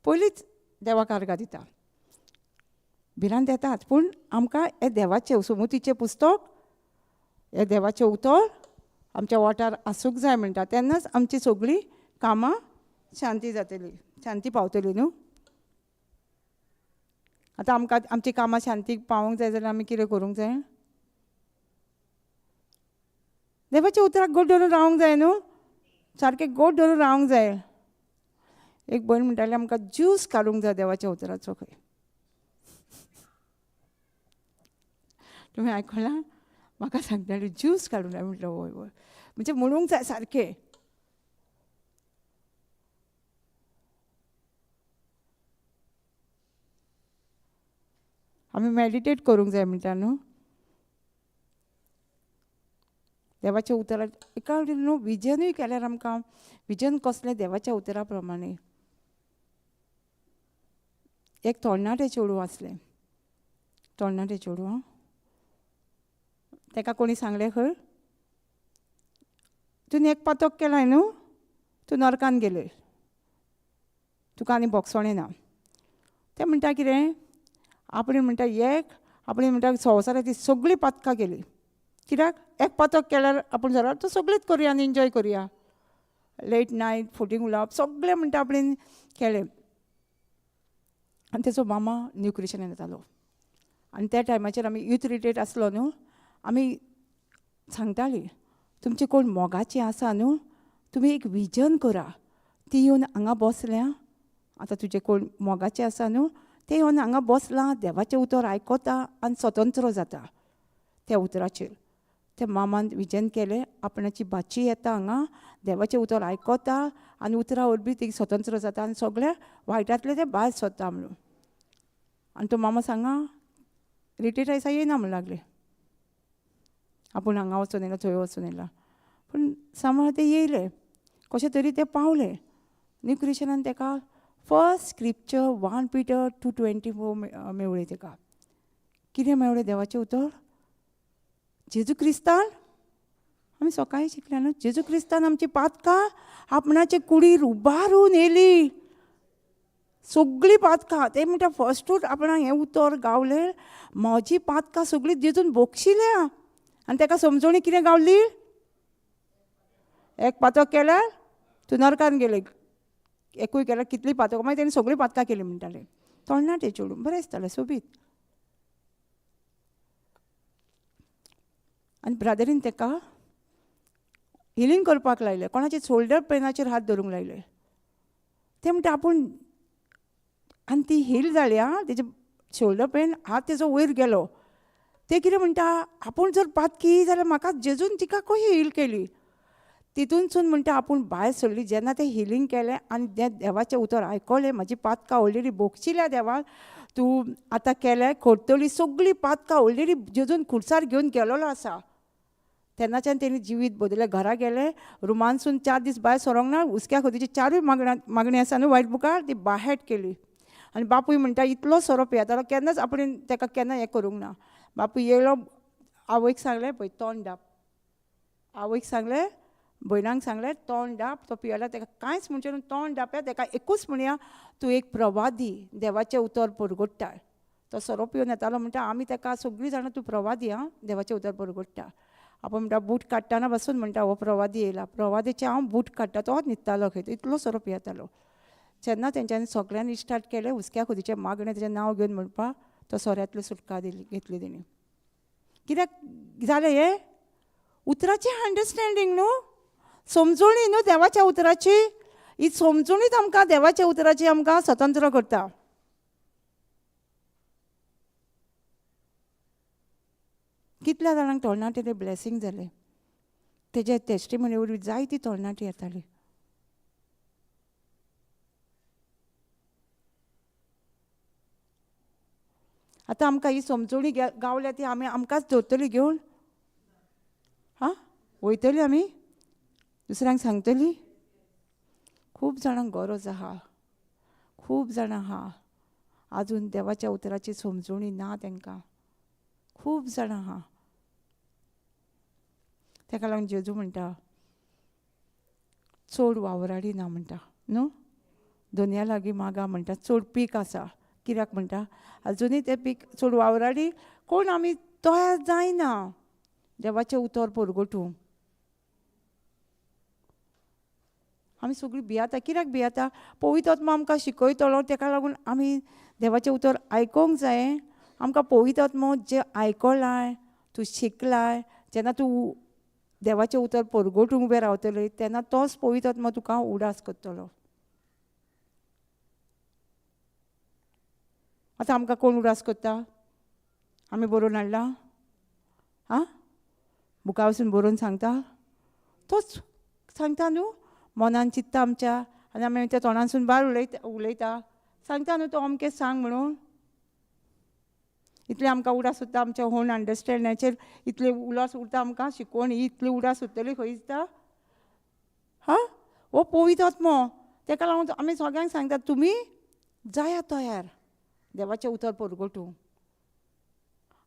पयलींच देवाक आर्गां दिता. भिरांत येतात पूण आमकां हें देवाचें सुमुतीचें पुस्तक, हें देवाचें उतर आमच्या वाठार आसूंक जाय म्हणटा, तेन्नाच आमची सगळीं कामां शांती जातली, शांती पावतली न्हू. आतां आमकां आमची कामां शांतीक पावोंक जाय जाल्यार आमी कितें करूंक जाय, देवाच्या उतराक गोड धरून रावंक जाय न्हू, सारकें गोड धरून रावंक जाय. एक भयण म्हणटाली आमकां ज्यूस काडूंक जाय देवाच्या उतराचो खंय, तुमी आयकलां, म्हाका सांगताली ज्यूस काडूंक जाय, म्हटलें हय हय, म्हणजे म्हणूंक जाय सारकें. आमी मेडिटेट करूंक जाय म्हणटा न्हू देवाच्या उतराक. एका न्हू विजनूय केल्यार आमकां विजन कसलें, देवाच्या उतरा प्रमाणे. एक तरणाटें चेडूं आसलें, तरणाटें चेडूं आं, ताका कोणी सांगलें खंय तुवें एक पातक केलाय न्हू, तूं नरकान गेलय, तुका आनी भोगसणें ना. तें म्हणटा कितें, आपणें म्हणटा एक, आपणें म्हणटा संवसाराची सगळीं पातकां केली, कित्याक एक पातक केल्यार आपूण जाल्यार तो सगळींच करुया आनी एन्जॉय करुया. लेट नायट फोटींग उलोवप सगळें म्हणटा आपणें केलें. आनी तेचो मामा न्यू क्रिश्चनान येतालो आनी त्या टायमाचेर आमी यूथ रिट्रीट आसलो न्हू, आमी सांगतालीं तुमचें कोण मोगाचें आसा न्हू तुमी एक विजन करा, ती येवन हांगा बसल्या, आतां तुजें कोण मोगाचें आसा न्हू तें येवन हांगा बसलां, देवाचें उतर आयकता आनी स्वतंत्र जाता त्या उतराचेर. त्या मामान विजन केलें, आपणाची भाची येता हांगा, देवाचें उतर आयकता आनी उतरां वरवीं ती स्वतंत्र जाता आनी सगळ्या वायटांतलें तें भायर सरता म्हणून. आनी तो मामा सांगा रिट्रीट आयसा येयना म्हणून लागले, आपूण हांगा वचून येयला थंय वचून येयला, पूण सांबाळ ते येयले कशें तरी ते पावले. न्यू क्रिश्चनान तेका फर्स्ट स्क्रिप्चर 1 Peter 2:24 मेवळें. तेका कितें मेवळें देवाचें उतर? जेजू क्रिस्तान, आमी सकाळीं शिकल्या न्हू, जेजू क्रिस्तान आमची पातकां आपणाचे कुडीर उबारून येयली, सगळीं पातकां. ते म्हणटा फर्स्टूच आपणाक हें उतर गावलें, म्हजी पातकां सगळीं जेजून बोगशिल्या. आनी तेका समजोणी कितें गावली? एक पातक केल्यार तूं नरकान गेले, एकूय केल्यार कितलीं पातकां, मागीर तेणी सगळीं पातकां केली म्हणटाले. तरणाटे चेडूं बरें दिसतालें सोबीत. आनी ब्रादरीन तेका हिलींग करपाक लायलें, कोणाचे शोल्डर पेनाचेर हात धरूंक लायले. ते म्हणटा आपूण, आनी ती हील जाली आं, तेजे शोल्डर पेन हात तेजो वयर गेलो. ते कितें म्हणटा आपूण जर पातकी जाल्यार म्हाका जेजून तिका कशी हील केली. तितूनसून म्हणटा आपूण भायर सरली. जेन्ना तें हिलींग केलें आनी तें देवाचें उतर आयकलें, म्हाजी पातकां ऑलरेडी भोगशिल्या देवान, तूं आतां केलें करतली, सगळीं पातकां ऑलरेडी जेजून खुर्सार घेवन गेलोलो आसा. तेन्नाच्यान तेणी जिवीत बदललें. घरा गेलें, रुमानसून 4 दीस भायर सरोंक ना, हुसक्या खोतीची 4 मागणी आसा न्हू वायट बुकार, ती बाहेट केली. आनी बापूय म्हणटा इतलो सोरो पियेतालो केन्नाच आपणें तेका केन्ना हें करूंक ना. बापूय येयलो, आवयक सांगलें पळय तोंड धाप, आवयक सांगलें, भयणांक सांगलें तोंड धाप, तो पियेला तेका कांयच म्हणचें न्हू, तोंड धापया, तेका एकूच म्हणया तूं एक प्रवादी, देवाचें उतर परगट्टा. तो सोरो पिवन येतालो म्हणटा आमी तेका सगळीं जाणां तूं प्रवादी आं, देवाचें उतर परगट्टा. आपूण म्हणटा बूट काडटना बसून म्हणटा हो प्रवादी येयला, प्रवादीचे हांव बूट काडटा, तो न्हिदतालो खंय, इतलो सोरो पियेतालो. जेन्ना तेंच्यांनी सगळ्यांनी स्टार्ट केलें हुसक्या खोतीचें मागणें तेजें नांव घेवन म्हणपाक, तो सोऱ्यांतली सुटका दिली घेतली तेणी. कित्याक जालें हें? उतराचें अंडरस्टँडींग न्हू, समजोणी न्हू देवाच्या उतराची. ही समजोणीच आमकां देवाच्या उतराची आमकां स्वतंत्र करता. कितल्या जाणांक तरणाटे ते ब्लेसींग जालें, तेजे टेस्टिमनी वरवीं जायती तरणाटी येताली. आतां आमकां ही समजोणी गावल्या ती आमी आमकांच दवरतली घेवन, हां वयतली आमी दुसऱ्यांक सांगतली. खूब जाणांक गरज आहा, खूब जाणां आहा आजून देवाच्या उतराची समजोणी ना तेंकां, खूब जाणां आहा. तेका लागून जेजू म्हणटा चड वावराडी ना म्हणटा न्हू, दोनया लागीं मागा म्हणटा, चड पीक आसा. कित्याक म्हणटा आजुनूय तें पीक चड वावराडी कोण आमी तयार जायना देवाचें उतर परगटूंक. आमी सगळीं भियेता. कित्याक भियेता? पवित्र आत्मा आमकां शिकयतलो, तेका लागून आमी देवाचें उतर आयकोंक जाय. आमकां पवित्र आत्मो जें आयकलाय तूं शिकलाय, जेन्ना तूं देवाचें उतर परगटूंक उबें रावतलें तेन्ना तोच पवित्र आत्मो तुका उडास करतलो. आतां आमकां कोण उडास करता? आमी बरोवन हाडला, आं बुका वचून बरोवन सांगता, तोच सांगता न्हू, मनान चित्ता आमच्या आनी आमी त्या तोंडांसून भायर उलयता, सांगता न्हू तो अमकें सांग म्हणून. इतलें आमकां उडास उरता आमच्या ओन अंडरस्टँडिंगाचेर, इतलें उडास उरता आमकां शिकोवन, ही इतली उडास उरतली खंय दिसता? हां हो पवित्र आत्मो. तेका लागून आमी सगळ्यांक सांगता तुमी जाया तयार देवाचें उतर परगटूंक.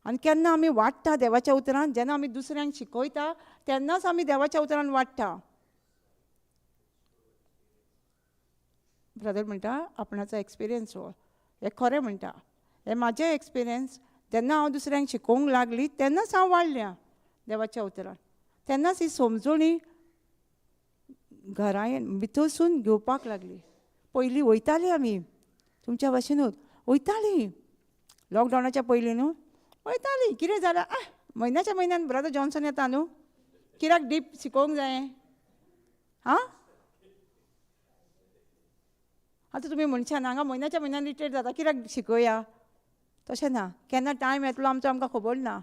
आनी केन्ना आमी वाडटा देवाच्या उतरान, जेन्ना आमी दुसऱ्यांक शिकयता तेन्नाच आमी देवाच्या उतरान वाडटा. ब्रदर म्हणटा आपणाचो एक्सपिरियन्स हो, हें खरें म्हणटा, हें म्हाजें एक्सपिरियन्स. जेन्ना हांव दुसऱ्यांक शिकोवंक लागली तेन्नाच हांव वाडल्या देवाच्या उतरान, तेन्नाच ही समजोणी घरा भितरसून घेवपाक लागली. पयलीं वयतालीं आमी तुमच्या भाशेनूच वयतालीं, लॉकडावनाच्या पयलीं न्हू वयतालीं. कितें जालें, आ म्हयन्याच्या म्हयन्यान ब्रदर जॉन्सन येता न्हू, कित्याक डीप शिकोवंक जाय? आं, आतां तुमी मनशान हांगा म्हयन्याच्या म्हयन्यान रिट्रेट जाता, कित्याक शिकोवया? तशें ना, केन्ना टायम येतलो आमचो आमकां खबर ना.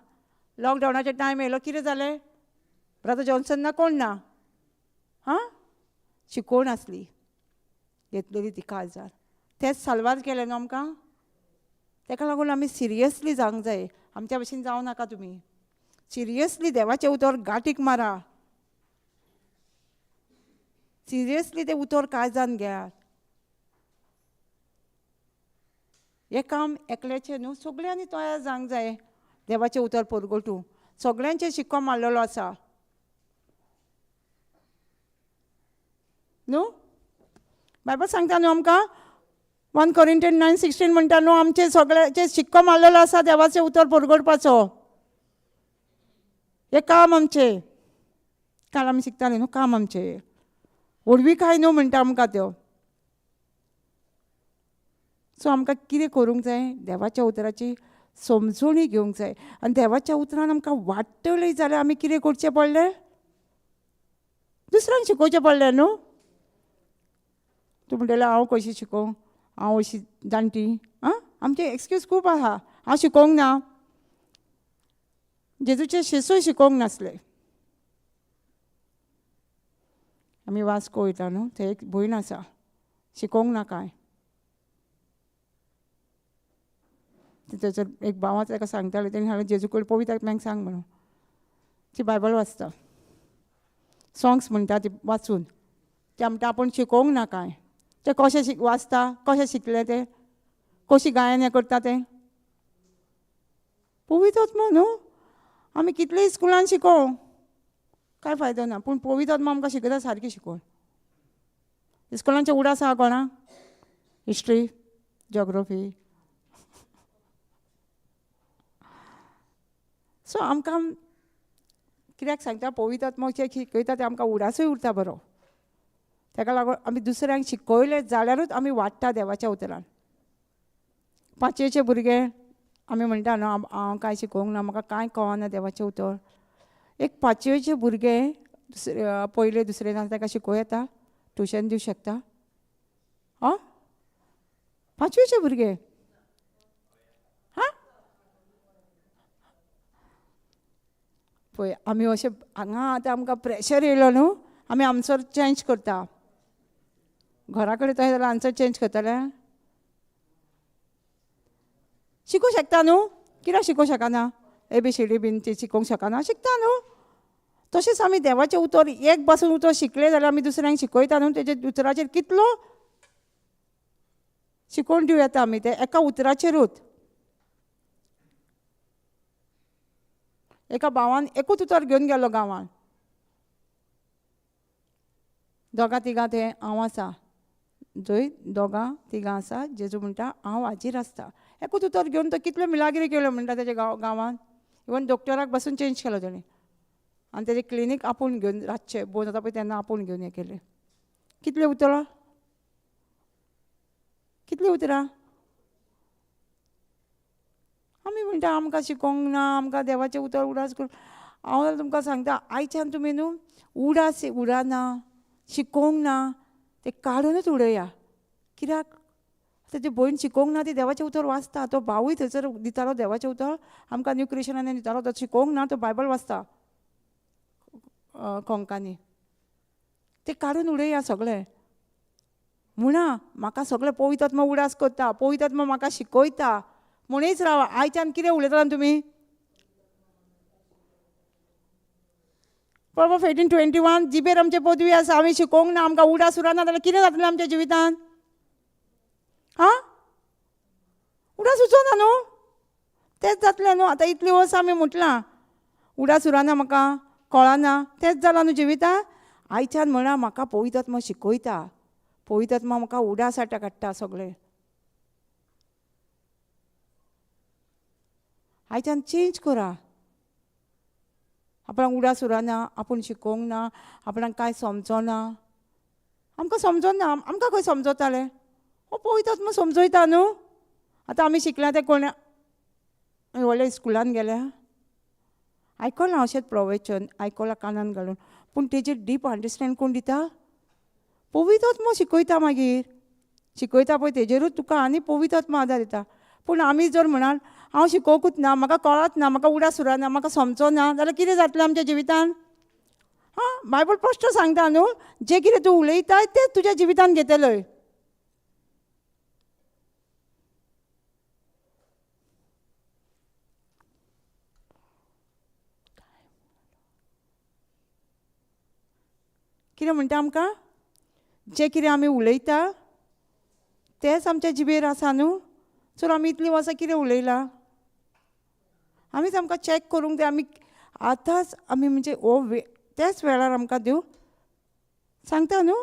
लॉकडावनाचेर टायम येयलो, कितें जालें, ब्रदर जॉन्सन ना, कोण ना. हां, शिकोवण आसली घेतलेली ती काळजार, तेंच साल्वार केलें न्हू आमकां. तेका लागून आमी सिरियसली जावंक जाय, आमच्या भशेन जावं नाका तुमी. सिरियसली देवाचें उतर गांठीक मारा, सिरियसली तें उतर काळजान घेयात. हें काम एकल्याचें न्हू, सगळ्यांनी तयार जावंक जाय देवाचें उतर परगटूं. सगळ्यांचेर शिक्को मारलेलो आसा न्हू. बायबल सांगता न्हू आमकां, 1 Corinthians 9:16 म्हणटा न्हू, आमचे सगळ्याचे शिक्को मारलेलो आसा देवाचें उतर परगटपाचो. हें काम आमचें, काल आमी शिकताले न्हू, काम आमचें, व्हडवीकाय न्हू म्हणटा आमकां त्यो. सो आमकां कितें करूंक जाय, देवाच्या उतराची समजणी घेवंक जाय. आनी देवाच्या उतरान आमकां वाडटली जाल्यार आमी कितें करचें पडलें, दुसऱ्यांक शिकोवचें पडलें न्हू. तूं म्हणटलें हांव कशी शिकोवं, हांव अशी जाणटी. आं, आमचे एक्सक्यूज खूब आहा, हांव शिकोवंक ना. जेजूचे शिसूय शिकोवंक नासले. आमी वास्को वयता न्हू, थंय एक भयण आसा, शिकोवंक ना कांय. थंयसर एक भाव आसा, ताका सांगताले, तेणी सांगलें जेजू कडेन पवित्र आत्म्याक सांग म्हणून. ती बायबल वाचता, सॉंग्स म्हणटा ती वाचून. ते म्हणटा आपूण शिकोवंक ना कांय. ते कशें वाचता, कशें शिकलें ते, कशी गायन हें करता तें पवित्र आत्मो न्हू. आमी कितलेय स्कुलान शिकोवं कांय फायदो ना, पूण पवित्र आत्मो आमकां शिकयता सारकी शिकोवन. इस्कुलांचे उडास आहा कोणा, हिस्ट्री, जॉग्रफी. सो आमकां कित्याक सांगता, पवित्र आत्मो जे शिकयता तें आमकां उडासूय उरता बरो. ताका लागून आमी दुसऱ्यांक शिकयले जाल्यारूच आमी वाडटा देवाच्या उतरान. पांचवेचे भुरगे आमी म्हणटा न्हू, हांव कांय शिकोवंक ना, म्हाका कांय कळना देवाचें उतर. एक पांचवेचे भुरगे दुसरे पयले दुसरे ना ताका शिकोवं येता, ट्युशन दिवं शकता. आं, पांचवेचे भुरगे, हां, पळय आमी अशें हांगा आतां आमकां प्रेशर येयलो न्हू, आमी आन्सर चेंज करता. घरा कडेन तशें जाल्यार आन्सर चेंज करतले. शिकूंक शकता न्हू, कित्याक शिकोवंक शकना? ए बी सी डी बीन ती शिकोवंक शकना, शिकता न्हू. तशेंच आमी देवाचें उतर एक पासून उतर शिकले जाल्यार आमी दुसऱ्यांक शिकयता न्हू. तेजे उतराचेर कितलो शिकोवन दिवं येता आमी ते एका उतराचेरूच. एका भावान एकूच उतर घेवन गेलो गांवान, दोगां तिगां ते हांव आसा, जंय दोगां तिगां आसा जेजू म्हणटा हांव हाजीर आसता. एकूच उतर घेवन तो कितल्यो मिलाग्री केल्यो म्हणटा तेज्या गांवान. इवन डॉक्टराक पासून चेंज केलो तेणें, आनी तेजें क्लिनीक आपूण घेवन रातचें बंद जाता पळय तेन्ना आपूण घेवन हें केलें. कितलीं उतरां, कितलीं उतरां आमी म्हणटा आमकां शिकोवंक ना, आमकां देवाचें उतर उडास करून. हांव जाल्यार तुमकां सांगता, आयच्यान तुमी न्हू उडास उडाना, शिकोवंक ना तें काडुनूच उडया. कित्याक आतां ती भयण शिकोवंक ना, ती देवाचें उतर वाचता. तो भावूय थंयसर दितालो देवाचें उतर आमकां, न्यू क्रिएशनान दितालो, तो शिकोवंक ना, तो बायबल वाचता कोंकानी. तें काडून उडया सगळें. म्हणा म्हाका सगळें पवित्र आत्मो उडास करता, पवित्र आत्मो म्हाका शिकयता म्हणीच रावा. आयच्यान कितें उलयता तुमी? Proverbs 18:21, जिबेर आमचे पदवी आसा, आमी शिकोवंक ना, आमकां उडास उरना जाल्यार कितें जातलें आमच्या जिवितान? हां, उडास उरचो ना न्हू, तेंच जातलें न्हू. आतां इतलीं वर्सां आमी म्हटलां उडास उरना, म्हाका कळना, तेंच जालां न्हू जिवितान. आयच्यान म्हणा म्हाका पवित्र आत्मो शिकयता, पवित्र आत्मो म्हाका उडास हाडटा काडटा सगळें. आयच्यान चेंज करा. आपणाक उडास उरना, आपूण शिकोवंक ना, आपणाक कांय समजना, आमकां समजना, आमकां खंय समजतालें? हो पवित्र आत्मो समजयता न्हू. आतां आमी शिकल्या तें कोण व्हडल्या स्कुलान गेल्या, आयकलां अशेंच प्रवचन आयकलां कानान घालून, पूण तेजेर डीप अंडरस्टँड कोण दिता? पवित्र आत्मो शिकयता. मागीर शिकयता पळय तेजेरूच तुका आनी पवित्र आत्मो आदार दिता. पूण आमी जर म्हणाल हांव शिकोवंकूच ना, म्हाका कळत ना, म्हाका उडास उरना, म्हाका समजो ना, जाल्यार कितें जातलें आमच्या जिवितान? हां, बायबल स्पश्ट सांगता न्हू, जें कितें तूं उलयताय तें तुज्या जिवितान घेतलय. कितें म्हणटा आमकां? जें कितें आमी उलयता तेंच आमच्या जिबेर आसा न्हू. सो आमी इतलीं वर्सां कितें उलयलां? आमीच आमकां चॅक करूंक जाय. आमी आतांच आमी म्हणजे हो त्याच वेळार आमकां देव सांगता न्हू,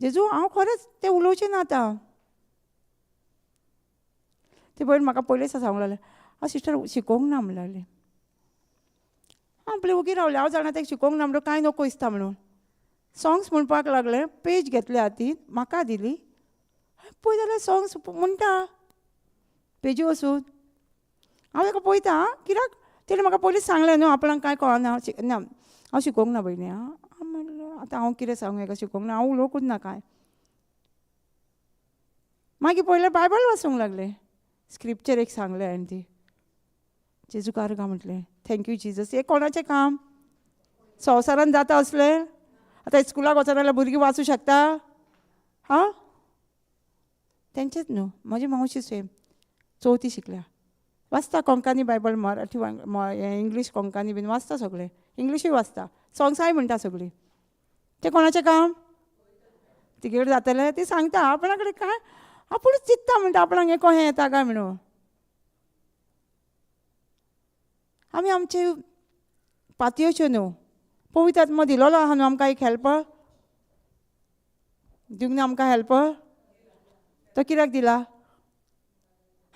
जेजू हांव खरेंच तें उलोवचें ना आतां. ती भयण म्हाका पयलींच सांगूंक लागलें, हांव सिस्टर शिकोवंक ना म्हणूंक लागली. हांव आपलें ओगी रावलें, हांव जाणा तें शिकोवंक ना म्हणून कांय नको दिसता म्हणून. सोंग्स म्हणपाक लागलें, पेज घेतले हातीन, म्हाका दिली, पळय जाल्यार सोंग्स म्हणटा पेजी वचून. हांव ताका पळयता आं, कित्याक तेणें म्हाका पयलींच सांगलें न्हू आपणाक कांय कळना, ना हांव शिकोवंक ना भयणी. आं म्हणलें आतां हांव कितें सांगूं हेका, शिकोवंक ना, हांव उलोवंकूच ना कांय. मागीर पयलें बायबल वाचूंक लागलें, स्क्रिप्चर एक सांगलें हांवें, ती जेजू कारगा म्हटलें, thank you Jesus. हें कोणाचें काम? संवसारान जाता असलें? आतां स्कुलाक वचना जाल्यार भुरगीं वाचूं शकता? हां, तेंचेच न्हू. म्हजी मावशी सेम चवथी शिकल्या, वाचता कोंकणी बायबल, मराठी, इंग्लीश, कोंकणी बीन वाचता सगळें, इंग्लिशूय वाचता, सोंग्साय म्हणटा सगळीं. तें कोणाचें काम? तिगेर जातलें ती सांगता, आपणा कडेन कांय आपूणच चिंत्ता म्हणटा आपणाक हें कहें येता काय म्हणून. आमी आमचे पातयेच्यो न्हू, पवित्र आत्मो दिलोलो आहा न्हू आमकां एक हेल्पर, दिवंक ना आमकां हेल्पर? तो कित्याक दिला?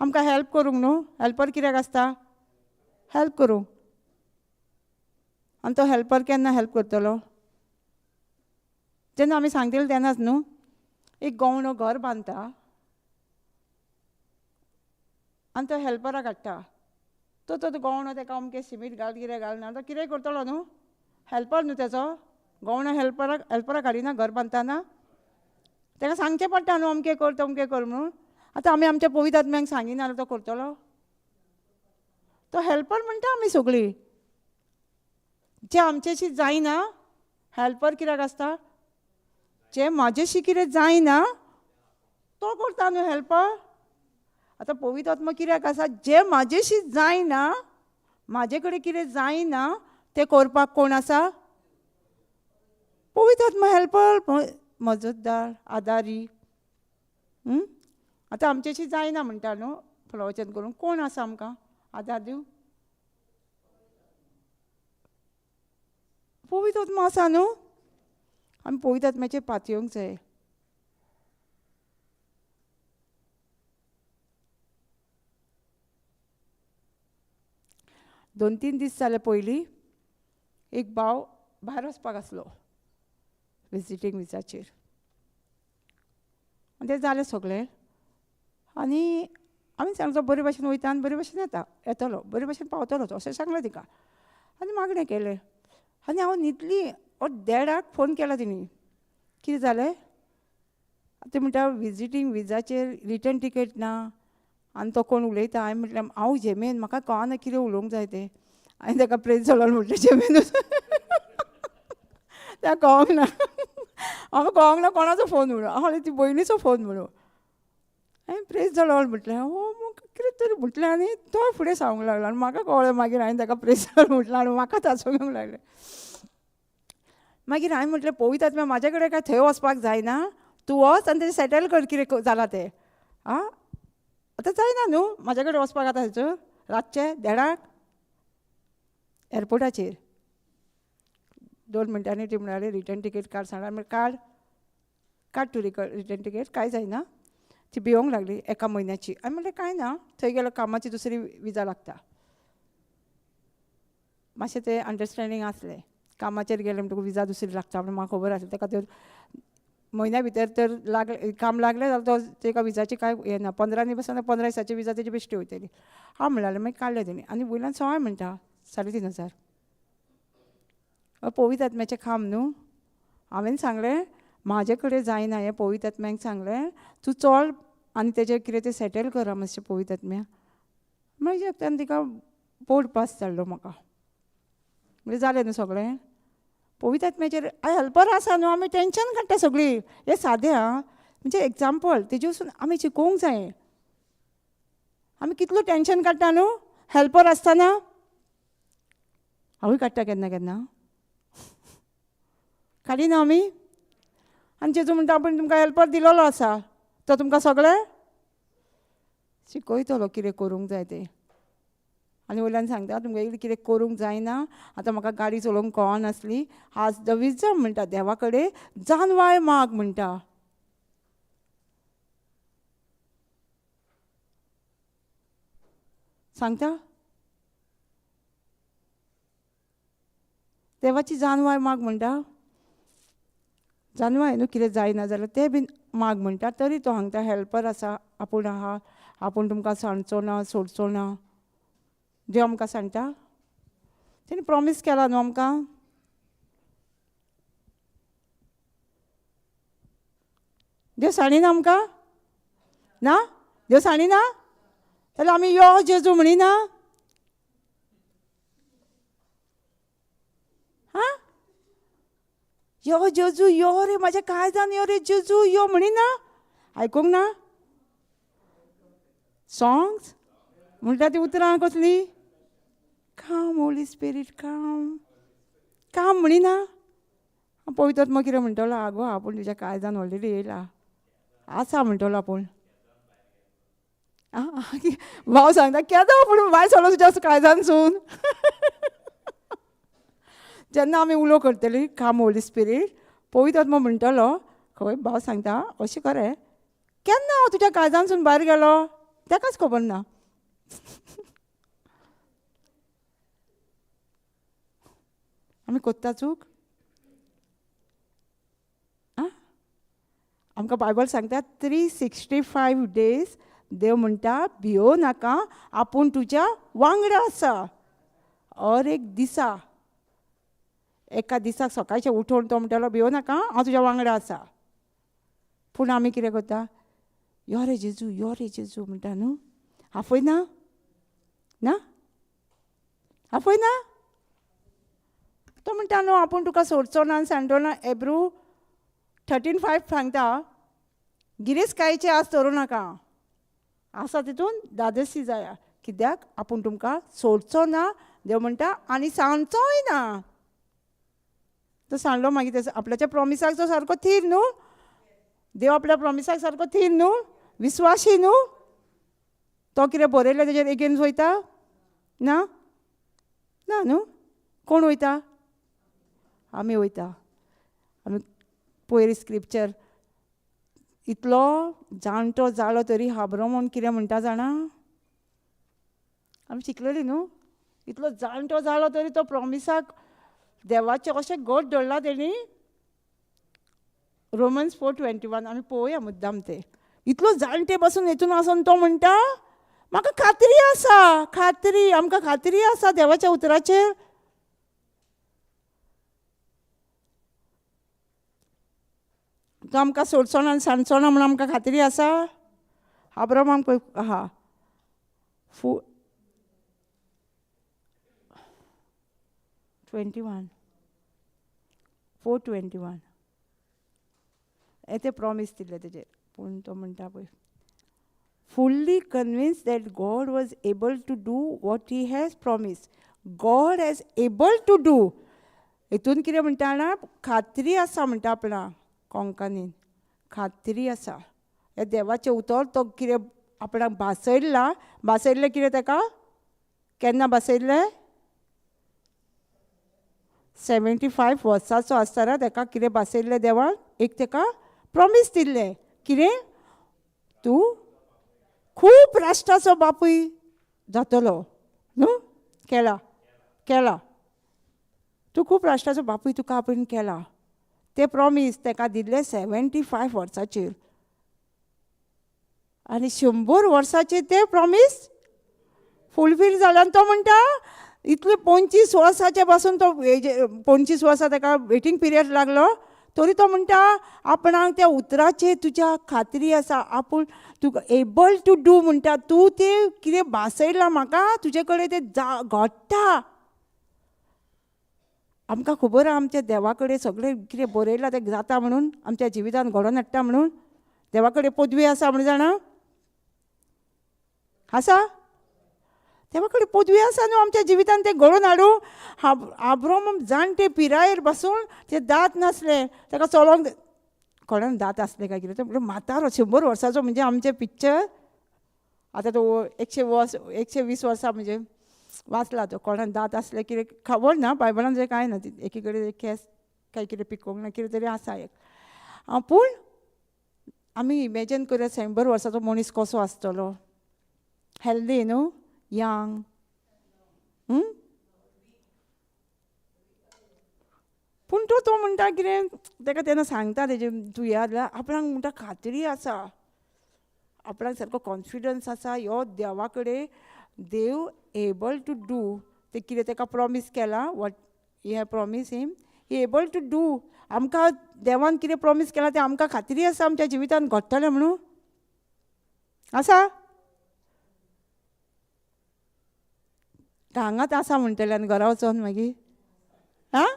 आमकां हेल्प करूंक न्हू. हेल्पर कित्याक आसता? हेल्प करूंक. आनी तो हेल्पर केन्ना हेल्प करतलो? जेन्ना आमी सांगतले तेन्नाच न्हू. एक गवणो घर बांदता आनी तो हेल्पराक हाडटा, तो तो गवणो तेका अमकें सिमीट घाल कितें घाल ना, तो कितेंय करतलो न्हू, हेल्पर न्हू तेचो. गवणो हेल्पराक हाडिना घर बांदतना, तेका सांगचें पडटा न्हू अमकें कर तमकें कर म्हणून. आतां आमी आमच्या पवित्र आत्म्यांक सांगिना जाल्यार तो करतलो? तो हेल्पर म्हणटा आमी सगळीं, जें आमचेशी जायना. हेल्पर कित्याक आसता? जें म्हाजेशी कितें जायना तो करता न्हू हेल्पर. आतां पवित्र आत्मो कित्याक आसा? जें म्हाजेशी जायना, म्हाजे कडेन कितें जायना तें करपाक कोण आसा? पवित्र आत्मो हेल्पर, मजतदार, आदारी. आतां आमचेशी जायना म्हणटा न्हू प्रवचन करूंक, कोण आसा आमकां आदार दिवंक? पवित्र आत्मो आसा न्हू. आमी पवित्र आत्म्याचेर पातयेवंक जाय. दोन तीन दीस जाले पयलीं एक भाव भायर वचपाक आसलो विजिटींग विजाचेर, आनी तें जालें सगळें. आनी आमी सांगलो तो बरे भाशेन वयता आनी बरे भाशेन येता, येतलो बरे भाशेन पावतलो तो, अशें सांगलें तिका. आनी मागणें केलें आनी हांव न्हिदली. देडाक फोन केला तिणी, कितें जालें? ती म्हणटा विजिटींग विजाचेर रिटर्न टिकेट ना आनी तो कोण उलयता. हांवें म्हटलें हांव जेमेन, म्हाका कळना कितें उलोवंक जाय तें. हांवें ताका प्रेज जालो म्हटलें जेमेन, ताका कळोंक ना, हांव कळोंक ना कोणाचो फोन म्हणून, हांव ती भयणीचो फोन म्हणून. हांवें प्रेज जालो म्हटलें, हो कितें तरी म्हटलें. आनी तो फुडें सांगूंक लागलो आनी म्हाका कळ्ळें. मागीर हांवें ताका प्रेज जालो म्हटलें आनी म्हाका ताचो घेवंक लागलें. मागीर हांवें म्हटलें पवित्र आत्म्या म्हाजे कडेन काय थंय वचपाक जायना, तूं वच आनी तें सेटल कर कितें जालां तें. आं आतां जायना न्हू म्हाजे कडेन वचपाक आतां थंयसर रातचें देडाक एअरपोर्टाचेर. 2 मिनटांनी ती म्हणाली रिटर्न टिकेट काड सांगला. म्हणलें काड, काड तूं रिटर्न टिकेट, कांय जायना. ती भिवंक लागली एका म्हयन्याची. हांवें म्हणलें कांय ना, थंय गेलो कामाची दुसरी विजा लागता. मातशें तें अंडरस्टँडींग आसलें, कामाचेर गेलें म्हणटकूच विजा दुसरी लागता म्हणून म्हाका खबर आसलें. ताका त्यो म्हयन्या भितर तर लागले काम लागलें जाल्यार तो तेका विजाची कांय हें ना, 15 बसून 15 दिसाची विजा तेजी बेश्टी वयतली. हांव म्हणलें मागीर काडलें तेणी आनी वयल्यान सवाय म्हणटा 3500. पवित्र आत्म्याचें काम न्हू. हांवें सांगलें म्हाजे कडेन जायना हें, पवित्र आत्म्याक सांगलें तूं चल आनी तेजें कितें तें सेटल करा मातशें पवित्र आत्म्या. मागीर तेन्ना तिका बोर्ड पास धाडलो म्हाका. म्हणजे जालें न्हू सगळें. पवित्र आत्म्याचेर हेल्पर आसा न्हू, आमी टेंशन काडटा सगळीं. हें सादें आं, म्हणजे एग्जाम्पल तेजे वचून आमी शिकोवंक जाय. आमी कितलो टेंशन काडटा न्हू हेल्पर आसतना. हांवूय काडटा केन्ना केन्ना, काडिना आमी. आनी जेजू म्हणटा आपूण तुमकां हेल्पर दिलेलो आसा, तो तुमकां सगळें शिकयतलो कितें करूंक जाय तें. आनी वयल्यान सांगता तुमगें कितें करूंक जायना, आतां म्हाका गाडी चलोवंक कळनासली, आज the wisdom म्हणटा देवा कडेन जानवाय माग म्हणटा. सांगता देवाची जानवाय माग म्हणटा. जानवाय न्हू कितें जायना जाल्यार तें बीन माग म्हणटा. तरी तो सांगता हेल्पर आसा, आपूण आहा, आपूण तुमकां सांडचो ना सोडचो ना. देव आमकां सांडटा, तेणी प्रोमीस केला न्हू आमकां. देव सांडिना आमकां ना, देव सांडिना जाल्यार आमी यो जेजू म्हणिना. हां यो जेजू यो रे म्हाज्या काळजान यो रे जेजू यो म्हणिना. आयकूंक ना सॉंग्स म्हणटा ती उतरां कसली, काम होली स्पिरीट काम काम म्हणिना. पवित्र आत्मो कितें म्हणटलो, आगो आपूण तुज्या काळजान ऑलरेडी येयला आसा म्हणटलो आपूण. भाव सांगता केदो पूण भायर सरलो तुज्या काळजानसून. जेन्ना आमी उलो करतली काम होली स्पिरीट, पवित्र आत्मो म्हणटलो खंय भाव सांगता अशें खरें केन्ना हांव तुज्या काळजानसून भायर गेलो तेकाच खबर ना. आमी कोत्ता चूक. आमकां बायबल सांगता 365 डेज देव म्हणटा भियो नाका, आपूण तुज्या वांगडा आसा. हर एक दिसा, एका दिसाक सकाळचें उठोवन तो म्हणटालो भियो नाका हांव तुज्या वांगडा आसा. पूण आमी कितें करता, यो रे जेजू यो रे जेजू म्हणटा न्हू. आफयना ना, आफयना. तो म्हणटा न्हू आपूण तुका सोडचो ना सांडचो ना. एब्रू 13:5 सांगता गिरेस्तकायेची आस धरूं नाका, आसा तितून दादसी जाया, कित्याक आपूण तुमकां सोडचो ना देव म्हणटा आनी सांडचोय ना. तो सांडलो मागीर तेजो आपल्याच्या प्रोमिसाक तो सारको थीर न्हू, देव आपल्या प्रोमिसाक सारको थीर न्हू, विस्वाशी न्हू. तो कितें बरयलें तेजेर एगेन्स्ट वयता ना ना न्हू. कोण वयता? आमी वयता. आमी पयर स्क्रिप्चर इतलो जाणटो जालो तरी हाबरो म्हूण कितें म्हणटा जाणा, आमी शिकलेली न्हू. इतलो जाणटो जालो तरी तो प्रोमिसाक देवाचें अशें घट धरला तेणी. रोमन्स 4:21 आमी पळोवया मुद्दाम ते. इतलो जाणटे बसून हेतून आसून तो म्हणटा म्हाका खात्री आसा, खात्री, आमकां खात्री आसा देवाच्या उतराचेर. तो आमकां सोडचो ना आनी सांडचो ना म्हूण आमकां खात्री आसा. आब्रामाक पळय आहा 4:21 4:21 हें तें प्रॉमीस दिल्लें तेजेर. पूण तो म्हणटा पळय fully convinced that God was able to do what he has promised. God is able to do. हितून कितें म्हणटा जाणा, खात्री आसा म्हणटा आपणा कोंकणीन, खात्री आसा हे देवाचें उतर तो कितें आपणाक भासयला, भासयल्लें कितें ताका केन्ना भासयल्लें, 75 वर्साचो आसतना ताका कितें भासयल्लें देवान, एक ताका प्रॉमीस दिल्लें कितें, तूं खूब राष्ट्राचो बापूय जातलो न्हू, केला केला, तूं खूब राष्ट्राचो बापूय तुका आपूण केला. ते प्रॉमीस ताका दिल्ले 75 वर्साचेर आनी 100 वर्साचेर ते प्रॉमीस फुलफील जालें. आनी तो म्हणटा इतले 25 वर्साचे पासून तो 25 वर्सां ताका वेटींग पिरियड लागलो, तरी तो म्हणटा आपणाक त्या उतराचेर तुज्या खात्री आसा, आपूण तुका एबल टू do म्हणटा, तूं तें कितें भासयलां म्हाका तुजे कडेन तें घडटा. आमकां खबर आहा आमच्या देवा कडेन सगळें कितें बरयलां तें जाता म्हणून, आमच्या जिवितान घडोवन हाडटा म्हणून. देवा कडेन पदवी आसा म्हण जाणा आसा, देवा कडेन पदवी आसा न्हू आमच्या जिवितान तें घडोवन हाडूं. आब्राम जाणटे पिरायेर बसून ते दांत नासले ताका चलोंक, कोणाक दांत आसले काय कितें, तो म्हातारो 100 वर्साचो म्हणजे आमचें पिक्चर आतां तो 120 वर्सां म्हणजे वाचला तो, कोणाक दांत आसले कितें खबर ना, बायबलान जंय कांय ना, एकी कडेन केंस काय कितें पिकोवंक ना कितें तरी आसा एक. पूण आमी इमेजीन करूया 100 वर्साचो मनीस कसो आसतलो, हेल्दी न्हू, यंग. पूण तो तो म्हणटा कितें ताका तेन्ना सांगता तेजे तूं याद जाल्यार आपणाक म्हणटा खात्री आसा, आपणाक सारको कॉन्फिडन्स आसा, ह्यो देवा कडेन देव एबल टू do ते कितें ताका प्रॉमीस केलां, what he have promise him, he able to do. आमकां देवान कितें प्रॉमीस केलां तें आमकां खात्री आसा आमच्या जिवितान घडटलें म्हणून आसा. हांगाच आसा म्हणटलें आनी घरा वचोन मागीर आं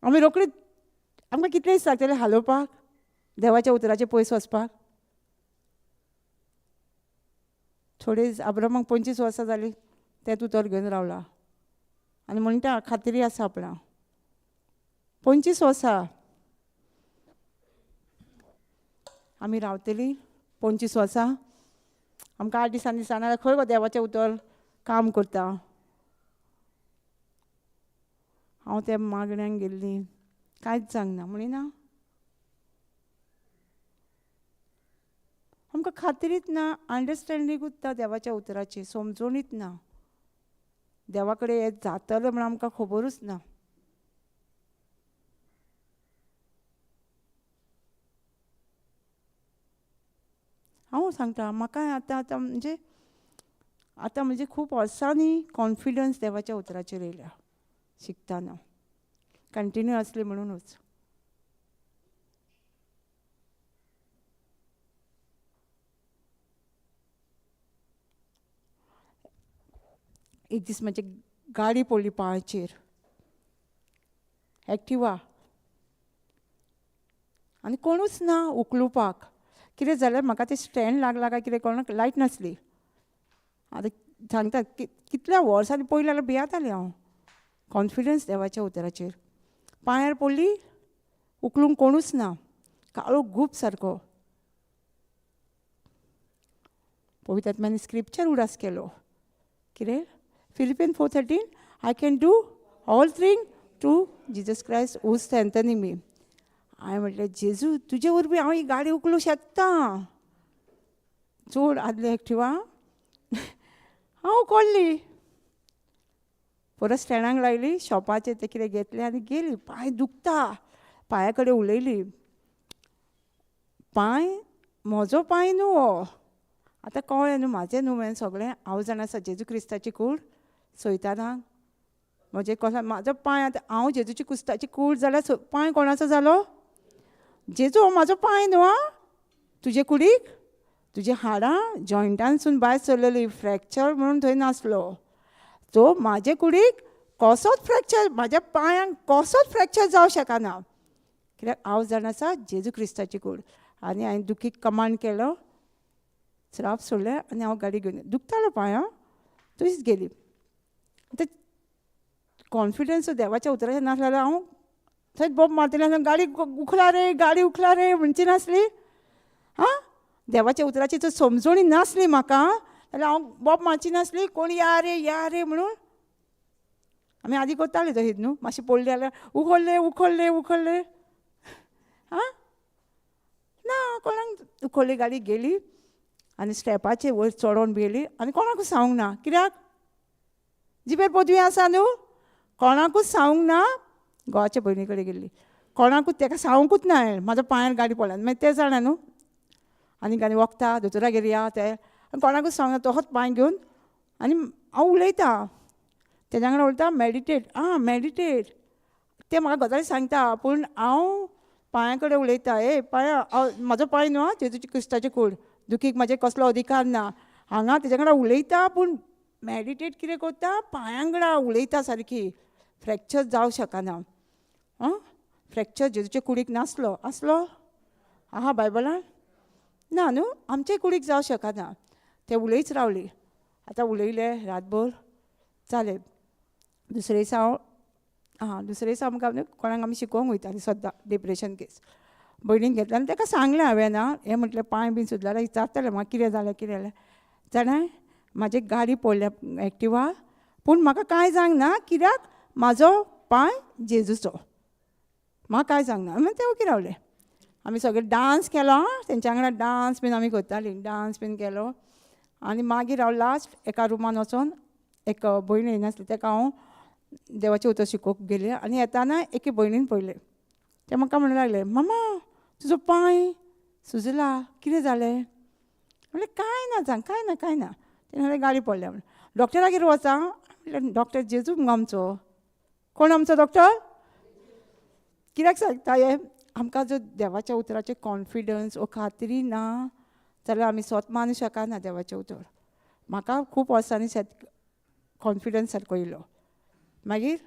आमी रोखडीच आमकां कितले दीस लागतले हालोवपाक देवाच्या उतराचे पयस वचपाक. थोडे दीस आब्रामाक 25 वर्सां जालीं तें उतर घेवन रावला आनी म्हणटा खात्री आसा आपणाक. 25 वर्सां आमी रावतली, 25 वर्सां आमकां 8 दिसांनी दिसना खंय गो देवाचें उतर काम करता. हांव त्या मागण्यांक गेल्ली कांयच जावंक ना म्हणिना, आमकां खात्रीच ना, अंडरस्टँडिंगूच ना देवाच्या उतराची, समजणीच ना, देवा कडेन हें जातलें म्हण आमकां खबरूच ना. हांव सांगता म्हाका आतां आतां म्हणजे आतां म्हणजे खूब वर्सांनी कॉन्फिडन्स देवाच्या उतराचेर येयल्या शिकतना, कंटिन्युअसली म्हणूनच. एक दीस म्हजी गाडी पडली पांयाचेर, एक्टिवा, आनी कोणूच ना उखलुपाक. कितें जालें म्हाका तें स्टँड लागला काय कितें कोणाक लायट नासली. आतां सांगता कितल्या वर्सांनी पयलीं जाल्यार भियेतालें हांव, कॉन्फिडन्स देवाच्या उतराचेर. पांयार पडली, उखलूंक कोणूच ना, काळो गूप सारको. पवित्र आत्म्यान स्क्रिप्चर उडास केलो, कितें Philippians 4:13, I can do all thing through Jesus Christ who strengthening me. हांवें म्हटलें जेजू तुजे वरवीं हांव ही गाडी उखलूं शकता, चड आदली एक्टिवा हांव उखल्ली, परत स्टँडाक लायली, शॉपाचेर तें कितें घेतलें आनी गेली. पांय दुखता, पांया कडेन उलयली, पांय म्हजो पांय न्हू हो, आतां कळ्ळें न्हू म्हाजें न्हू हें सगळें, हांव जाणा आसा जेजू क्रिस्ताची कूड सैतानाक म्हजें कसो म्हाजो पांय, आतां हांव जेजूची क्रिस्ताची कूड जाल्यार पांय कोणाचो जालो? जेजू हो म्हाजो पांय न्हू आं, तुजे कुडीक तुजी हाडां जॉयंटानसून भायर सरलेली, फ्रॅक्चर म्हणून थंय नासलो, तो म्हाजे कुडीक कसोच फ्रॅक्चर, म्हाज्या पांयांक कसोच फ्रॅक्चर जावं शकना, कित्याक हांव जाण आसा जेजू क्रिस्ताची कूड. आनी हांवें दुखीक कमांड केलो, श्राप सोडलें आनी हांव गाडी घेवन, दुखतालो पांय आं, तशीच गेली. आतां कॉन्फिडन्स देवाच्या उतराचेर नासलो जाल्यार हांव थंयच बोब मारतलें आसलें, गाडी उखला रे, गाडी उखला रे म्हणची नासली. आं, देवाच्या उतराची जर समजणी नासली म्हाका जाल्यार हांव बोब मारची नासली, कोण या रे या रे म्हणून. आमी आदी करताली तशीच न्हू, मातशी पडली जाल्यार उखल्ले उखल्ले उखल्ले, आं ना कोणाक उखल्ली, गाडी गेली आनी स्टेपाचेर वयर चडोन गेली आनी कोणाकूच सांगूंक ना, कित्याक जिबेर पदवी आसा न्हू, कोणाकूच सांगूंक ना. घोवाच्या भयणी कडेन गेल्ली, कोणाकूच ताका सांगूंकूच ना हांवें म्हाज्या पांयार गाडी पडल्या. मागीर तें जाणा न्हू, आनी आनी वखदां दोतोरागेर या ते, आनी कोणाकूच सांगना, तसोच पांय घेवन आनी हांव उलयतां तेज्या वांगडा उलयता. मॅडिटेट आं मॅडिटेट तें म्हाका गजाली सांगता, पूण हांव पांया कडेन उलयता. ए पांया, हांव म्हाजो पांय न्हू आं, जेजूची क्रिस्ताची कूड, दुखीक म्हाजें कसलो अधिकार ना. हांगा तेज्या वांगडा उलयता, पूण मॅडिटेट कितें करता, पांयां वांगडा उलयता सारकी. फ्रॅक्चर जावं शकना आं, फ्रॅक्चर जेजूच्या कुडीक नासलो, आसलो आहा बायबलान ना न्हू, आमचे कुडीक जावं शकना. ते उलयच रावली. आतां उलयले रातभर जालें. दुसरे दिसा हांव आं दुसरे दिसा आमकां कोणाक आमी शिकोवंक वयतालीं सद्दां डिप्रेशन केस भयणीन घेतलें आनी ताका सांगलें हांवें आं, हें म्हटलें पांय बीन सुजले जाल्यार विचारतालें म्हाका कितें जालें कितें जालें. जाणा म्हाजी गाडी पडल्या एक्टिवा, पूण म्हाका कांय जावंक ना, कित्याक म्हाजो पांय जेजूचो, म्हाका कांय जावंक ना. मागीर तें ओगी रावलें. आमी सगळे डांस केलो आं, तेंच्या वांगडा डांस बीन आमी करतालीं, डांस बीन केलो. आनी मागीर हांव लास्ट एका रुमान वचोन एक भयण येयनासली ताका हांव देवाचें उतर शिकोवंक गेलें. आनी येताना एके भयणीन पळयलें, तें म्हाका म्हणूंक लागलें, मामा तुजो पांय सुजला, कितें जालें? म्हणलें कांय ना सांग, कांय ना कांय ना. तेणें म्हणलें गाडी पडल्या म्हणून. डॉक्टरागेर वचा. म्हणलें डॉक्टर जेजू मुगो आमचो. कोण आमचो डॉक्टर? कित्याक सांगता हें, आमकां जर देवाच्या उतराचें कॉन्फिडन्स वो खात्री ना जाल्यार आमी स्वत मानूंक शकना देवाचें उतर. म्हाका खूब वर्सांनी शेत कॉन्फिडन्स सारको येयलो. मागीर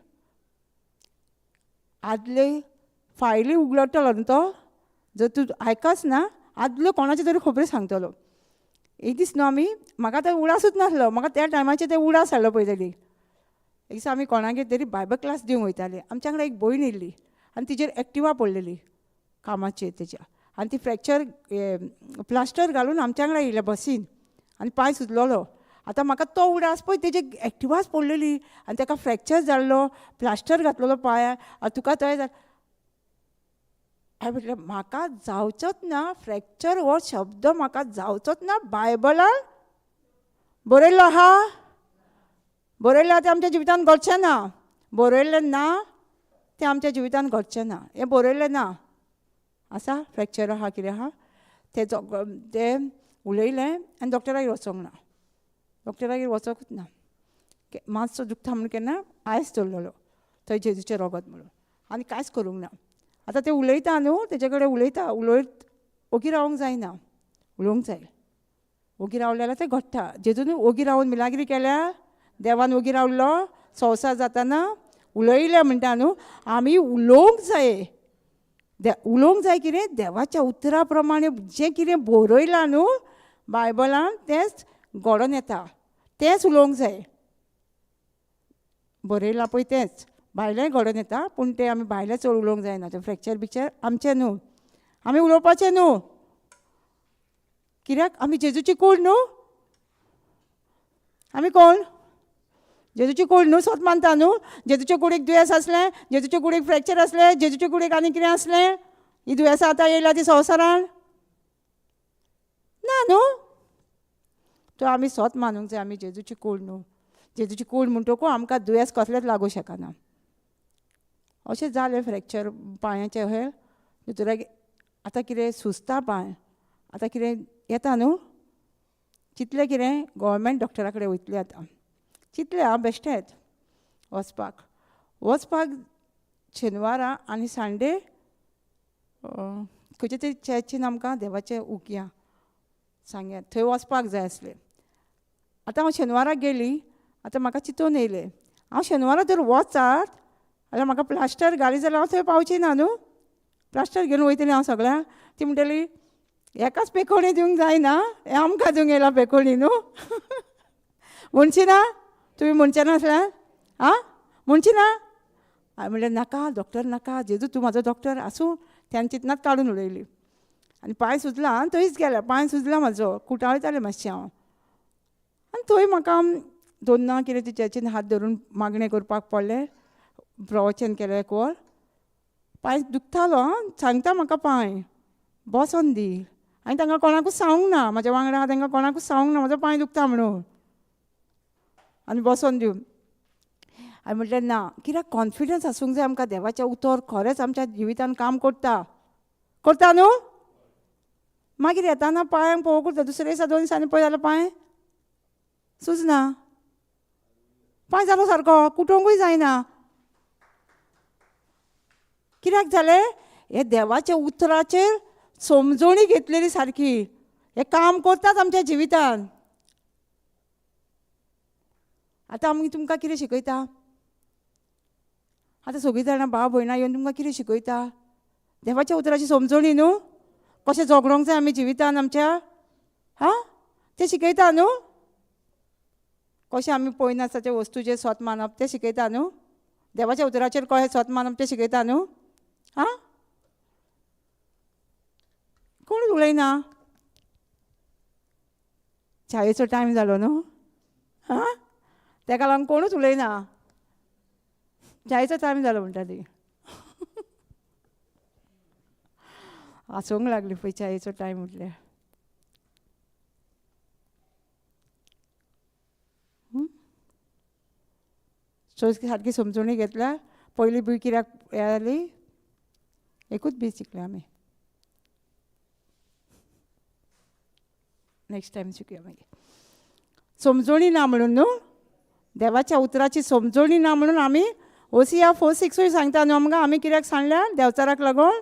आदले फायली उगडटलो न्हू तो, जर तूं आयकच ना आदल्यो कोणाच्यो तरी खबऱ्यो सांगतलो. एक दीस न्हू आमी, म्हाका आतां उडासूच नासलो, म्हाका त्या टायमाचेर ते उडास हाडलो पळय तेणी. एक दीस आमी कोणागेर तरी बायबल क्लास दिवंक वयताले. आमच्या वांगडा एक भयण येयल्ली आनी तिजेर एक्टिवा पडलेली कामाचेर तेच्या, आनी ती फ्रॅक्चर प्लास्टर घालून आमच्या वांगडा येयल्या बसीन आनी पांय सुजलोलो. आतां म्हाका तो उडास पळय तेजे एक्टिवाच पडलेली आनी ताका फ्रॅक्चर जाल्लो, प्लास्टर घातलेलो पांयार, आनी तुका थंय जाल. हांवें म्हटलें म्हाका जावचोच ना फ्रॅक्चर हो शब्द, म्हाका जावचोच ना. बायबलान बरयल्लो आहा, बरयल्लें तें आमच्या जिवितान घडचें ना, बरयल्लें ना तें आमच्या जिवितान घडचें ना, हें बरयल्लें ना. आसा फ्रॅक्चर आहा कितें आहा तें तें उलयलें आनी डॉक्टरागेर वचोंक ना, डॉक्टरागेर वचोंकूच ना. मातसो दुखता म्हणून केन्ना आयस दवरलेलो थंय जेजूचें रगत म्हणून, आनी कांयच करूंक ना. आतां तें उलयता न्हू तेजे कडेन उलयता, उलयत ओगी रावंक जायना, उलोवंक जाय. ओगी रावलें जाल्यार तें घडटा. जेजून ओगी रावन मिलाग्री केल्या, देवान ओगी रावलो संवसार जाताना उलयलें म्हणटा न्हू. आमी उलोवंक जाय, उलोवंक जाय कितें, देवाच्या उतरा प्रमाणे जें कितें बरयलां न्हू बायबलान तेंच घडोन येता, तेंच उलोवंक जाय. बरयलां पळय तेंच, भायलेंय घडोन येता, पूण तें आमी भायलें चड उलोवंक जायना. तें फ्रॅक्चर बिक्चर आमचें न्हू, आमी उलोवपाचें न्हू, कित्याक आमी जेजूची कूड न्हू. आमी कोण? जेजूची कूड न्हू, स्वत मानता न्हू. जेजूच्या कुडीक दुयेंस आसलें, जेजूच्या कुडीक फ्रॅक्चर आसलें, जेजूच्या कुडीक आनी कितें आसलें, ही दुयेंसां आतां येयला ती संवसारान ना न्हू. तो आमी स्वत मानूंक जाय आमी जेजूची कूड न्हू. जेजूची कूड म्हणटकूच आमकां दुयेंस कसलेंच लागूं शकना. अशें जालें फ्रॅक्चर पांयाचें हें दोतोरागेर. आतां कितें सुजता पांय, आतां कितें येता न्हू, चिंतलें कितें गव्हर्मेंट डॉक्टरा कडेन वयतलें. आतां चिंतलें हांव बेश्टेंच वचपाक, वचपाक शेनवारा आनी संडे खंयच्या तरी चर्चीन आमकां देवाचें उकया सांग्यार थंय वचपाक जाय आसलें. आतां हांव शेनवाराक गेली, आतां म्हाका चिंतून येयलें हांव शेनवारा जर वचात जाल्यार म्हाका प्लास्टर घाली जाल्यार हांव थंय पावची ना न्हू, प्लास्टर घेवन वयतलें हांव सगळ्यांक. ती म्हणटली एकाच पेकोणी दिवंक जायना, हें आमकां दिवंक येयला पेकोणी न्हू. म्हणची ना तुमी, म्हणचे नासल्यार आं म्हणची ना. हांवें म्हणलें नाका डॉक्टर नाका, जेजू तूं म्हाजो डॉक्टर आसूं. त्यान चिंतनात काडून उडयली आनी पांय सुजला आनी थंयच गेलें. पांय सुजला म्हाजो, कुटाळटालें मातशें हांव. आनी थंय म्हाका दोन ना कितें तिच्याचेर हात धरून मागणें करपाक पडलें, प्रवचन केलें एक वर. पांय दुखतालो आं, सांगता म्हाका पांय बसोन दी. आनी तांकां कोणाकूच सांगूंक ना, म्हाज्या वांगडा आहा तांकां कोणाकूच सांगूंक ना म्हाजो पांय दुखता म्हणून, आनी बसोन दिवन. हांवें म्हटलें ना, कित्याक कॉन्फिडन्स आसूंक जाय आमकां देवाचें उतर खरेंच आमच्या जिवितान काम करता, करता न्हू. मागीर येताना पांयांक पळोवंक उरता, दुसरे दिसा 2 दिसांनी पळय जाल्यार पांय सुजना, पांय जालो सारको कुटोंकूय जायना. कित्याक जालें? हे देवाच्या उतराचेर समजोणी घेतलेली सारकी, हे काम करतात आमच्या जिवितान. आतां आमी तुमकां कितें शिकयता? आतां सगळीं जाणां भाव भयणां येवन तुमकां कितें शिकयता? देवाच्या उतराची समजोणी न्हू, कशें झगडोंक जाय आमी जिवितान आमच्या, हां तें शिकयता न्हू. कशें आमी पळयनासता त्या वस्तूचेर स्वत मानप तें शिकयता न्हू, देवाच्या उतराचेर कशें स्वत मानप तें शिकयता न्हू. हां कोण उलयना? च्यायेचो टायम जालो न्हू, हां तेका लागून कोणूच उलयना, च्यायेचो टायम जालो म्हणटा ती. हांसूंक लागली पळय च्यायेचो टायम म्हटल्यार. सो सारकी समजणी घेतल्या. पयली बी कित्याक हें जाली, एकूच बी शिकले आमी. नेक्स्ट टायम शिकया मागीर. समजणी ना म्हणून न्हू, देवाच्या उतराची समजणी ना म्हणून आमी ओसिया 4:6 सांगता न्हू आमकां. आमी कित्याक सांगल्या देवचाराक लागून?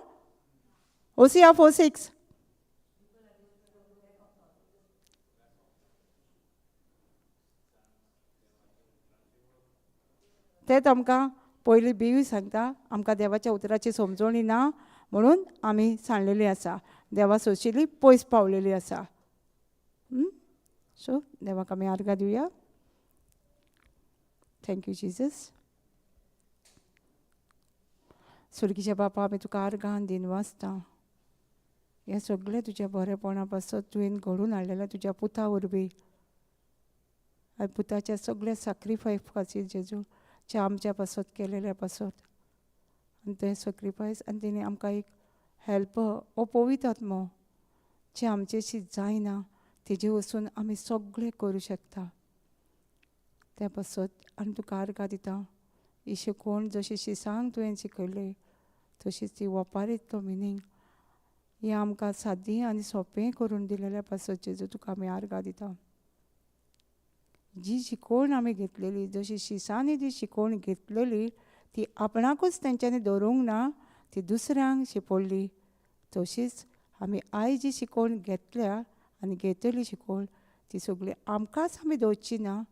ओसिया 4:6. तेंच आमकां पयली बियूय सांगता, आमकां देवाच्या उतराची समजणी ना म्हणून आमी सांडलेली आसा, देवा सोशिली पयस पावलेली आसा. सो देवाक आमी आर्गां दिवया. Thank you Jesus. स्वर्गीच्या बापा, आमी तुका आर्गां दिन वाचता. हें सगळें तुज्या बरेपणा पासत तुवें घडून हाडलेलें तुज्या पुता वरवीं, आनी पुताच्या सगळ्या सॅक्रिफायस खातीर जेजू च्या आमच्या पासत केलेल्या पासत, आनी तें सॅक्रिफायस आनी तेणी आमकां एक हेल्प हो पवित्र आत्मो जें आमचेशी जायना तेजे वचून आमी सगळें करूं शकता त्या पासत आनी तुका आर्गां दिता. ही शिकवण जशी शिसांक तुवें शिकयली तशीच ती वपारींतलो मिनींग हें आमकां सादी आनी सोंपें करून दिलेल्या पासत जेजू तुका आमी आर्गां दिता. जी शिकवण आमी घेतलेली, जशी शिसांनी जी शिकवण घेतलेली ती आपणाकूच तेंच्यांनी दवरूंक ना, ती दुसऱ्यांक शिकवली. तशीच आमी आयज जी शिकवण घेतल्या आनी घेतली शिकवण ती सगळी आमकांच आमी दवरची ना,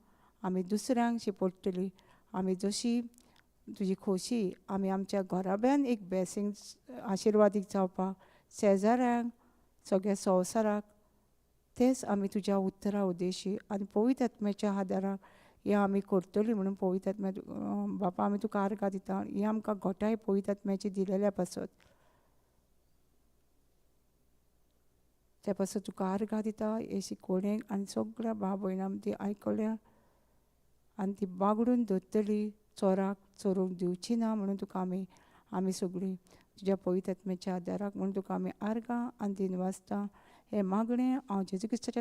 आमी दुसऱ्यांक शिकवतली. आमी जशी तुजी खोशी आमी आमच्या घराब्यान एक ब्लेसिंग आशिर्वादीक जावपाक, शेजाऱ्यांक, सगळ्या संवसाराक, तेच आमी तुज्या उत्तरा उद्देशी आनी पवित्र आत्म्याच्या आदाराक हें आमी करतली म्हणून पवित्र आत्म्या बापा आमी तुका आर्गां दिता. हें आमकां घटाय पवित्र आत्म्याची दिलेल्या पासत, त्या पासत तुका आर्गां दिता. हे शिकवणेक आनी सगळ्या भाव भयणां ती आयकल्या आनी ती बागडून दवरतली, चोराक चोरूंक दिवची ना म्हणून तुका आमी आमी सगळीं तुज्या पवित्र आत्म्याच्या आदाराक म्हणून तुका आमी आर्गां आनी दिनवासता. हें मागणें हांव जेजू क्रिस्ताच्या नांवान